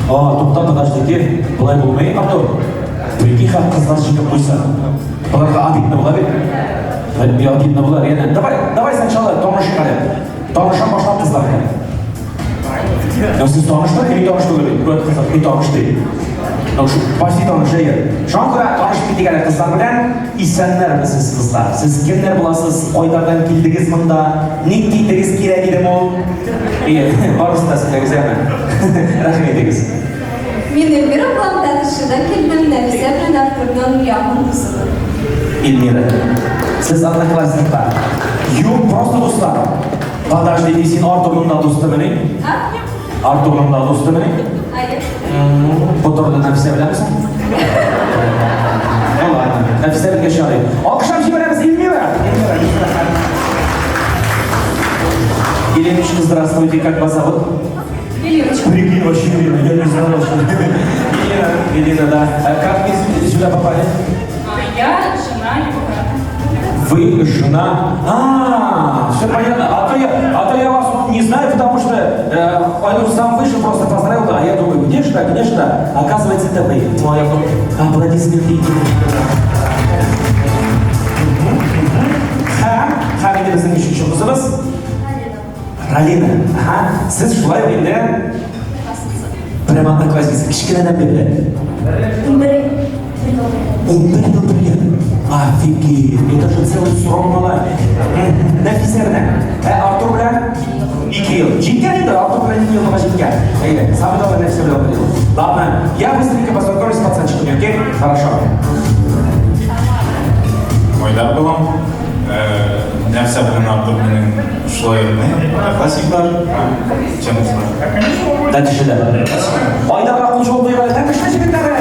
А, тукта, подождите. Болай булмый, Артур. Прикинь, хәл кызлар җиңеп куйса. Боларга обидно була бит. Обидно була, реально. Давай, давай сначала танышыйк әле. Таныша башлап кызлар белән. Ну, сез таныштыр, мин таныш түгел. Күп кызлар, мин таныш ди. Ну, шу почти таныш әйе. Шуңа күрә танышып китик әле кызлар белән. Исәннәрмесез, кызлар? Сез кемнәр буласыз? Кайлардан килдегез монда? Ник килдегез кирәк идеме ул? Әйе, барысын да сөйләгез әме. Рәхим итегез. Мин Эльмира булам, Тәтешедән килдем, Нәфисә белән Артурның якын дусымын. Эльмира. Сез одноклассниклар. Юк, просто дуслар. Подождите, син Артурның да дустымыни? А? Артурның да дустымыни? Әйе. Бу турыда Нәфисә беләмсең? Ну ладно, Нәфисә белгәч ярый. Алкышлап җибәрәбез Эльмира. Эльмира, Эльмира. Еленочка, здравствуйте, как вас зовут? Еленочка. Прикинь, вообще Елена, я не знала, что... Елена, Елена, да. А как вы сюда попали? Я жена его брата. Вы жена? А, все понятно. А то я вас не знаю, потому что он сам вышел, просто поздравил, а я думаю, где же так, где же так? Оказывается, это вы. Ну, я думаю, аплодисменты. Һәм, һәм инде безнең өченче кызыбыз. Ралина. Ага, сез шулай ук инде прям одноклассница, кечкенәдән бирле. 11 ел бергә. Офигеть, это же целый срок малай. Нәфисә белән. Ә Артур белән 2 ел. Җиткән инде, Артур белән 2 елга җиткән. Әйе, самый главное Нәфисә белән 1 ел. Ладно, я быстренько познакомлюсь с пацанчиками, окей? Хорошо. Айдар булам. Нәфисә белән Артур минем шулай одноклассниклар, чем дуслар. Нәтиҗәдә. Айдарга кул чабып куйган. Тәтешле егетләре.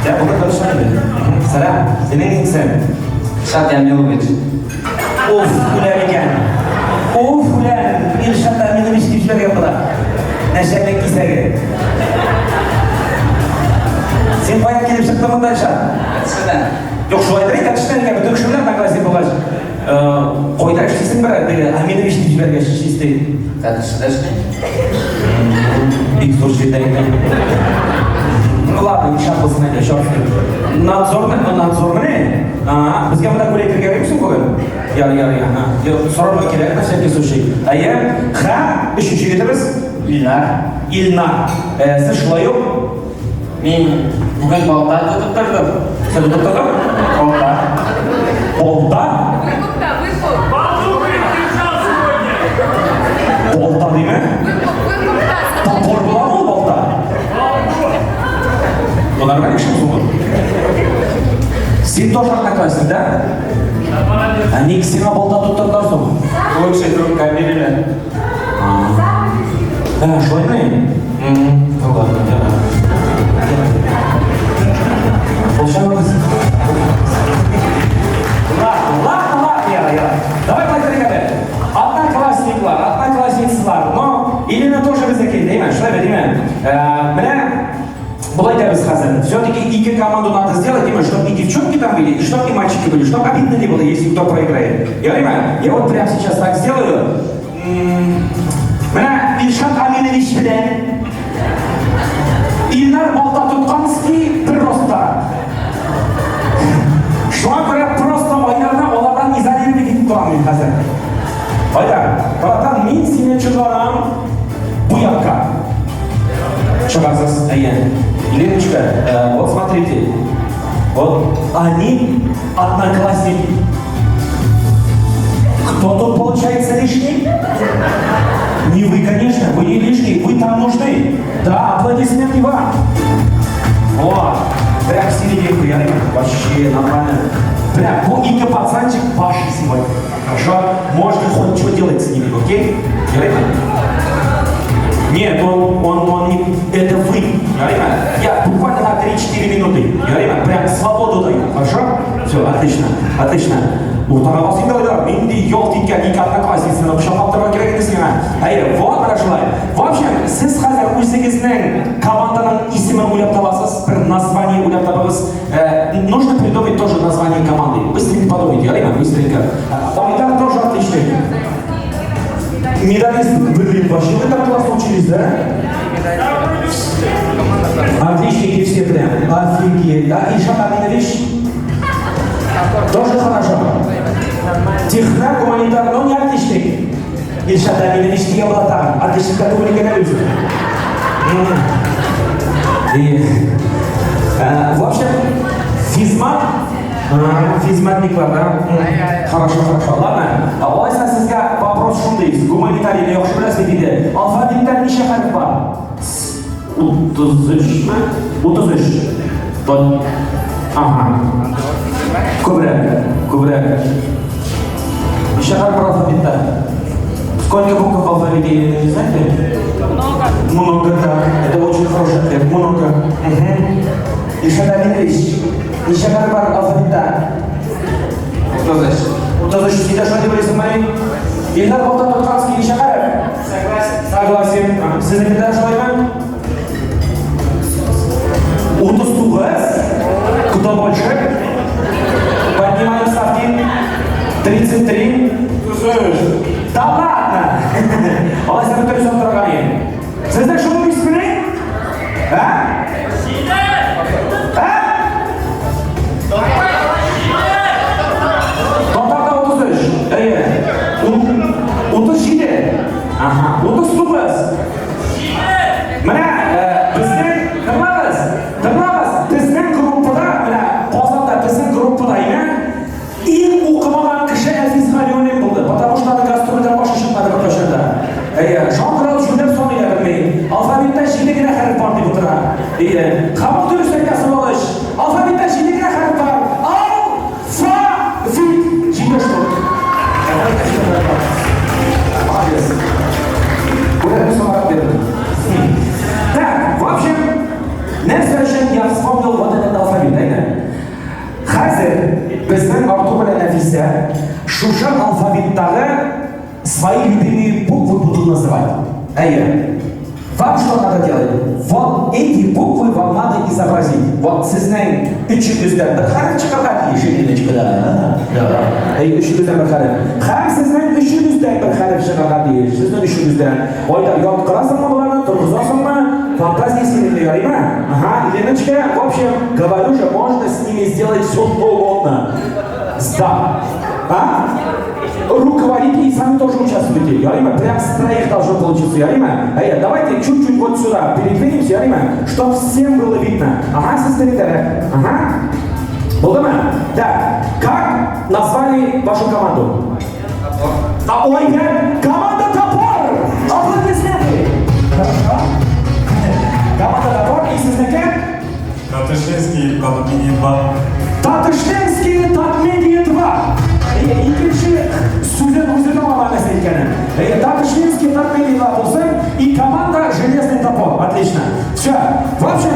Я бүген дөрес инде. Сәлам, синең исең? Илшат Ямилович. Уф, үлән икән. Уф, үлән. Илшат Аминович дип җибәргән була. Нәшәнең кисәге. Син кая килеп чыктың монда, Илшат? Тәтештән. Юк, шулай дер, Тәтештән икән, бөтен кеше белән одноклассник булгач. Кайда эшлисең бер, теге Аминович дип җибәргәч, чистый. Тәтештә эшлим. Бик зур җирдә икән. Ну ладно, Илшат булсын инде, черт. Надзор, надзор менә. А, безгә монда күрә кирәкме соң бүген? Ярый, ярый, ага. Сорарга кирәк на всякий случай. Әйе, һәм өченче егетебез Илнар. Илнар. Сез шулай ук Мин бүген балта тотып тордым. Син тотып тордың? Балта. Балта? Выкуп-то, выкуп. Балта димме? Выкуп-то. Топор буламы ул балта? Бу нормаль кешеме соң ул? Син тоже одноклассник, да? А ник сиңа балта тоттырдылар соң? Лучший друг Камиля. А, шулаймы? Ну ладно, да. Получалось? Ладно, ладно, ладно, яра, яра. Давай болай әле. Одноклассниклар, одноклассницалар. Но Елена тоже безнеке, димме? Шулай димме? Менә болай итәбез хәзер. Все-таки ике команду надо сделать, димме, чтобы и девчонки там были, и чтобы и мальчики были, чтобы обидно не было, если кто проиграет. Ярыймы? Я вот прямо сейчас так сделаю. Менә Илшат Аминович белән Илнар балта тотканский бер ростта. Шуңа күрә просто Айдарны алардан изолировать итеп торам мин хәзер. Айдар, братан, мин сине чыгарам бу якка. Чыгасыз, әйе. Леночка, вот смотрите. Вот они одноклассники. Кто тут получается лишний? Не вы, конечно, вы не лишний, вы там нужны. Да, аплодисменты вам. Вот, прям в серединку, я вообще нормально. Прям, бу ике пацанчик ваши сегодня. Хорошо? Можно хоть что делать с ними, окей? Ярыймы? Нет, он не... Это вы. Ярыймы? Я буквально на 3-4 минуты. Ярыймы? Прям свободу даю. Хорошо? Все, отлично, отлично. Уртага бас инде, Айдар, нинди ялт иткән ике одноклассницаны кочаклап торырга кирәк иде сиңа. Әйе, вот менә шулай. В общем, сез хәзер үзегезнең команданың исемен уйлап табасыз, бер название уйлап табыгыз. Нужно придумать тоже название команды. Быстренько подумайте, ярыймы? Быстренько. Айдар тоже отличный. Медалист, блин, вообще вы так классно учились, да? Отличники все прям. Офигеть. Да, Ильшат Аминович? Тоже хорошо. Технарь, гуманитар, но не отличник. Ильшат Аминович дигән була тагын. Отличник түгел икән әле үзе. И, в общем, физмат, физматниклар, да? Хорошо, хорошо. Ладно, алайса сезгә вопрос шундый. Гуманитарийны яхшы беләсез бит инде. Алфавитта ничә хәреф бар? 33 ме? 33. Тот. Ага. Күбрәк, күбрәк. Ничә хәреф бар алфавитта? Сколько букв в алфавите, не знаете? Много. Много, да. Это очень хороший ответ. Много. Угу. Ильшат Аминович, ничә хәреф бар алфавитта? 33. 33. Син дә шулай дип уйлыйсыңмы? Илнар Балтан Тотканский ничә хәреф? Согласен. Согласен. Сезнеке дә шулаймы? 39? Кто больше? Поднимаем ставки. 33. Да ладно! Алайса бөтен торган идем. Сезнең шуның исеме? А? А? Татарда 33. Әйе. 37. Ага. 39. Менә безнең, тыңлагыз, тыңлагыз, безнең группада, менә Казанда безнең группада инә иң укымаган кеше Әлфис Галиуллин булды, потому что аны гастрольдән башы чыкмады беркайчан да. Әйе, Жан җүнләп саный да белми. Алфавитта җиде генә хәреф бар дип утыра. Әйе. Һәм дөрес әйтә, сволочь. Алфавитта җиде генә хәреф бар. Ал, фа, вит. Җиде штук. Алфавитта җиде хәреф бар. Молодец. Бүләкне соңрак бирдем. Так, в общем, нәрсә өчен я вспомнил вот этот алфавит, әйдә. Хәзер безнең Артур белән Нәфисә шушы алфавиттагы свои любимые буквы будут называть. Әйе. Вам что надо делать? Вот эти буквы вам надо изобразить. Вот сезнең өчегездән бер хәреф чыгарга тиеш, Еленочка, да. Да. Әйе, өчегездән бер хәреф. Һәм сезнең өчегездән бер хәреф чыгарга тиеш. Сезнең өчегездән. Айдар, яткырасыңмы боларны, торгызасыңмы? Фантазия синең, ярыймы? Ага, Еленочка, в общем, говорю же, можно с ними сделать все, что угодно. Да. А? Руководители сами тоже участвуйте. Ярыймы? Прям с троих должно получиться. Ярыймы? Әйе, давайте чуть-чуть вот сюда передвинемся, ярыймы? Чтобы всем было видно. Ага, сестры. Ага. Булдымы? Да. Как назвали вашу команду? А, ой, я... Команда «Топор»! Аплодисменты! Хорошо. Команда «Топор» и сезнеке? Татышлинский Татмедиа 2. Татышлинский Татмедиа 2. Икенче сүзен үзе тапмаган нәрсә икәнен. Татышлинский Татмедиа 2 булсын и команда «Железный топор». Отлично. Все. В общем,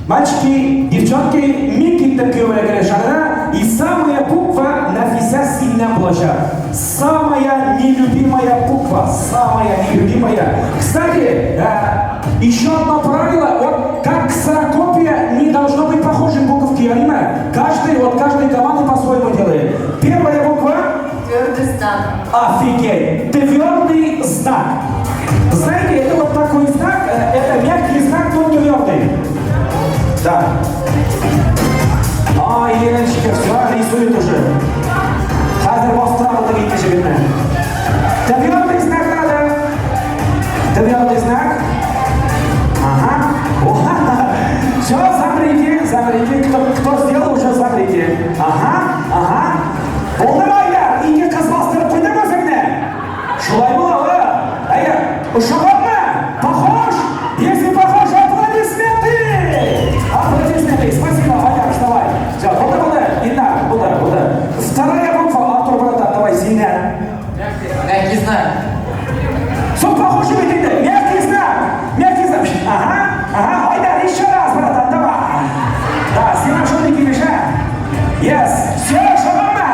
мальчики, девчонки, мин киттем кияү белән шагына, и самая буква, Нәфисә, синнән булачак. Самая нелюбимая буква, самая нелюбимая. Кстати, еще одно правило, вот как ксерокопия, не должно быть похожей буковки, ярыймы? Каждый, вот каждой команды по-своему делает. Первая буква. Твердый знак. Офигеть! Твердый знак. Знаете, это вот такой знак, это мягкий знак, но твердый. Да. А, Еленочка, все, рисует уже. Хәзер бастыра булды икенче битне. Твердый знак надо. Твердый знак. Ага. Все, замрите, замрите. Кто сделал, уже замрите. Ага. Булдымы, Айдар? Ике кыз бастырып куйдымы үзеңне? Шулай була, әйе. Ошаганмы? Похож? Если похож, аплодисменты! Аплодисменты. Спасибо, Айдар, вставай. Все, булды, булды. Инна, булды, булды. Вторая буква, Артур, братан, давай, Зина. Мягкий знак. Соң похож бит инде. Мягкий знак. Мягкий знак. Ага. Айдар, еще раз, братан, давай. Да, сиңа шундый килешә. Yes. Все, ошаганмы?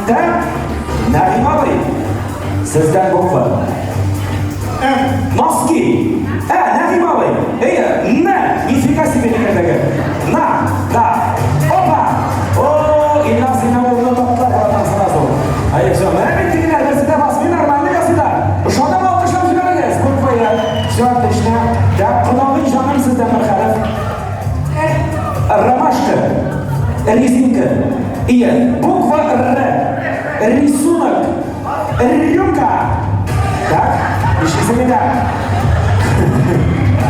Так, Нәгыйм абый, сездән буква. Носки. Ә, Нәгыйм абый. Әйе, Н. Нифига себе дигәндәге. На, да. Опа! О, Илнар Зиннәулловны таптылар братан сразу. Әйе, все. Менә бит тегеләр берсе дә басмый, нормально ясыйлар. Ошадымы, алкышлап җибәрегез. Буква Я. Все отлично. Так, кодагый җаным сездән бер хәреф. Ромашка. Резинка. Ие, буква Р. Рисунок. Рюмка. Так, ишетсең инде.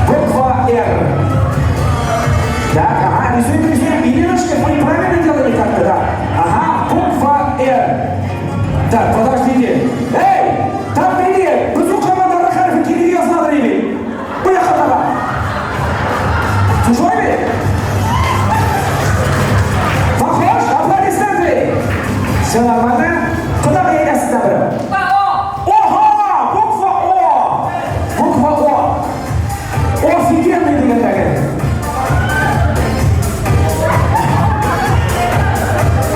Буква Р. Так, ага, рисуем, рисуем. Ириночка, вы правильно делали как-то, да? Ага, буква Р. Так, подождите. Эй, там бери, безнең команда Р хәрефе кире язмады бит. Бу якка таба. Шулай бит? Похож? Аплодисменты! Все нормально? Кодагый әйдә сездән берәү. Ого! Буква О! Буква О! Офигенный дигәндәге.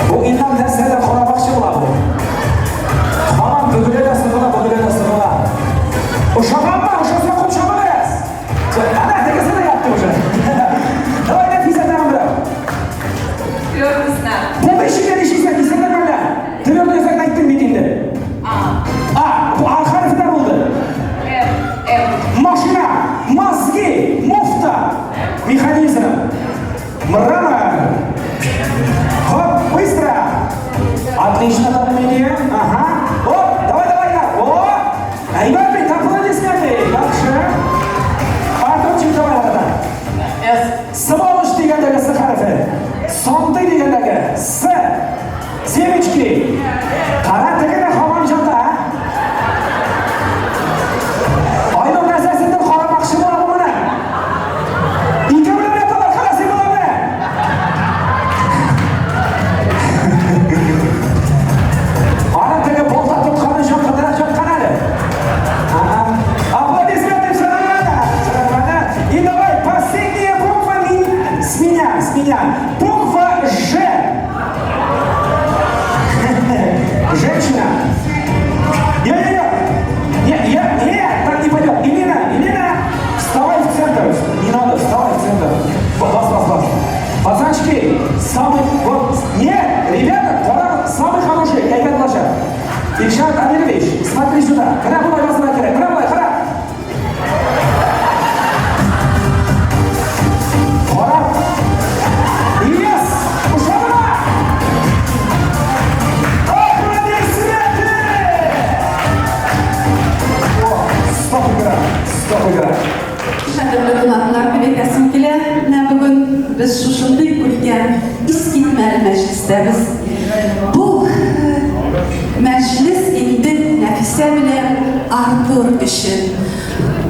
Бу инан нәрсәдер карамакчы була бу. Һаман бөгелә дә сыгыла, бөгелә дә сыгыла. Ошаганмы? Ошаса кул чабыгыз. Әнә, тегесе дә ятты уже. Давай, Нәфисә, тагын берәү. Твердый знак. Булды ишектән ишексән, исәннәр мәллә? Твердый знак әйттем бит инде. А. А, бу А хәрефе дә булды. М. М. Машина, мозги, муфта, механизм, мрамор. Хоп, быстро. Отлично, Татмедиа. Ага. Оп, давай, давай, да. О, әйбәт бит, аплодисменты. Яхшы. Артурчик, давай, братан. С. Сволочь дигәндәге С хәрефе. Сонты дигәндәге С. Семечки. Кара теге дә һаман җанда, а? Айнур нәрсәсендер карамакчы була бу моны. Ике белән яталар, кара син боларны. Ана теге балта тотканы җан җаткан әле. Ага. Аплодисменты, все нормально. Все нормально. И давай, последняя буква с меня, с меня. Буква Ж. Женщина. Не-не-не. Не, я, не, так не пойдет. Ирина, Ирина, вставай в центр. Не надо, вставай в центр. Бас, бас, бас. Пацанчики, самый, вот, нет, ребята, пора, самый хороший, әйбәт булачак. Ильшат Амирович, смотри сюда. Менә болай басырга кирәк. Менә болай, кара. Кара. Yes! Ошадымы? Аплодисменты! О, стоп игра, стоп игра. Кадерле кунаклар, дип әйтәсем килә. Менә бүген без шушындый күркәм, искитмәле мәҗлестәбез. Бу мәҗлес инде Нәфисә белән Артур өчен.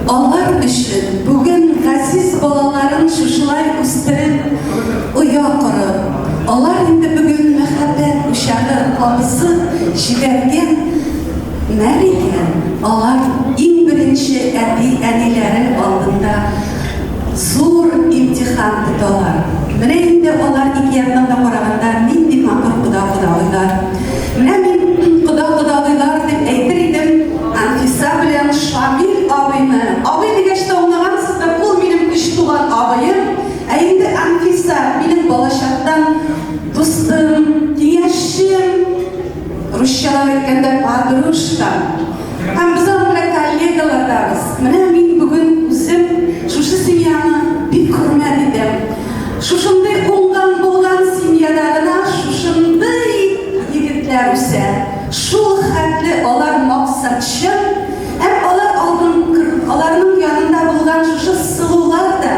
Алар өчен бүген газиз балаларын шушылай үстереп, оя корып, алар инде бүген мәхәббәт учагы кабызып җибәргән нәр икән, алар иң беренче әти-әниләре алдында зур имтихан тоталар. Менә инде алар ике яктан да караганда нинди матур кода-кодагыйлар. Менә мин кода-кодагыйлар дип әйтер идем Анфиса белән Шамил абыйны. Абый дигәч тә аңлагансыздыр, ул минем өч туган абыем. Ә инде Анфиса минем балачактан дустым, киңәшчем, русчалап әйткәндә подружкам. Һәм без аның белән коллегалар дабыз. Менә мин бүген үзем шушы семьяны бик хөрмәт итәм. Шушындый уңган булган семьяда гына шушындый егетләр үсә. Шул хәтле алар максатчан һәм алар алдын аларның янында булган шушы сылулар да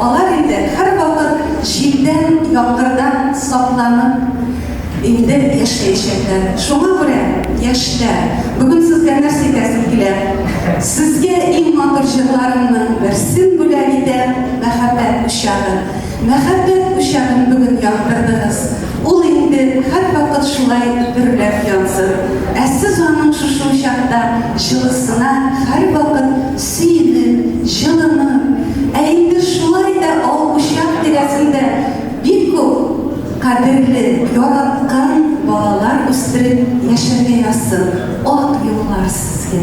алар инде һәрвакыт җилдән, яңгырдан сакланып инде яшәячәкләр. Шуңа күрә, яшьләр, бүген сезгә нәрсә әйтәсем килә? Сезгә иң матур җырларымның берсен бүләк итәм, Мәхәббәт учагы. Мәхәббәт учагын бүген яндырдыгыз. Ул инде һәрвакыт шулай дөрләп янсын. Ә сез аның шушы учакта җылысына һәрвакыт сөенеп, җылынып, ә инде шулай да ал учак тирәсендә бик күп кадерле, яраткан. балалар үстереп яшәргә язсын. Ак юллар сезгә!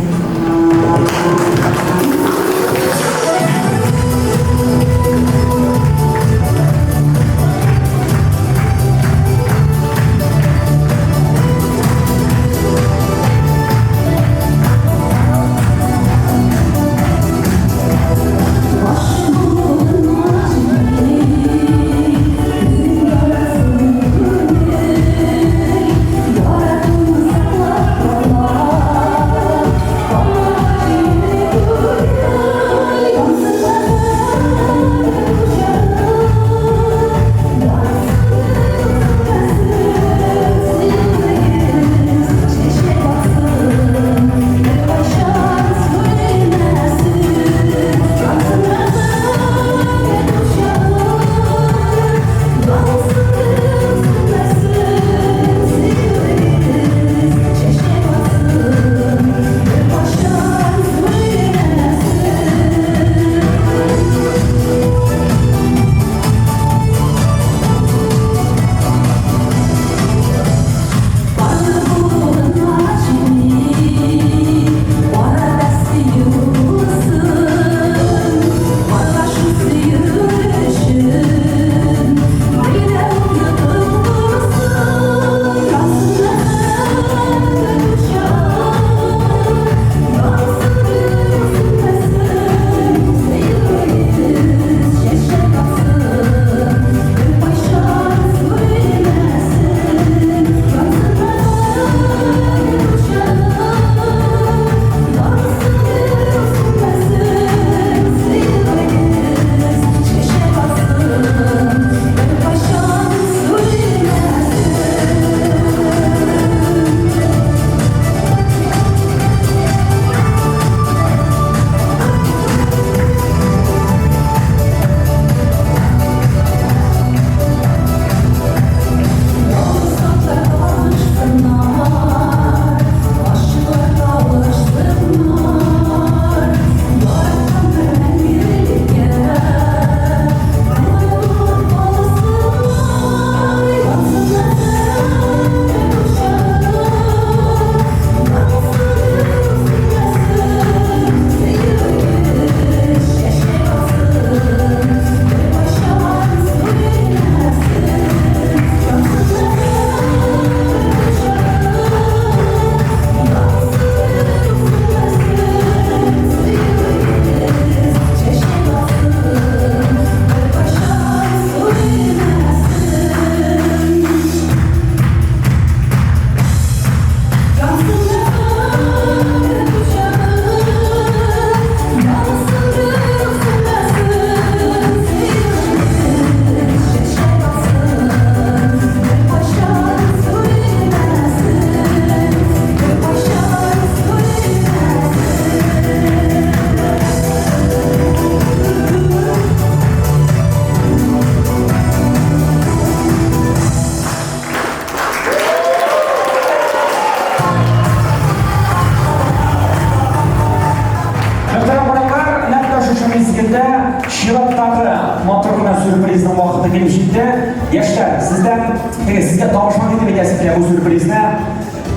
Мөхтәрәм кунаклар, нәкъ тә шушы мизгелдә чираттагы матур гына сюрпризның вакыты килеп җитте. Яшьләр, сездән, теге сезгә табышмак итеп әйтәсем килә бу сюрпризны.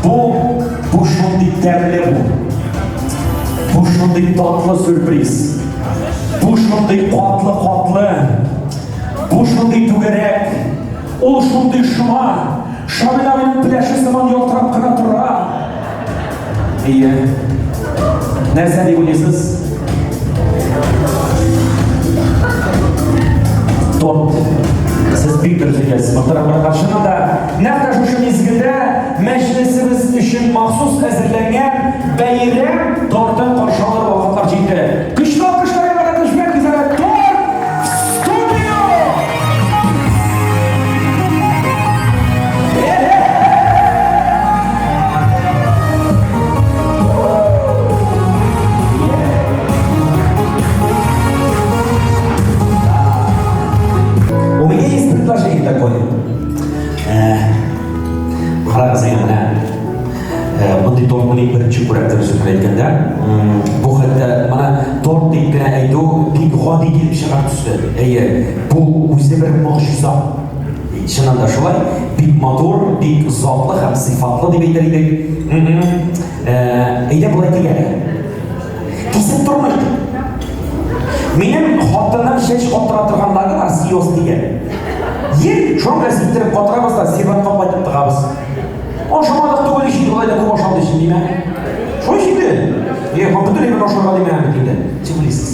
Бу, бу шундый тәмле бу. Бу шундый татлы сюрприз. Бу шундый катлы-катлы. Бу шундый түгәрәк. Ул шундый шома. Шамил абыйның пеләше сыман ялтырап кына тора. Әйе. Нәрсә дип уйлыйсыз? Торт. Сез бик дөрес әйтәсез. Мөхтәрәм кунаклар, чыннан да, нәкъ тә шушы мизгелдә мәҗлесебез өчен махсус әзерләнгән бәйрәм тортын каршы алыр вакытлар җитте. Көчле алкышлар яңгыратып җибәрегез әле. Торт в студию! У меня есть предложение такое. Карагыз әйе, менә мондый тортны мин беренче күрәм дөресен генә әйткәндә. Бу хәтта моны торт дип кенә әйтү бик гади килеп чыгар төсле. Әйе, бу үзе бер могҗиза. Чыннан да шулай, бик матур, бик затлы һәм сыйфатлы дип әйтер идек. Әйдә болай тик әле. Кисеп тормыйк. Минем хатыным чәч катыра торганнары бар, сиос дигән. Ел шуның белән сиптереп катырабыз да сервантка кайтып тыгабыз. Ашамадык түгел ич инде, болай да күп ашалды ич димә. Шулай ич инде. Е, бөтен әйберне ашарга димә бит инде. Ничек уйлыйсыз?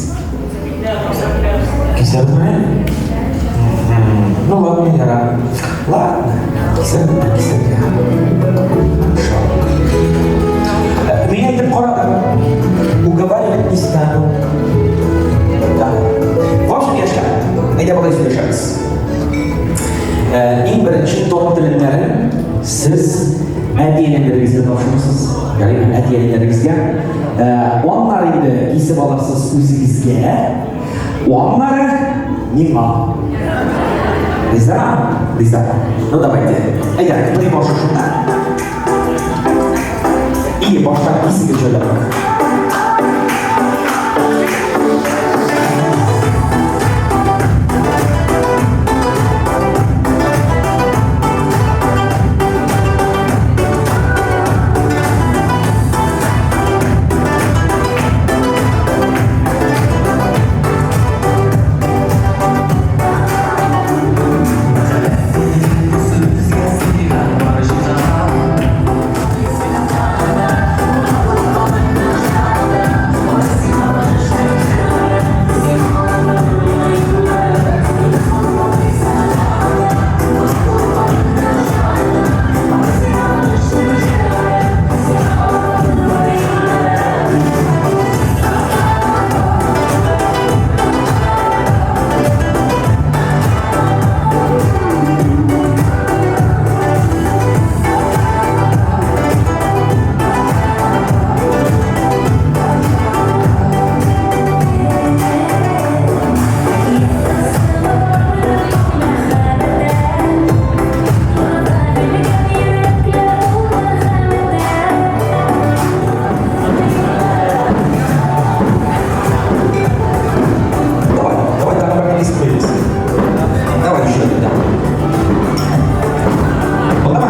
Кисәбезме? Ну ладно, ярар. Ладно, кисәбез, кисәргә. Шок. Мин әйтеп карадым. Уговаривать не стану. Да. В общем, яшьләр, әйдә болай сөйләшәбез. Иң беренче торт телемнәрен сез әти-әниләрегезгә тапшырырсыз, ягъни әти-әниләрегезгә. Аннары инде кисеп алырсыз үзегезгә. Аннары миңа. Риза? Риза. Ну давайте. Әйдә, прибор шушында. И башта кисегез җайлап. Давай, давай тагын бер кисеп куйбыз. Давай еще один, да. Булдымы?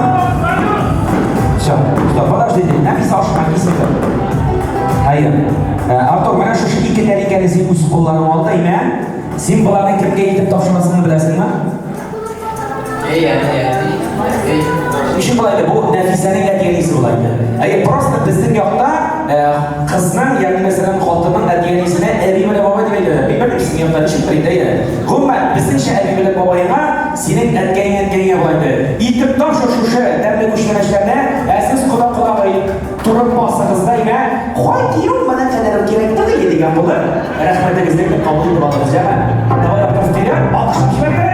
Все, стоп, подождите, Нәфисә ашыккан кисмәде. Хәер. Артур, менә шушы ике тәлинкәне син үз кулларыңа ал да, имә. Син боларны кемгә илтеп тапшырасыңны беләсеңме? Эй, әти, әти, әти. Ничек була инде? Бу Нәфисәнең әти-әнисе була инде. Әйе, просто безнең якта кызның, ягъни мәсәлән, хатынның әти-әнисенә әби белән бабай дип әйтәләр. Мин белмим, сезнең якта ничектер инде, әйе. Гомумән, безнеңчә әби белән бабайга синең әткәең әнкәеңә була инде. Илтеп тапшыр шушы тәмле күчтәнәчләрне, ә сез кода-кодагый торып басыгыз да, имә, кай кияү моның кадәр үк кирәк түгел дигән булып, рәхмәтегезне әйтеп кабул итеп алыгыз, яме. Давай, Артур, вперед, алкышлап җибәргә!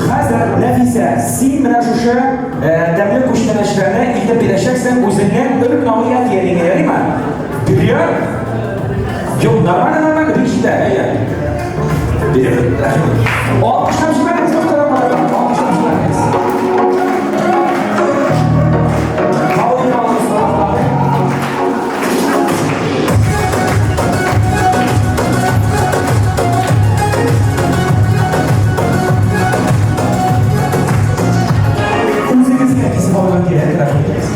Хәзер, Нәфисә, син менә шушы тәмле күчтәнәчләрне илтеп бирәчәксең үзеңнең өр-яңа әти-әниңә, ярыймы? Вперед! Юк, нормально, нормально, бик җитә, әйе. Биреп, рәхмәт. Алкышлап җибәрегез, мөхтәрәм балалар, алкышлап җибәрегез. Кабул итеп алыгыз, кунаклар. Үзегезгә кисеп алырга кирәк, рәхмәт итегез.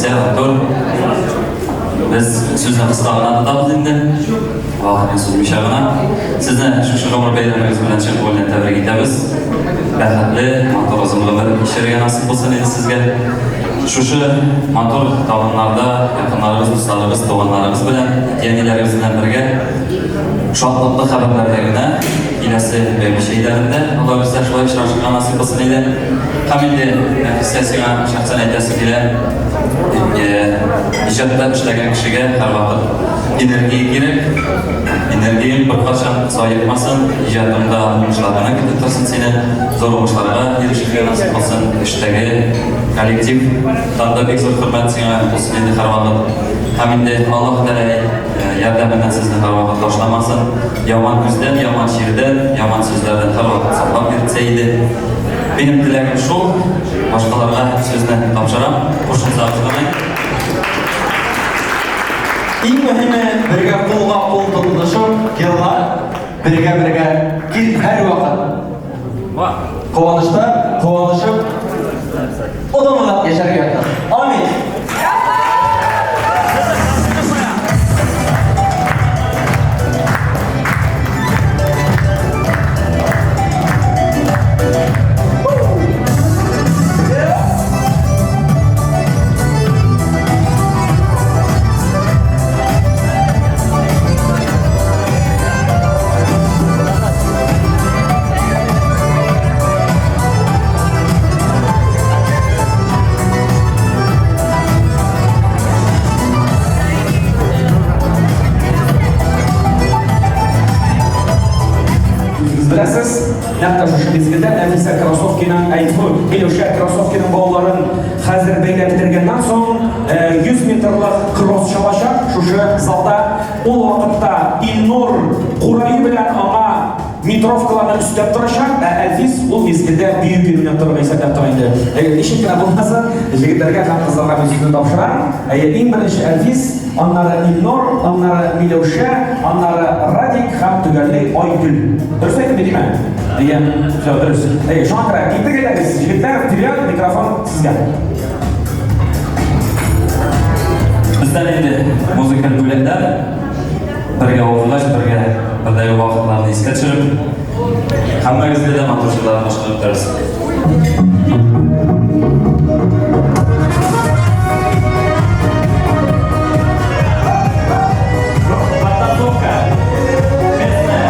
Нәфисә, Артур, без сүзне кыска гына тотабыз инде. Вакытны сузмыйча гына. Сезне шушы гомер бәйрәмегез белән чын күңелдән тәбрик итәбез. Бәхетле, матур озын гомер кичерергә насыйп булсын иде сезгә. Шушы матур табыннарда якыннарыгыз, дусларыгыз, туганнарыгыз белән, әти-әниләрегез белән бергә шатлыклы хәбәрләрдә генә киләсе бәйбичә өйләрендә Алла бирсә шулай очрашырга насыйп булсын иде. Һәм инде Нәфисә сиңа шәхсән әйтәсе килә, иҗатта эшләгән кешегә һәрвакыт энергия кирәк. Энергияң беркайчан саекмасын, иҗатыңда уңышлар гына көтеп торсын сине, зур уңышларга ирешергә насыйп булсын, эштәге коллективтан да бик зур хөрмәт сиңа булсын инде һәрвакыт. Һәм инде Аллаһ Тәгалә ярдәменнән сезне һәрвакыт ташламасын, яман күздән, яман чирдән, яман сүзләрдән һәрвакыт саклап йөртсә иде. Минем теләгем шул, башкаларга сүзне тапшырам, кушылсагыз гына. Иң мөһиме, бергә кулга-кул тотынышып, еллар бергә-бергә кил һәрвакыт. Куанышта куанышып, озын гына яшәргә язсын. Амин! Үзегез беләсез, нәкъ тә шушы мизгелдә Нәфисә Красовкина, әй, фу, Миләүшә Красовкиның балаларын хәзер бәйләп бетергәннән соң, 100 метрлык кросс чабачак шушы залда. Ул вакытта Илнур курае белән аңа метровкаларны өстәп торачак, ә Әлфис ул мизгелдә бию бирүеннән торырга исәпләп тора инде. Әйе, ничек кенә булмасын, егетләргә һәм кызларга мин сүзне тапшырам. Әйе, иң беренче Әлфис, аннары Илнур, аннары Миләүшә, аннары Радик һәм төгәлли Айгөл. Дөрес әйттем бит, димә? Әйе, все, дөрес. Әйе, шуңа күрә киттек әйдәгез, егетләр, вперед, микрофон сезгә. Бездән инде музыкаль бүләкләр бергә укыгач, бергә бердәге вакытларны искә төшереп, һәммәгезгә дә матур җырлар башкарып торырсыз. Подготовка местная.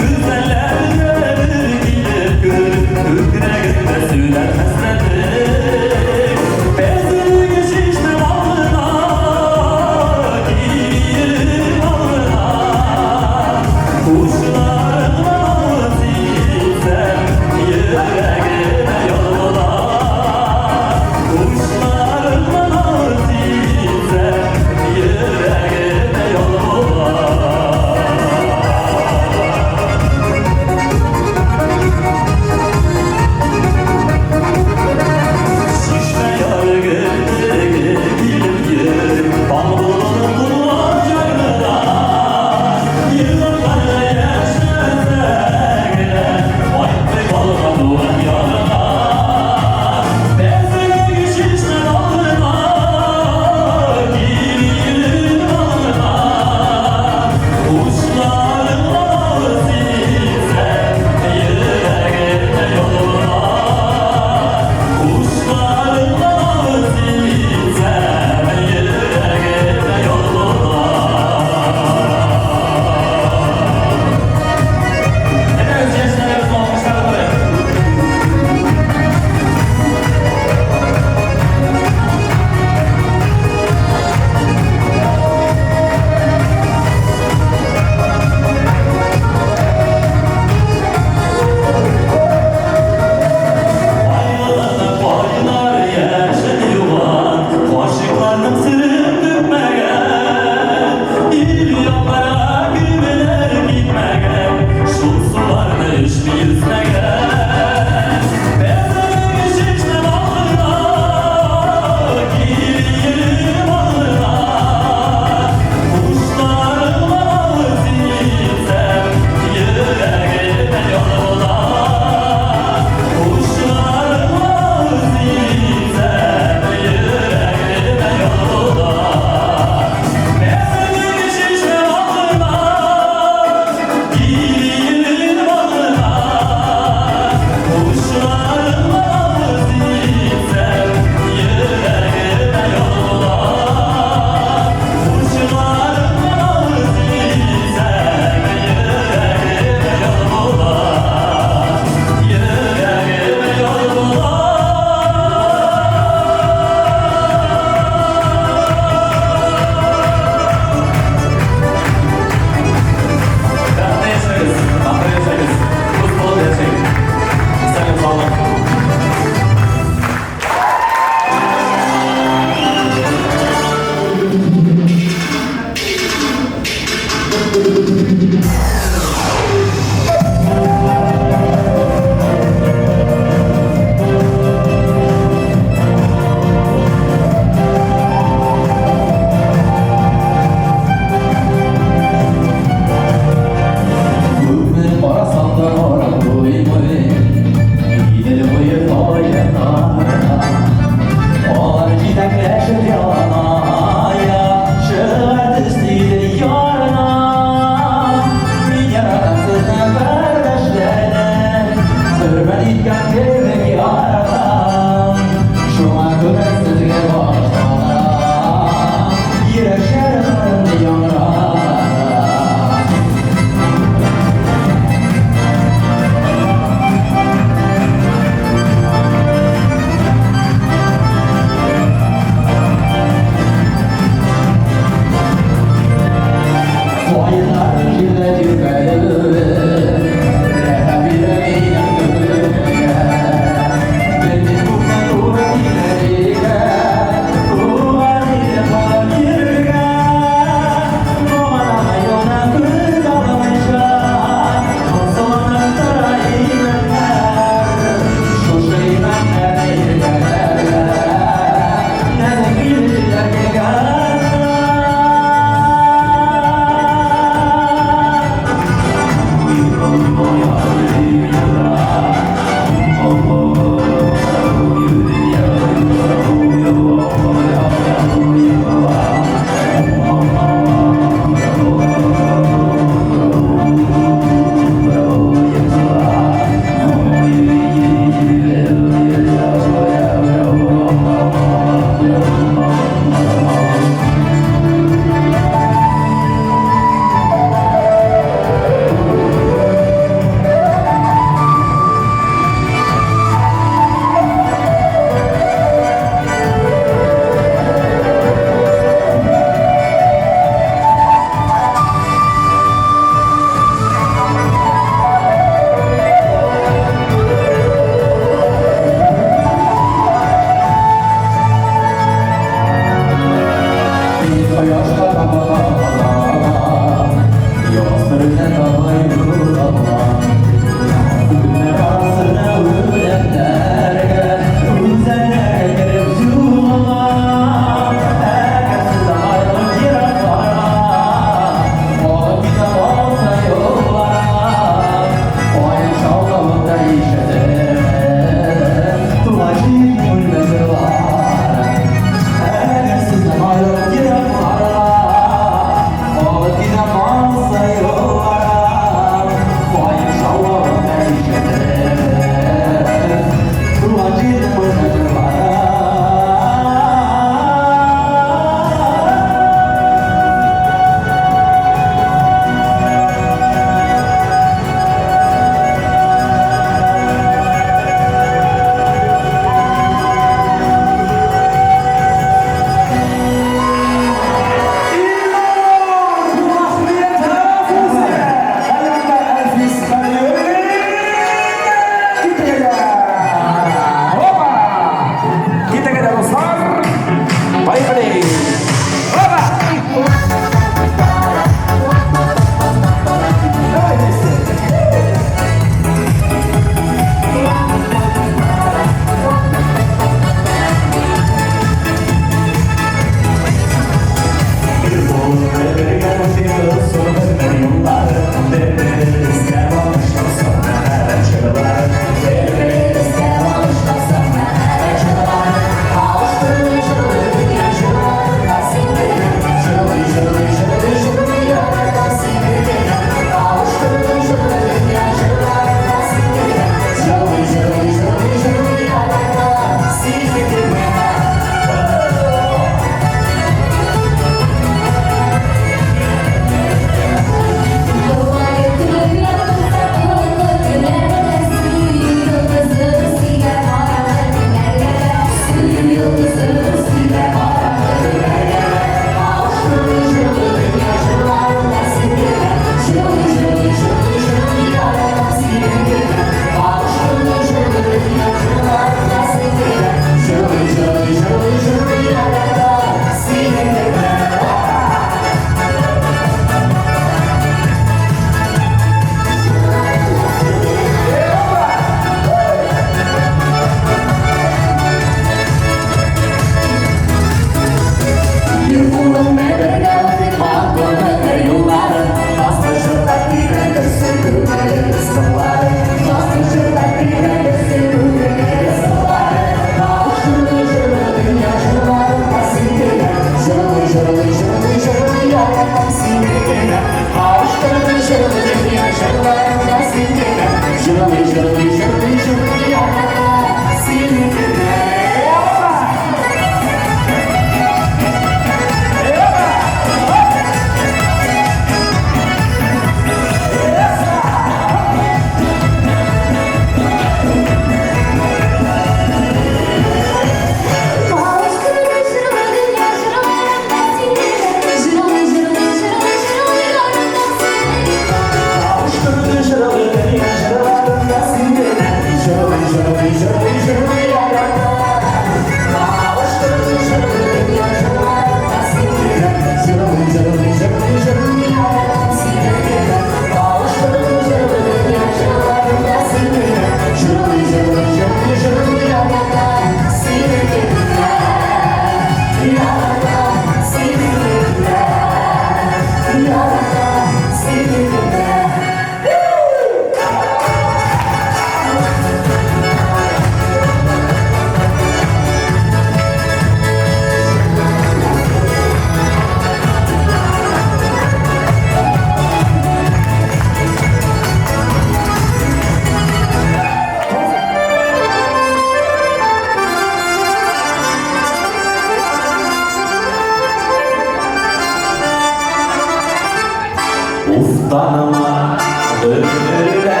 Уфтанма гомергә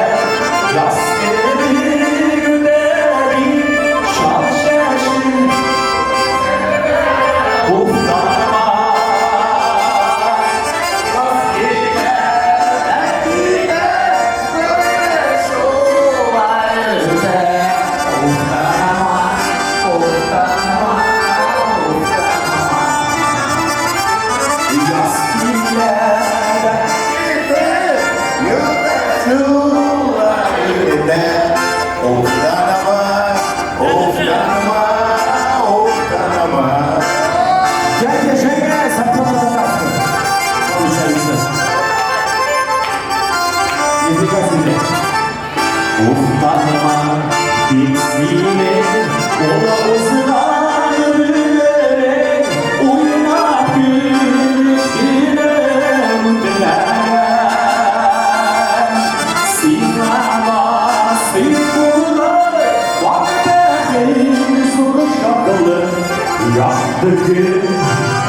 яз кебек үтә бит шал чәчең. Уфтанма, яз килә дә китә, гомер шулай үтә. Уфтанма, уфтанма, уфтанма. Яз килә дә китә, гомер шулай үтә. Уфтанма, уфтанма, уфтанма. Дядя Женя с Артема Татарского. Получается. Нифига себе. Уфтанма, дип синең узган гомерең уйнап көлеп кенә үтмәгән. Сиңа насыйп булды бар бәхет, зур шатлык, якты көн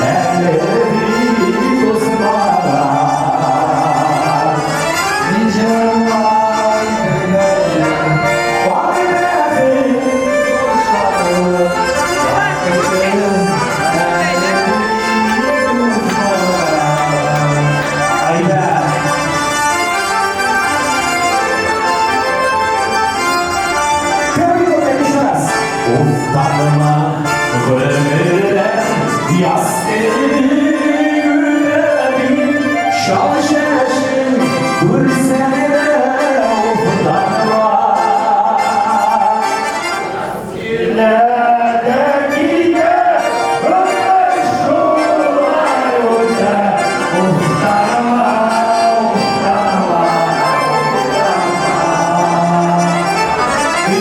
әле бит узмаган. Мин җырлай беләм, бар бәхет, зур шатлык, якты көн әле бит узмаган. Айда. Первый куплет еще раз. Уфтанма, гомерләр яз кебек үтә бит, шал чәчең күрсәң дә уфтанма. Килә дә китә, гомер шулай үтә. Уфтанма, уфтанма, уфтанма.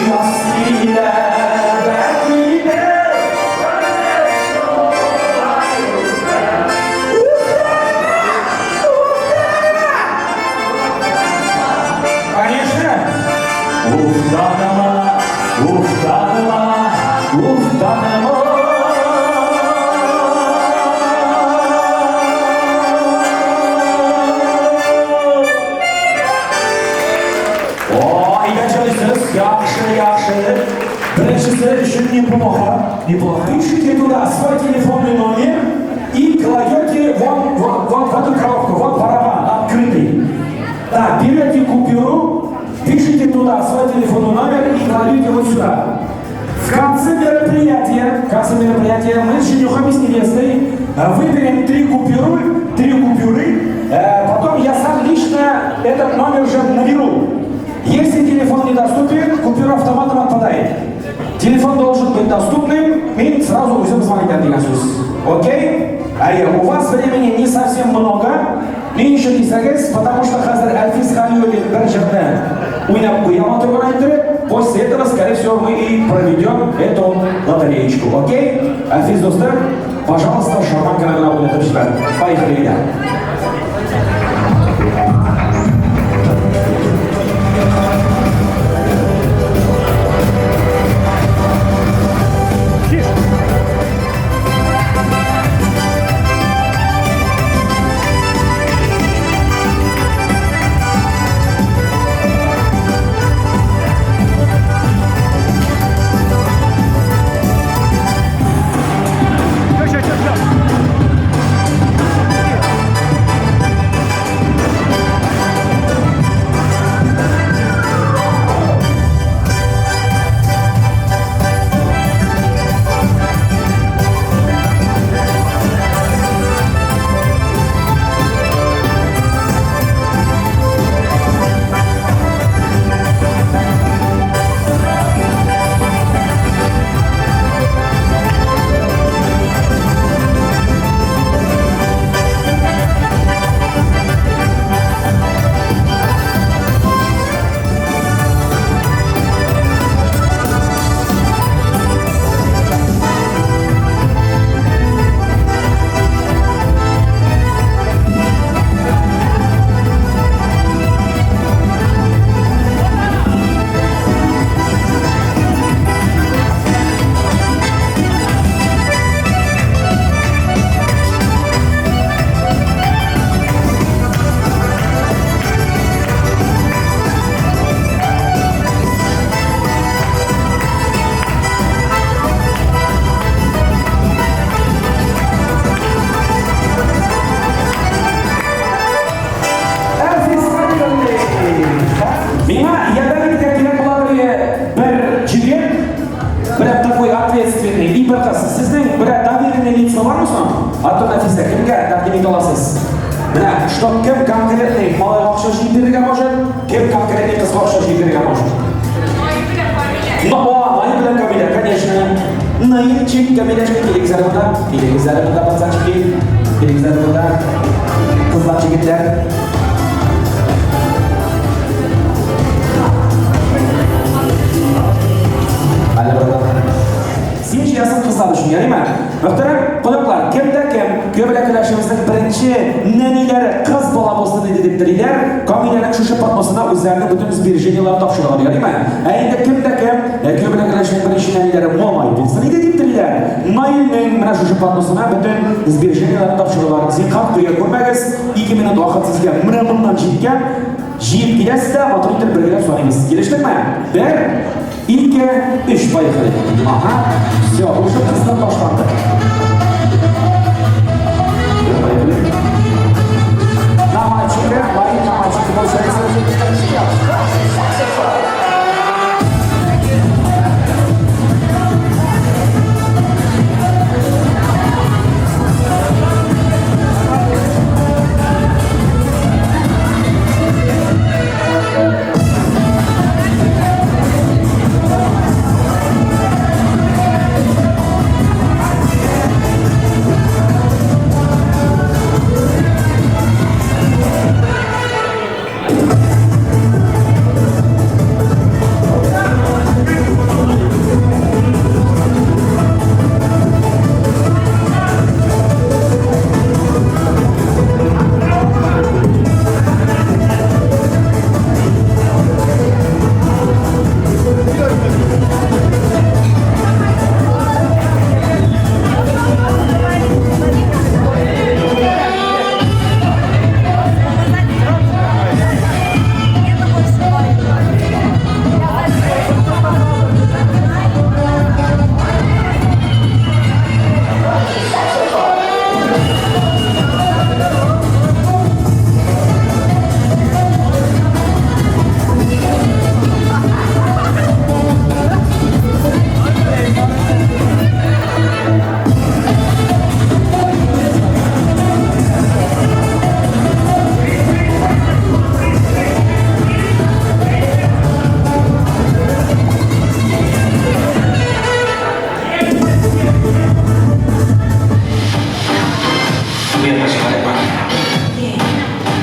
Яз килә дә китә, гомер шулай үтә. Конечно. Уфтанма, уфтанма, уфтанма. О, әйбәт җырлыйсыз. Яхшы, яхшы. Беренчесе өчен неплохо. Неплохо. Пишите туда свой телефонный номер и кладете вон, вон, вон в эту коробку, вот барабан открытый. Так, берете купюру, пишите туда свой телефонный номер и кладете вот сюда. В конце мероприятия мы с женихом и с невестой выберем три купюры, потом я сам лично этот номер уже наберу. Если телефон недоступен, купюра автоматом отпадает. Телефон должен быть доступным, мин сразу үзем звонить дигән сүз. Окей? А у вас времени не совсем много. Ни өчен дисәгез, потому что хәзер Әлфис Халиуллин бер җырны уйнап куя матур гына иттереп, после этого, скорее всего, мы и проведем эту лотереечку. Окей? Әлфис дустым, пожалуйста, шарманканы гына уйнатып җибәр. Поехали, ребят. Все, все, все, все. Менә, что кем конкретный малайга акча җыеп бирергә может, кем конкретный кызга акча җыеп бирергә может. Ну, о, Наил белән Камилә, конечно. Наилчик, Камиләчка, килегез әле монда. Килегез әле монда, пацанчики. Килегез әле монда. Кызлар, егетләр. Әле братан. Син җыясың кызлар өчен, ярыймы? Мөхтәрәм кунаклар, кем дә кем кем белән кәләшебезнең беренче нәниләре кыз бала булсын иде дип телиләр, Камиләнең шушы подносына үзләренең бөтен сбережениеләрен тапшыралар, ярыймы? Ә инде кем дә кем кем белән кәләшнең беренче нәниләре малай булсын иде дип телиләр, Наилнең менә шушы подносына бөтен сбережениеләрен тапшыралар. Зинһар, көя күрмәгез, 2 минут вакыт сезгә менә моннан җиткән. Җыеп киләсез дә, матур итеп бергәләп саныйбыз. Килештекме? Бер, ике, өч, поехали. Ага, все, уже кызлар башланды. Поехали. На мальчика, мои на мальчика получается.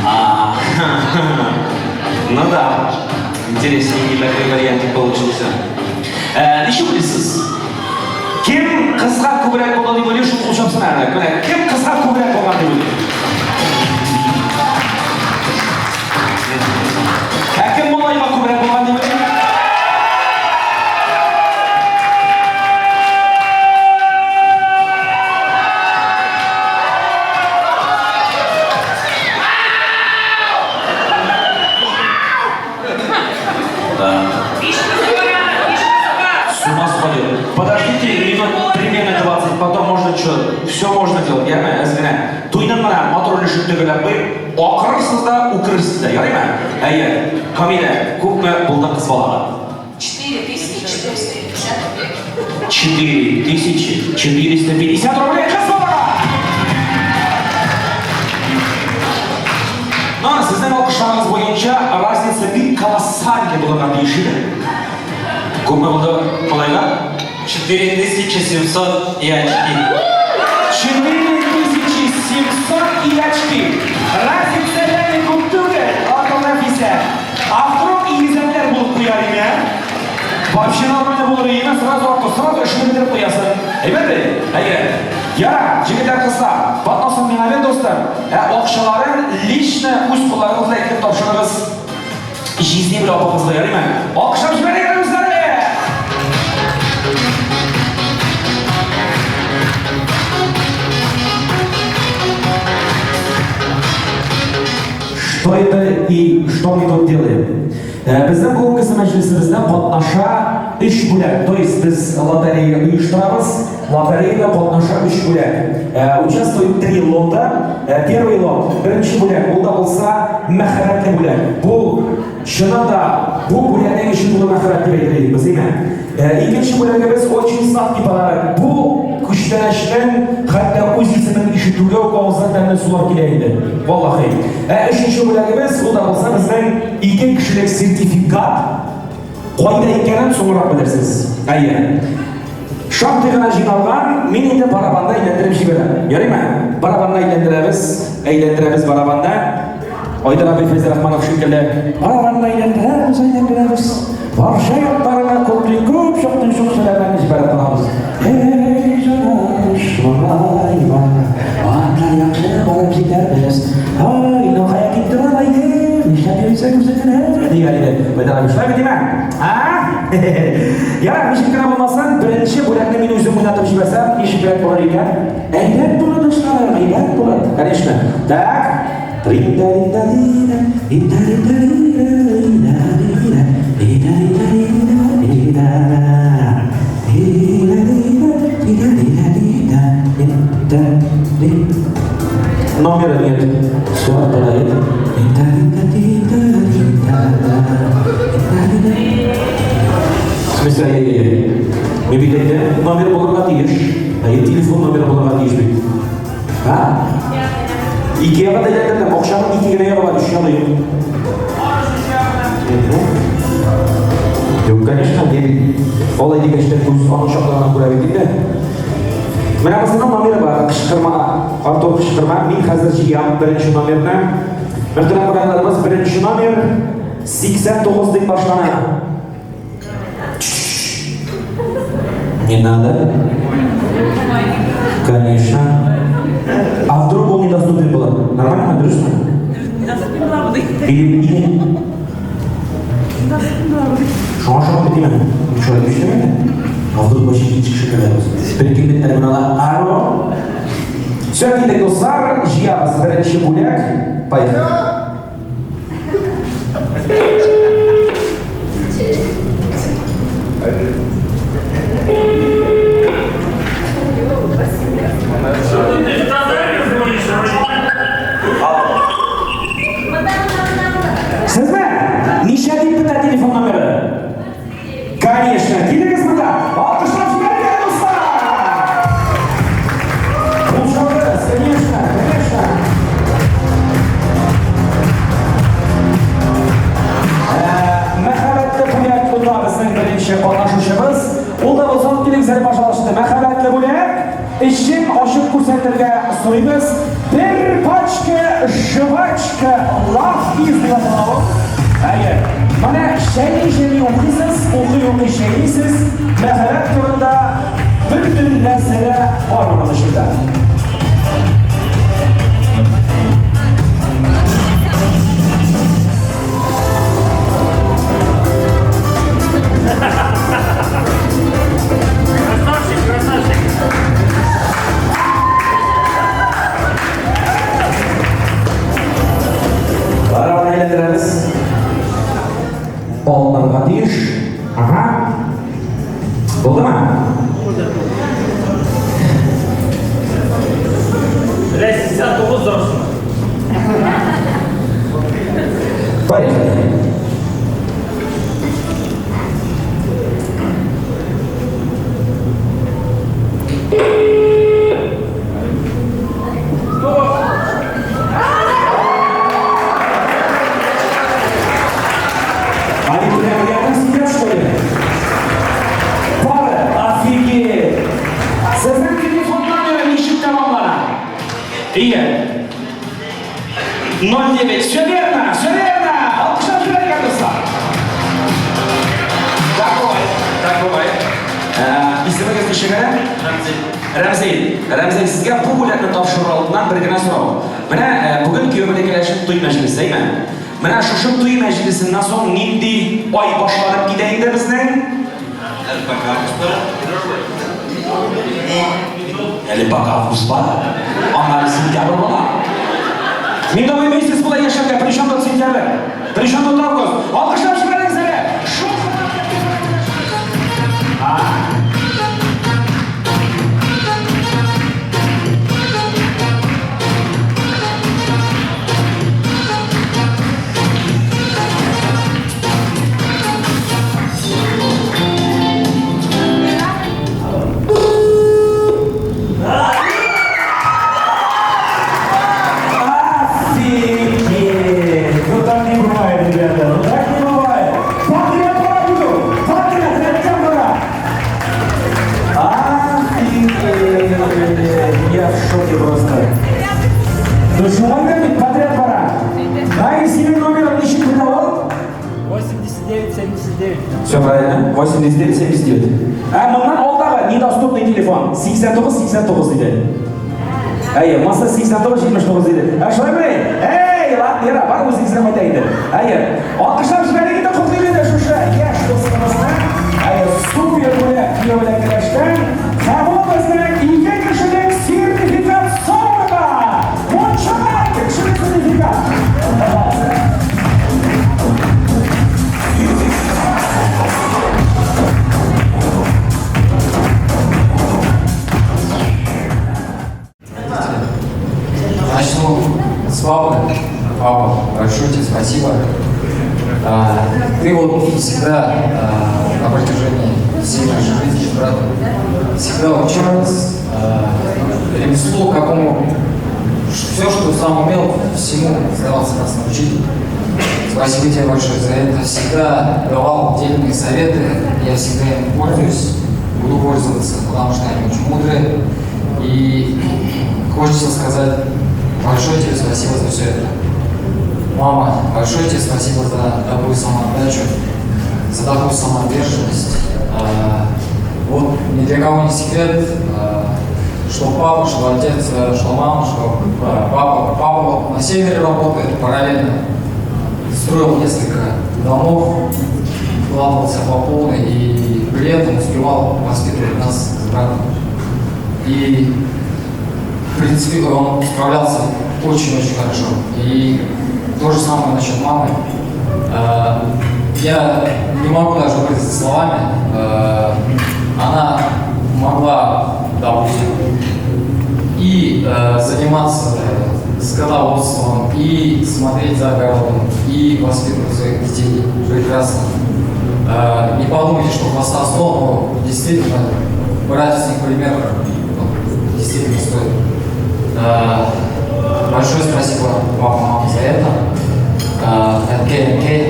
А, ну да, интересненький такой вариантик получился. Ничек уйлыйсыз? Кем кызга күбрәк булды дип уйлый, шул кул чапсын әле. Менә кем кызга күбрәк булган дип уйлый? Ә кем малайга күбрәк булган дип уйлый? Да. С ума сходил. Подождите минут примерно 20, потом можно что, все можно делать. Я әзгенә. Туйның менә матур өлешен төгәлләп куеп, акырырсыз да, үкерерсез дә, ярыймы? Әйе. Камилә, күпме булды кыз балага? 4450 рублей. 4450 рублей кыз балага! Но сезнең алкышларыгыз буенча разница бик колоссальный булырга тиеш иде. Күпме булды малайга? 4700 и очки. 4700 и очки. Разница әле күп түгел, Артур Нәфисә. А вдруг игезәкләр булып куяр име? Вообще нормально булыр име? Сразу Артур, сразу эшне бетереп куясың. Әйбәт бит? Әйе. Яра, егетләр, кызлар, подносын миңа бир, дустым. Ә акчаларын лично үз кулларыгыз белән килеп тапшырыгыз. Җизни белән апагызга, ярыймы? Алкышлап җибәрик әле үзләрен! Что это и что мы тут делаем? Безнең бүгенгесе мәҗлесебездә катнаша өч бүләк. То есть без лотерея оештырабыз. Лотереяда катнаша өч бүләк. Участвует три лота. Первый лот, беренче бүләк, ул да булса мәхәббәтле бүләк. Бу чыннан да бу бүләкнең өчен тулы мәхәббәт дип әйтер идек без, әйме? Икенче бүләгебез очень сладкий подарок. Бу күчтәнәчнең хәтта үз исемен ишетүгә үк авыздан тәмле сулар килә иде. Валлахи. Ә өченче бүләгебез, ул да булса безнең ике кешелек сертификат. Кайда икәнен соңрак белерсез. Әйе. Шактый гына җыйналган, мин инде барабанда әйләндереп җибәрәм. Ярыймы? Барабанны әйләндерәбез, әйләндерәбез барабанда. Айдар абый Фәйзрахманов шикелле барабанны әйләндерәбез, әйләндерәбез. Барча якларына күпли күп чуктан чук сәламәне җибәреп торабыз. Эй, җаным, шулай анда яхшы барып җитәрбез. Ай, ну кая китте ул алай? Нишләп йөрисең үзең генә? Дигән иде. Айдар абый, шулай бит, димә? А? Ярар, ничек кенә булмасын, беренче бүләкне мин үзем уйнатып җибәрсәм, ничегрәк булыр икән? Әйбәт булыр, дусларым, әйбәт булыр. Конечно. Так. Номера нет. Все, отпадает. В смысле, ай-яй-яй. Мин бит әйтәм, номер булырга тиеш. Әйе, телефон номеры булырга тиеш бит. А? Ике ягы да әйләндердем. Акчаның ике генә ягы бар, өч ягы юк. Юк, конечно, мин алай дигәч тә күз аның чакларына күрә бит инде. Менә монысының номеры бар. Кычкырма, Артур кычкырма. Мин хәзер җыям беренче номерны. Мөхтәрәм кунакларыбыз, беренче номер 89 дип башлана. Не надо. Конечно. А вдруг он недоступен был? Нормально, дөресме? Или, или... Шуңа шуңа бит димә. Шулай дип А вдруг вообще икенче кеше керә. Бер кемдер терминала. Алло. Все, килдек, дуслар, җыябыз беренче бүләк. Поехали. Сезме? Ничә дип бетә телефон номеры? Конечно, килегез монда. Алкышлап җибәрик әле, дуслар! Кул чабыгыз, конечно, конечно. Мәхәббәтле бүләк тота безнең беренче катнашучыбыз. Ул да булса килегез әле, пожалуйста. Мәхәббәтле бүләк. Эчен ачып күрсәтергә сорыйбыз. Бер пачка жвачка Лав Из дип атала ул. Әйе. Менә чәйни-чәйни укыйсыз, укый-укый чәйнисез. Мәхәббәт турында бөтен нәрсә дә бар моның эчендә. Красавчик, красавчик. Барабан әйләндерәбез. Алынырга тиеш. Ага. Булдымы? Белә 89 дорысмы? Поехали. Они прямо рядом сидят, что ли? Пары, офигеть! Сезнең телефон номеры ничек тәмамлана? Ие. 09. Все верно, все верно! Алкышлап җибәрик, дуслар. Так бывает, так бывает. Исемегез ничек әле? Рәмзил. Рәмзил. Рәмзил, сезгә бу бүләкне тапшыру алдыннан бер генә сорау. Менә бүген кияү белән кәләшнең туй мәҗлесе, әйме? Менә шушы туй мәҗлесеннән соң нинди ай башланып китә инде безнең? Әле пока август бара. Әле пока август бара. Аннары сентябрь була. Мин думаю, месяц була яшәргә, причем тут сентябрь? Причем тут август? Алкышлап җибәрегез әле! Шул А? Егет подряд бара. Наиль, синең номерың ничек бетә ул? 89 79. Все правильно. 89 79. Ә моннан алдагы недоступный телефон 89 89 диде. Әйе, монысы 89 79 диде. Ә шулаймы? Эй, ладно, яра, бар үзегездән кайта инде. Әйе. Алкышлап җибәрик инде, котлыйк инде шушы яшь дустыбызны. Әйе, супер бүләк кияү белән кәләштән. Һәм ул безнең ике кешелек сертификат саунага. Мунчага ике кешелек сертификат. Пожалуйста. Начну с папы. Папа, большое тебе спасибо. Ты вот всегда на протяжении всей нашей жизни с братом всегда учил нас ремеслу, какому все, что сам умел, всему старался нас научить. Спасибо тебе большое за это. Всегда давал дельные советы. Я всегда им пользуюсь, буду пользоваться, потому что они очень мудрые. И хочется сказать большое тебе спасибо за все это. Мама, большое тебе спасибо за такую самоотдачу, за такую самоотверженность. Вот ни для кого не секрет, что папа, что отец, что мама, что папа. Папа вот на севере работает параллельно, строил несколько домов, вкладывался по полной и при этом успевал воспитывать нас с братом. И, в принципе, он справлялся очень-очень хорошо. И то же самое насчет мамы. Я не могу даже выразиться словами. Она могла, допустим, и заниматься скотоводством, и смотреть за огородом, и воспитывать своих детей прекрасно. Не подумайте, что хвастовство, но действительно брать с них пример действительно стоит. Большое спасибо вам, мама, за это. Әткәй, әнкәй,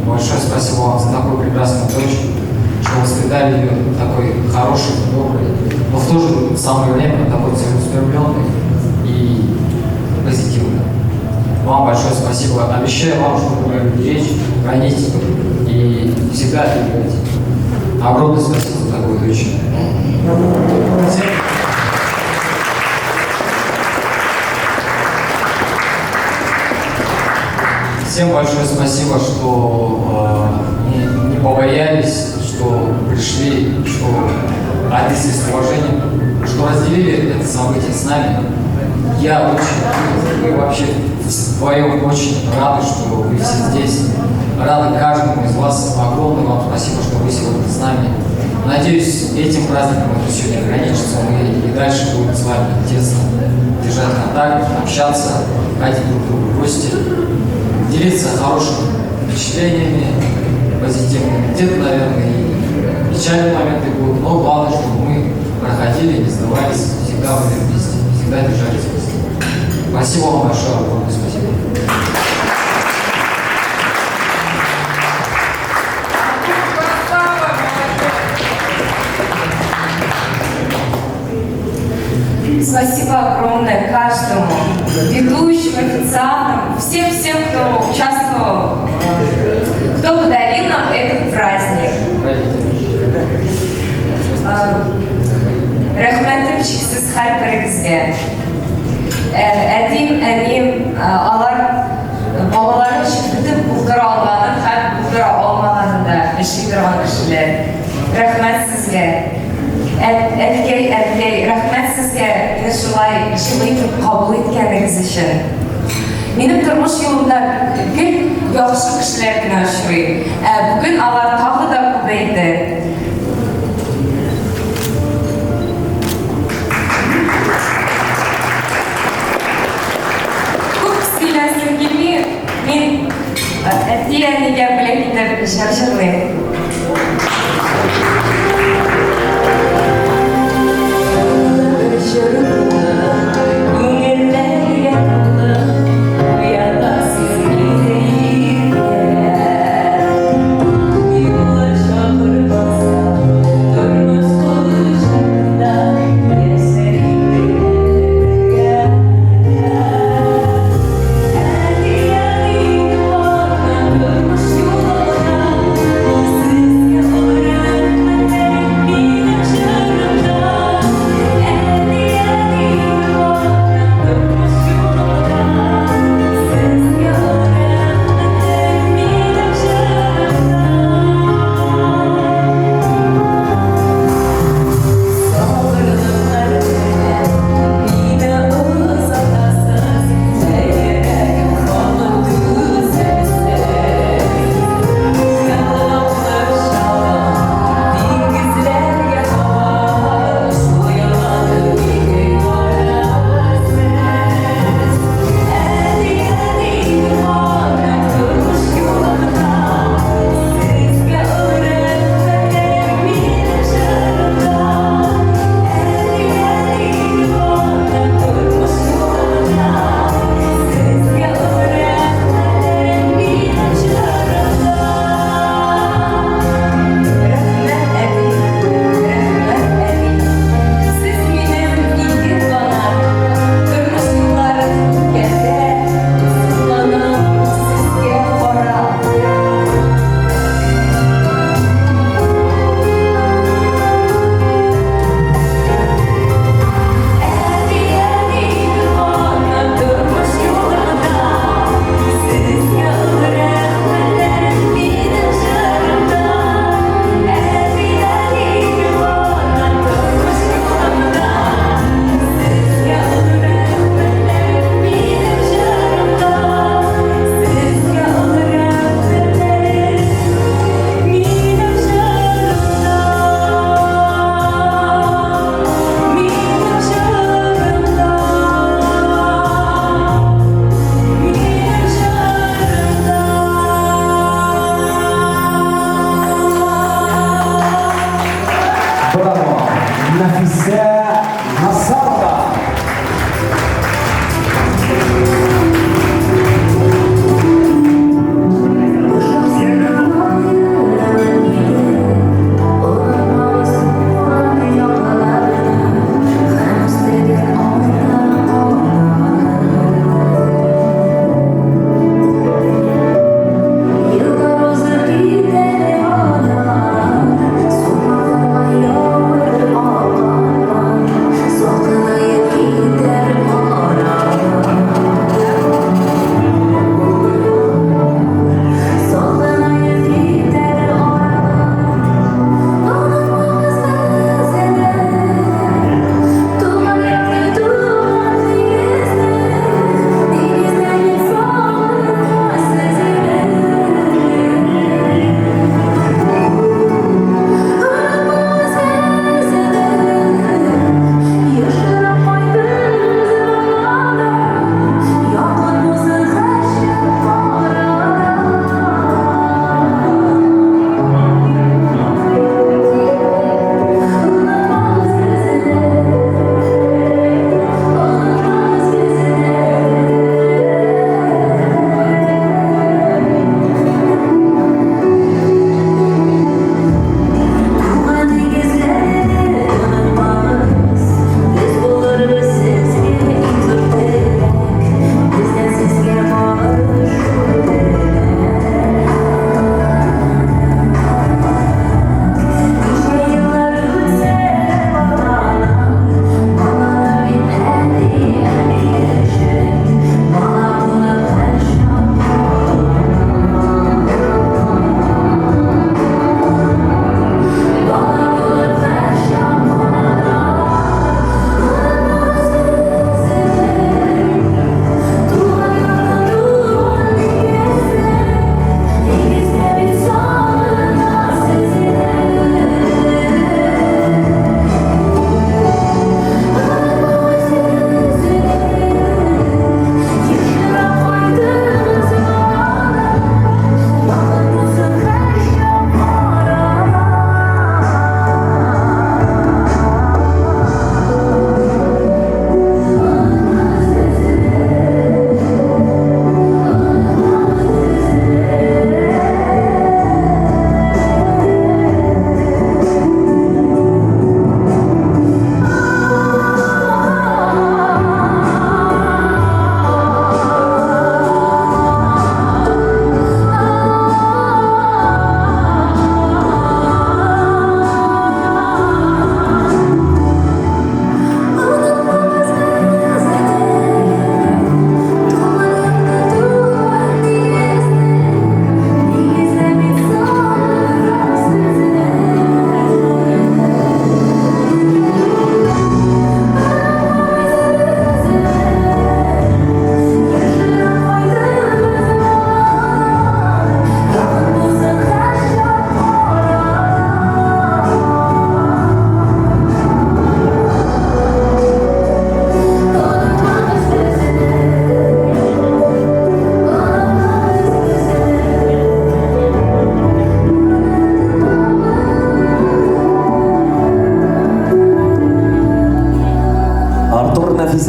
большое спасибо вам за такую прекрасную дочь, что воспитали ее такой хорошей, доброй, но в то же самое время такой целеустремленной и позитивной. Вам большое спасибо. Обещаю вам, что буду беречь, хранить и всегда любить. Огромное спасибо за такую дочь. Всем большое спасибо, что не побоялись, что пришли, что отнеслись с уважением, что разделили это событие с нами. Мы вообще вдвоем очень рады, что вы все здесь. Рады каждому из вас. Огромное вам спасибо, что вы сегодня с нами. Надеюсь, этим праздником это все не ограничится. Мы и дальше будем с вами тесно держать контакт, общаться, ходить друг к другу в гости, делиться хорошими впечатлениями, позитивными. Где-то, наверное, и печальные моменты будут, но главное, чтобы мы проходили, не сдавались, всегда были вместе, всегда держались вместе. Спасибо вам большое, огромное спасибо. Спасибо огромное каждому ведущим, официантам, всем-всем, кто участвовал, кто подарил нам этот праздник. Рәхмәтем чиксез һәрберегезгә. Әтием, әнием, алар балалары өчен бөтен булдыра алганын һәм булдыра алмаганын да эшли торган кешеләр. Рәхмәт сезгә. Әткәй, әнкәй, рәхмәт сезгә мине шулай җылы итеп кабул иткәнегез өчен. Минем тормыш юлымда гел яхшы кешеләр генә очрый. Ә бүген алар тагы да күбәйде. Күп сөйләсем килми, мин әти-әнигә бүләк итеп җыр җырлыйм. Күңелләргә тулы, уятасыз мине иртә. Юлы чакырмаса, тормыш кылычында яшәр идек бергә.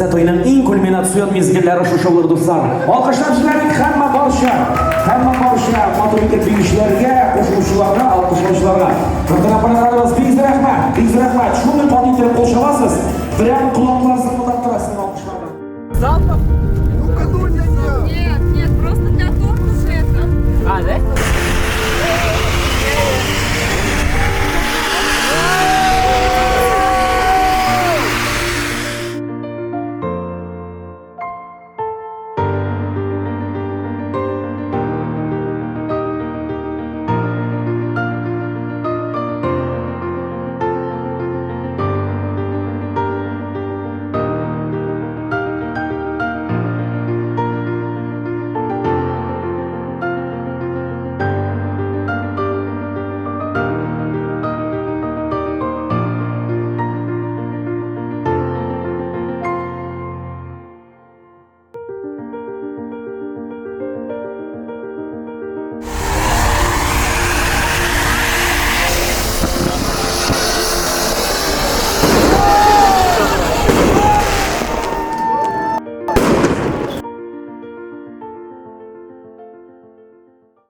бездә туйның иң кульминацион мизгелләре шушы булыр, дуслар. Алкышлап җибәрик һәммә барча, һәммә барча матур итеп биючеләргә, кушылучыларга, алкышлаучыларга. Мөхтәрәм кунакларыбыз, бик зур рәхмәт, бик зур рәхмәт. Шундый каты итеп кул чабасыз, прям колаклар.